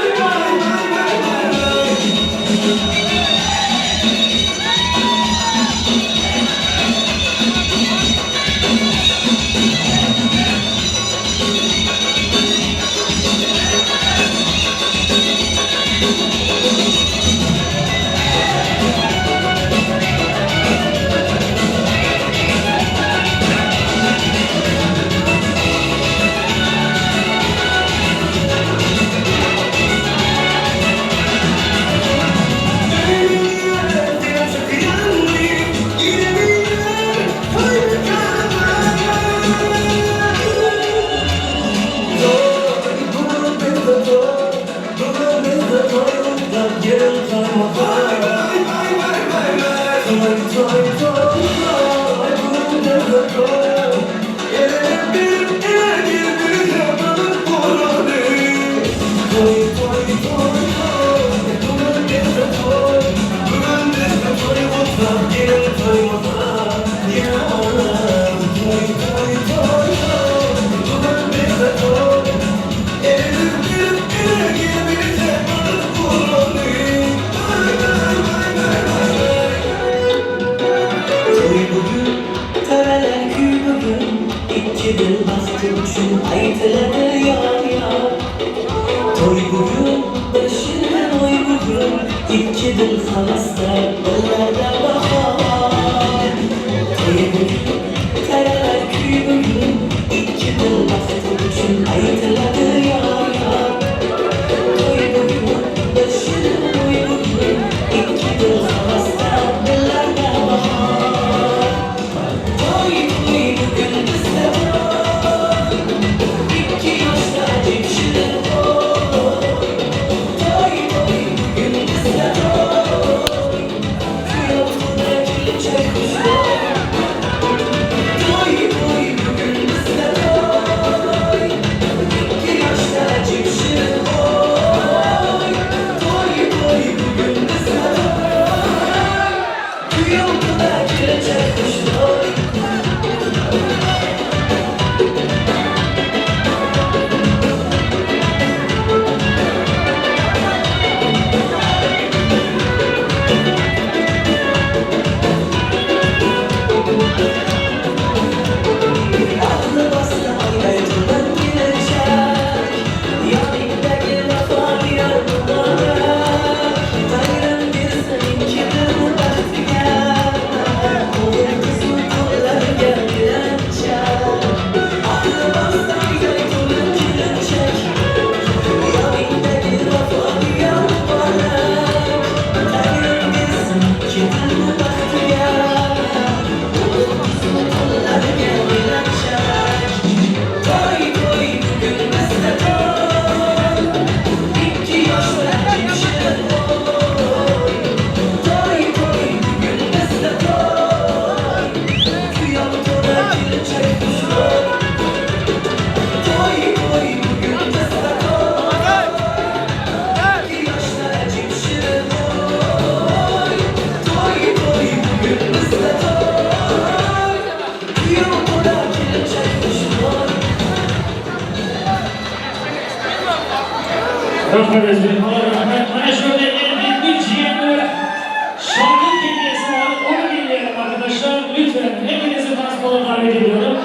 Toy bugün, töreler küy bugün Ikki dil baxti uchun aytiladi yor yor To'y bugun, bir shirin oy bugun Ikki dil havasda, dillarda bahor To'y bugun, taralar kuy bugun Ikki dil baxti uchun aytiladi yor yor To'y bugun, bir shirin oy bugun Ikki dil havasda, dillarda bahor To'y to'y bugun bizda to'y Ikki yoshda ajib shirin to'y To'y to'y bugun bizda to'y Kuyov to'la kelinchak xushbo'y To'y to'y bugun bizda to'y Ikki Rahmet aziz mehmonlar, rahmat. Mana shu yerda ellikli jiyanlar Şarkı hediyesi var. Onu dinleyelim arkadaşlar. Lütfen hepinizi danspola davet ediyorum.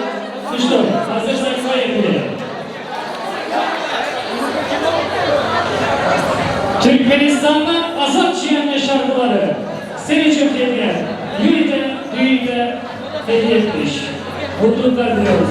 İşte hazırsak say yapalım. Türkmenistan'dan Azat Jiyan'ın şarkıları. Seni çok hediye. Yürüte, düğünde hediye etmiş. Mutluluklar diliyoruz.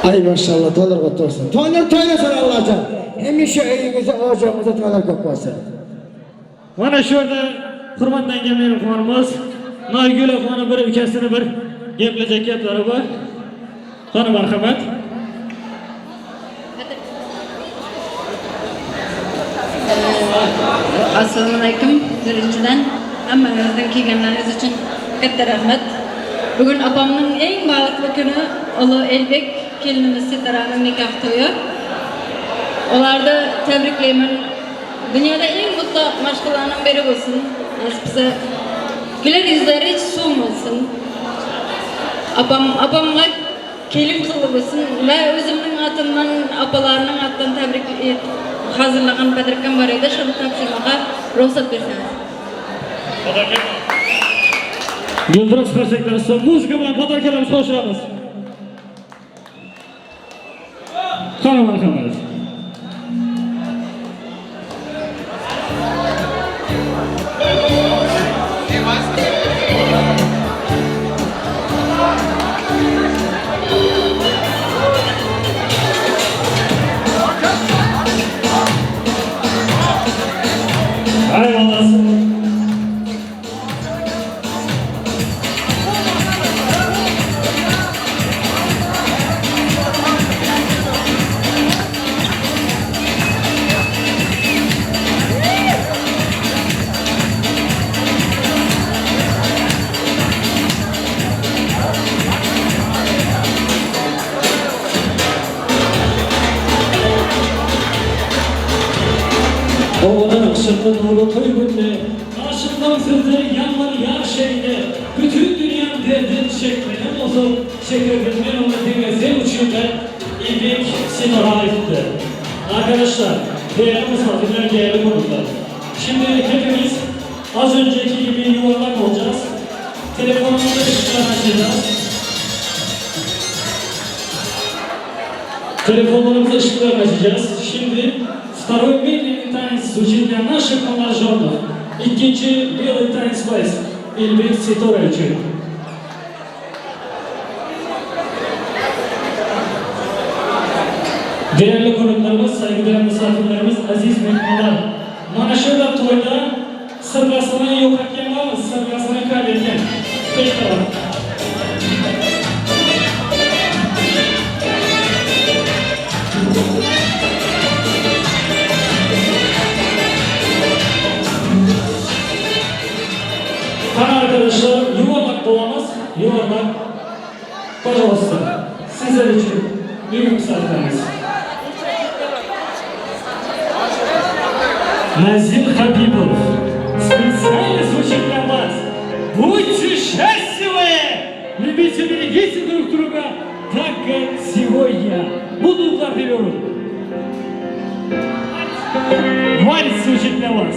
Ay maşallah toýlar gutly bolsun. Toýlar toýlasyn Allajan. Hemişe öýüňizde ojagyňyzda toýlar köp bolsun. Mana shu yerda hurmatlangan mehmonimiz Noygul opaning bir ukasini bir gaplashak gaplari bor. Qani marhamat. Assalomu alaykum. Birinchidan hammangizning kelganlaringiz uchun katta rahmat. Bugun opamning eng baxtli kuni Ulug' Elbek kelinimiz Sitoraning nikoh to'yi. Ularni tabriklayman. Dunyoda eng mutlu mashg'ullarning biri bo'lsin. Nasib qilsa güler yüzleri hiç soğumasın. Opam opamga kelin qildi bo'lsin va o'zimning otimdan opalarning otidan tabrik hazırlagan подаркам bor edi. Shuni topshirmoqqa ruxsat bersangiz. Gulduros qarsaklar ostida muzika bilan подарка larimizni topshiramiz. Qani marhamat. Eyvallah. Ovadan akşamda nurlu toy günde, Aşıkların sözleri yanlar yar şeyde, bütün dünyanın derdini çekmeyen olsun, çekerdim ben onu deme sen uçunda, İlbek Sitora etti. Arkadaşlar, değerli misafirler, değerli konuklar. Şimdi hepimiz az önceki gibi yuvarlak olacağız. Telefonumuzu ışıklar açacağız. Telefonlarımızı ışıklar açacağız. Şimdi второй медленный танец звучит для наших молодоженов. Ikkinchi белый танец вальс Elbek Sitora uchun. Değerli konuklarımız, saygıdeğer misafirlerimiz, aziz mehmonlar. Mana shunday to'yda sirg'asini yo'qotgan bormi? Sirg'asini kaybetgan. Besh taraf. Qani arkadaşlar, yuvarlak dolamaz, yuvarlak. Пожалуйста, sizler için büyük misafirlerimiz. Назим Хабибов специально звучит для вас. Будьте счастливы! Любите, берегите друг друга, так как сегодня. Буду diliyorum. Вальс звучит для вас.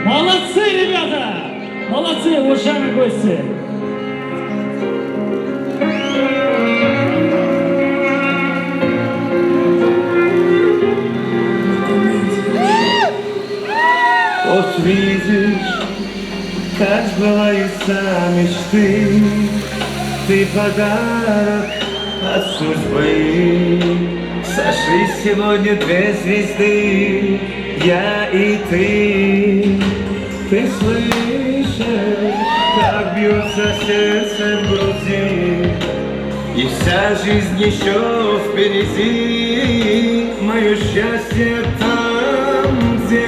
Молодцы, ребята! Молодцы, уважаемые гости! Вот видишь, как сбываются мечты, Ты подарок от судьбы. Сошлись сегодня две звезды, я и ты. Ты слышишь, как бьется сердце в груди, И вся жизнь еще впереди. Мое счастье там, где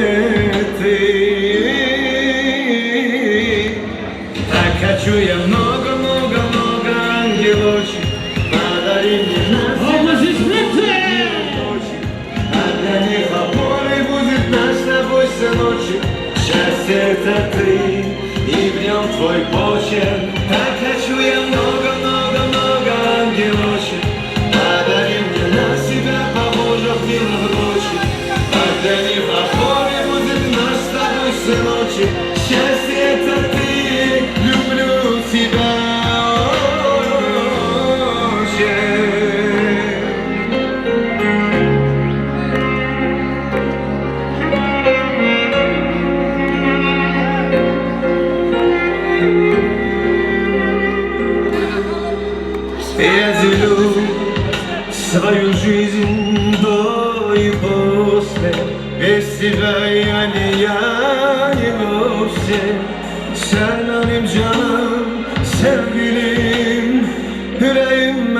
ты. Так хочу я много-много-много ангелочек. Подари мне на А для них опорой будет наш с тобой сыночек. Счастье это ты, и в нем твой почерк. Так хочу я много-много-много ангелочек. Подари мне на себя похожих милых дочек. А для них опорой будет наш с тобой сыночек. Счастье это ты, люблю тебя очень. Свою жизнь до и после Без тебя я не я не вовсе Sen benim canım, sevgilim Yüreğim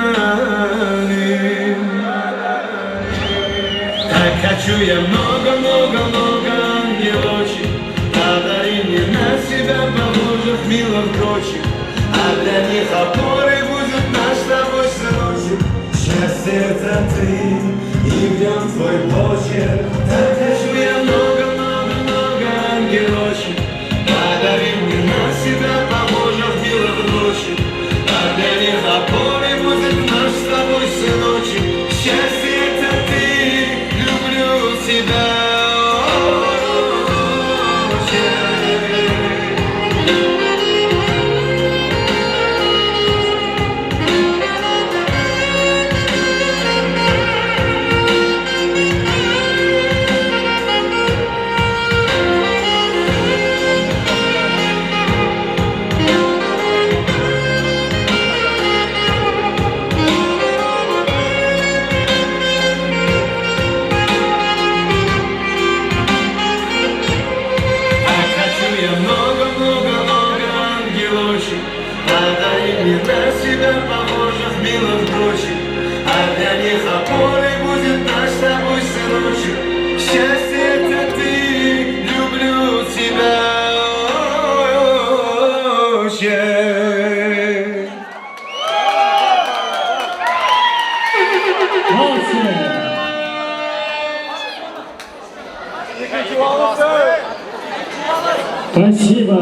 benim Так хочу я много-много-много ангелочек Подари мне на себя похожих милых дочек А для них опорой будет наш с тобой сыночек Счастье это ты и в нем твой почерк Так хочу я много-много-много ангелочек Подари мне на себя похожих милых дочек А для них опорой будет наш с тобой сыночек Счастье это ты, люблю тебя очень. А хочу я много-много-много ангелочек Подари мне на себя похожих милых дочек А для них опорой будет наш с тобой сыночек Счастье это ты, люблю тебя очень. Спасибо.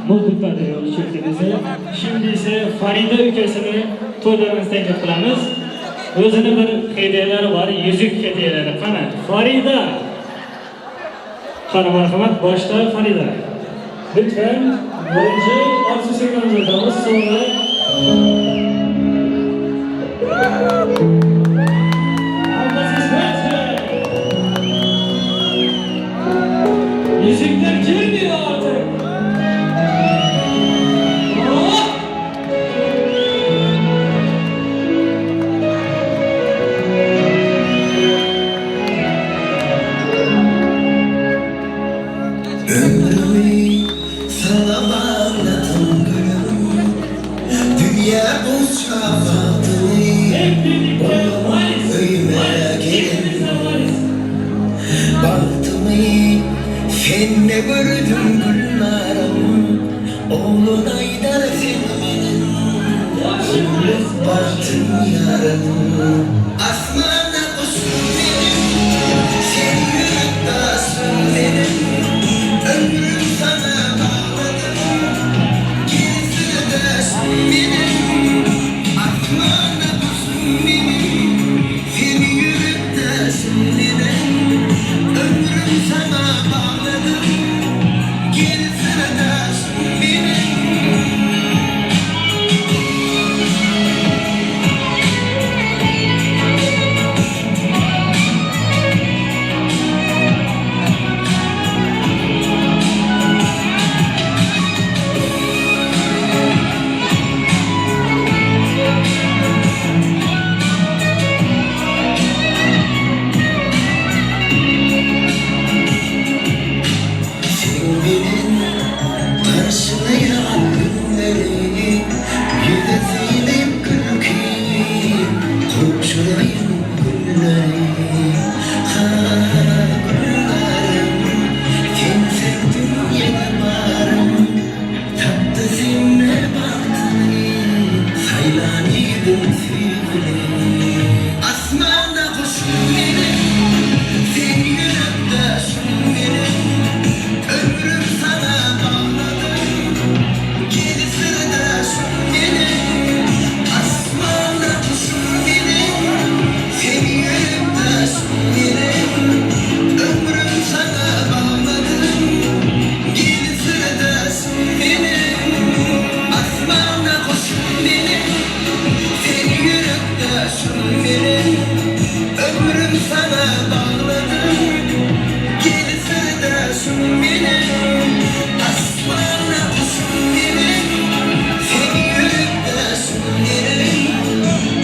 Mutluluklar diliyoruz çiftimize. Şimdi ise Farida ülkesini to'ylarimizni taklif qilamiz. O'zini bir hediyalari var, yüzük hediyalari. Qani, Farida. Qani marhamat, boshda Farida. Lütfen birinchi Orzu singlimizga o'tamiz, so'ngra Yüzükler girmiyor artık. Oh! Ömrümü sana bağladım gülüm Dünya boşa baktım Öğüme gelin Baktımı sende gördüm güllerim Oğlun aydar sen benim Ömrüm baktım yarım Asmana kuşum benim Sen yurttasın benim Ömrüm sana bağladım Gel sırdaşım benim Asmana kuşum benim Seni yurttasın benim Ömrüm sana bağladım Gel sırdaşım benim. Sen benim karşılayan günleri Yüzesine gülkü Komşulayım günleri Ha güllerim Sen sevdin yine varım Tattı seninle baktın Saylan idim sevgili Asmanda kuşum benim Sen yürektaşım benim Ömrüm sana bağladım Gel sırdaşım benim Asmanda kuşum benim Seni yürektaşım benim Ömrüm sana bağladım Gel sırdaşım benim Asmanda kuşum benim Seni yürektaşım benim Ömrüm sana bağladım Gel sırdaşım benim Asmana kuşum benim Seni yürektaşım benim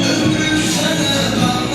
Ömrüm sana bağladım.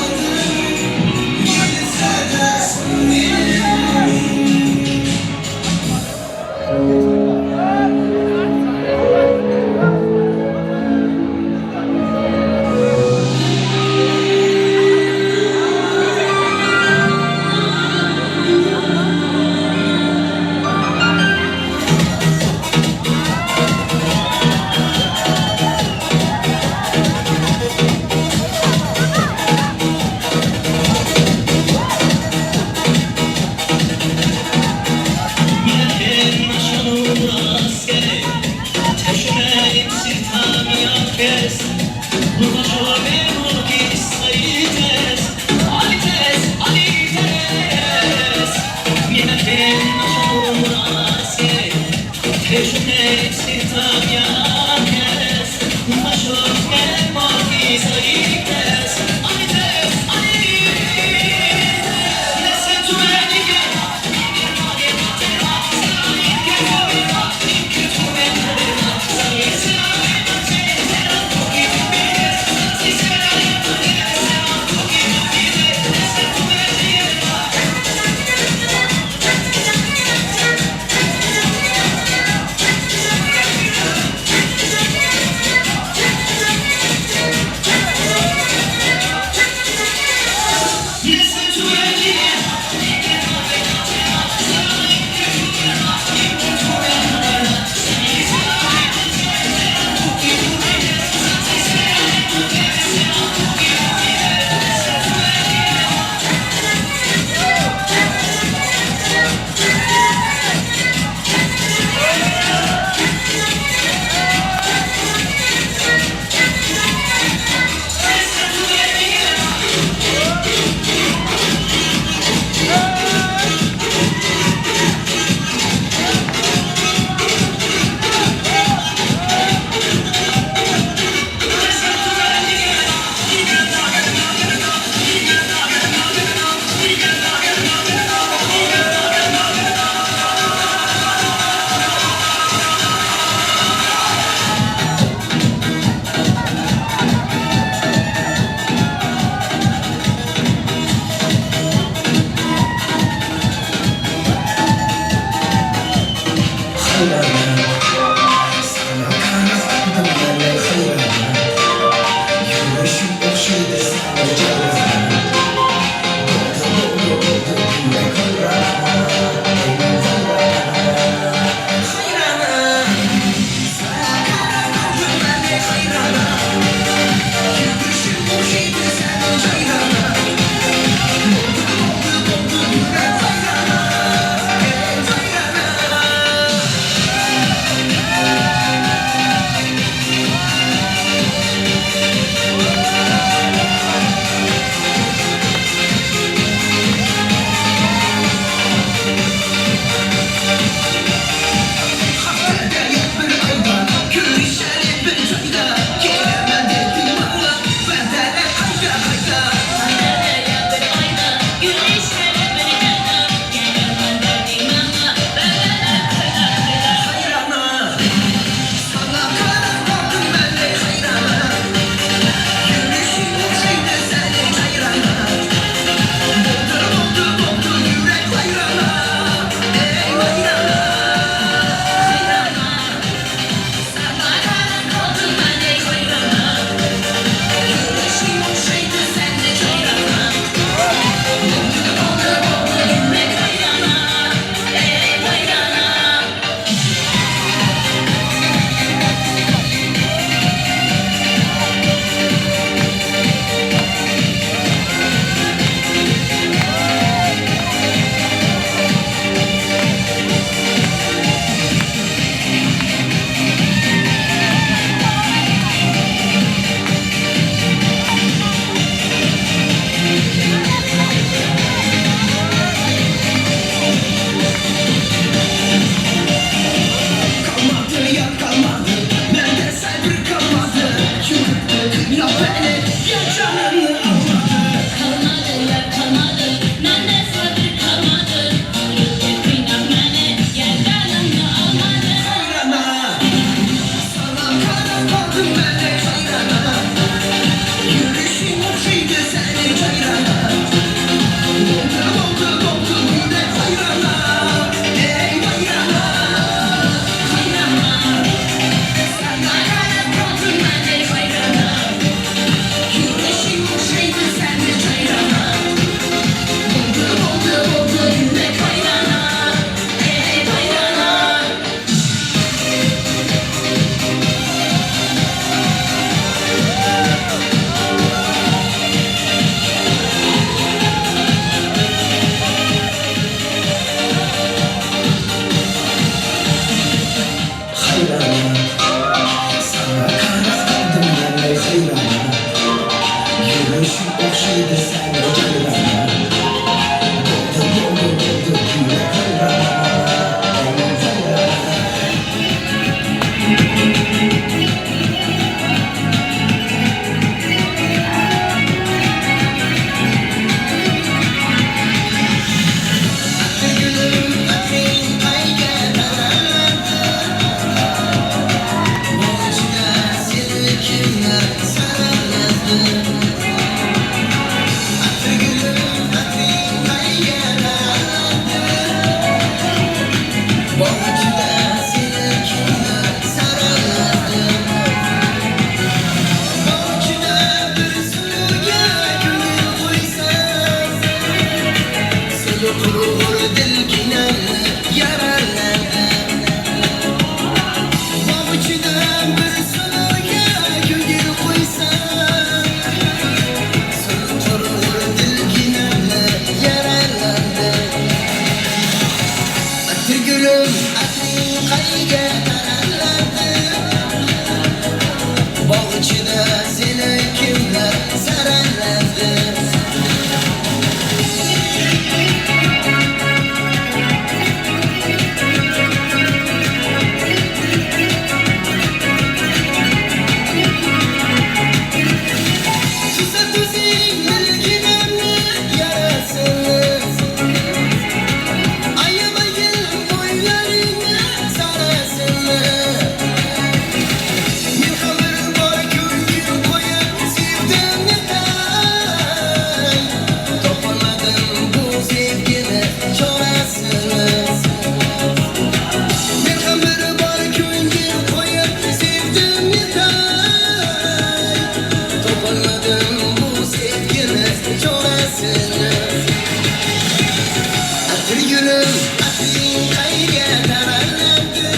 Gülüm ating qayga taraladi?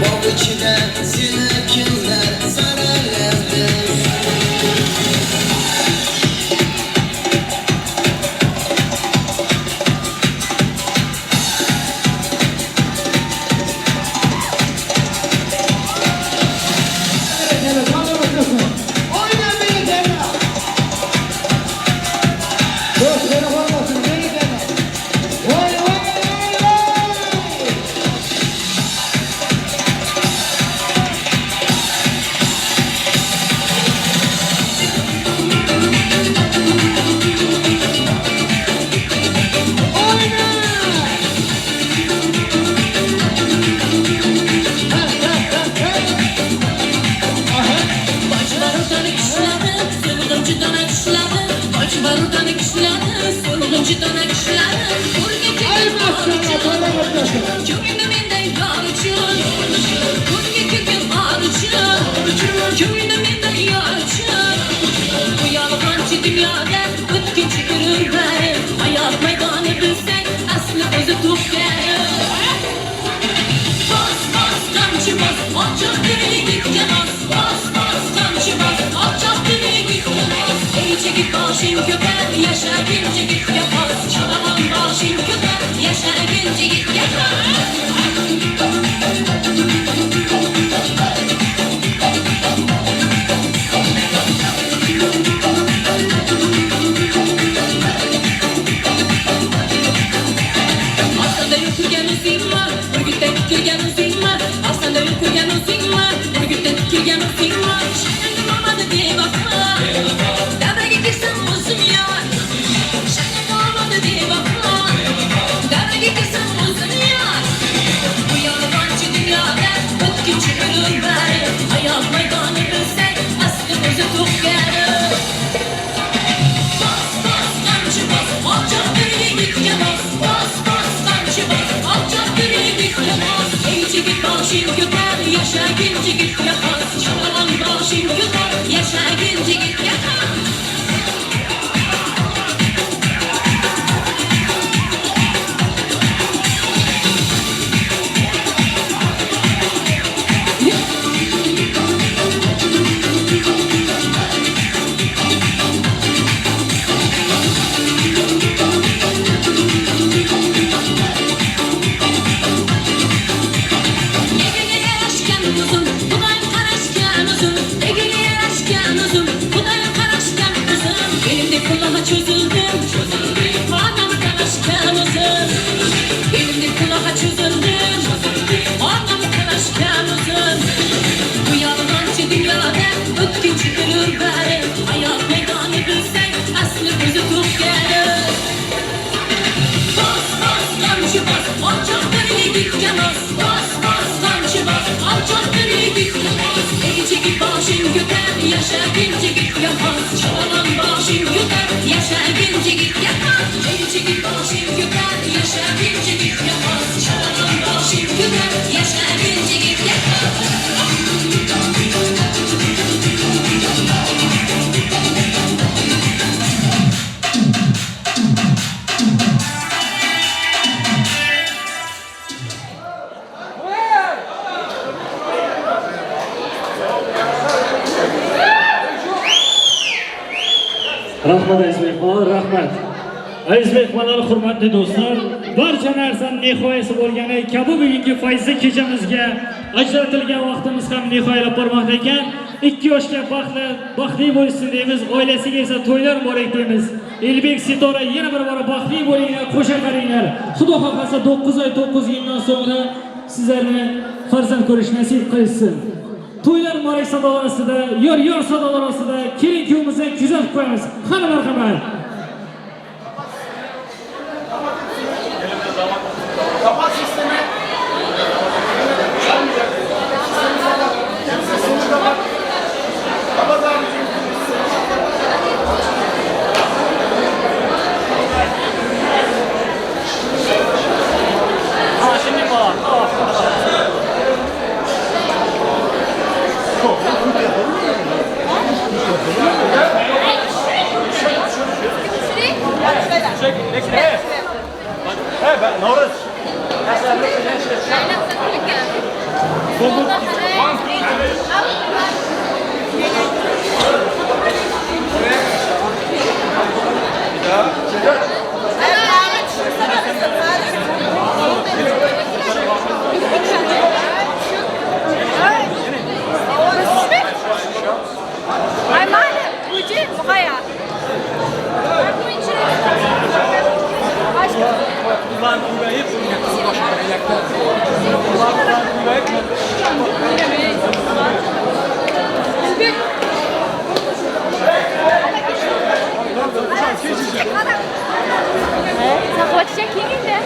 Bog' ichida seni kimlar saraladi? Oyna beni deme. Dost beni olmasın beni deme. Vay vay vay vay. Boch barutani kishladi, so'lg'inchi dona kishladi. Boch barutani kishladi, so'lg'inchi dona kishladi. Ko'rga kelgan bor uchun, ko'nglim menday yor uchun. Ko'rga kelgan bor uchun, ko'nglim menday yor uchun. Bu yolg'onchi dunyoda o'tkinchi yurur bari. Hayot maydoni bilsang, asli o'zi to'pgari. Bos, bos, qamchi bos, ochiq bir yigitga mos. Bos, bos, qamchi bos, ochiq bir yigitga mos. Ey chigit boshing ko'tar, yashagin chigitga xos. Cholaman boshing ko'tar, yashagin chigitga xos. Ostonda yurgan o'zingmi? Burgutdan tikilgan o'zingmi? Ostonda yurgan o'zingmi? Burgutdan tikilgan o'zingmi? Shaytandim olmadi bevafo. Davraga kirsam o'zim yor. Shaytandim olmadi bevafo. Davraga kirsam o'zim yor. Bu yolg'onchi dunyoda o'tkinchi yurur bari. Hayot maydoni bilsang, asli o'zi to'pgari. Bos, bos, qamchi bos, ochiq bir yigitga mos. Bos, bos, qamchi bos, ochiq bir yigitga mos. Ey chigit boshing ko'tar, yashagin chigitga xos. Cholaman boshing ko'tar, yashagin chigitga xos. Egiga yarashgan uzun, Xudoyim qarashgan uzun. Egiga yarashgan uzun, Xudoyim qarashgan uzun. Elimdek qulog'i cho'zildim, onam qarashgan uzun. Elimdek qulog'i cho'zildim, onam qarashgan uzun. Bu yolg'onchi dunyoda o'tkinchi yurur bari. Hayot maydoni bilsang, asli o'zi to'pgari. Bos, bos, qamchi bos, ochiq bir yigitga mos. Bos, bos, qamchi bos, ochiq bir yigitga mos. Ey chigit boshing ko'tar, yashagin chigitga xos. Cholaman boshing ko'tar, yashagin chigitga xos. Ey chigit boshing ko'tar, yashagin chigitga xos. Cholaman boshing ko'tar, yashagin chigitga xos. Rahmat aziz mehmonlar, rahmat. Aziz mehmonlar, hurmatli do'stlar, barcha narsani nihoyasi bo'lgani kabi bugungi fayzli kechamizga ajratilgan vaqtimiz ham nihoyalab bormoqda ekan. Ikki yoshga baxtli, baxtli bo'lsin deymiz, oilasiga esa to'ylar muborak deymiz. Elbek Sitora yana bir bora baxtli bo'linglar, qo'sha qaringlar. Xudo xohlasa 9 oy 9 yildan so'ngra sizlarni farzand ko'rish nasib qilsin. To'ylar muborak sadolar ostida, yor yor sadolar ostida kelin kuyovimizni kuzatib qo'yamiz. Qani marhamat. Kapat sistemi. Sistemi kapat. Kapat abicim. Şöyle. Nowruz. Ay mayli, uji, muhayya. Saxovat chicha keyin endi.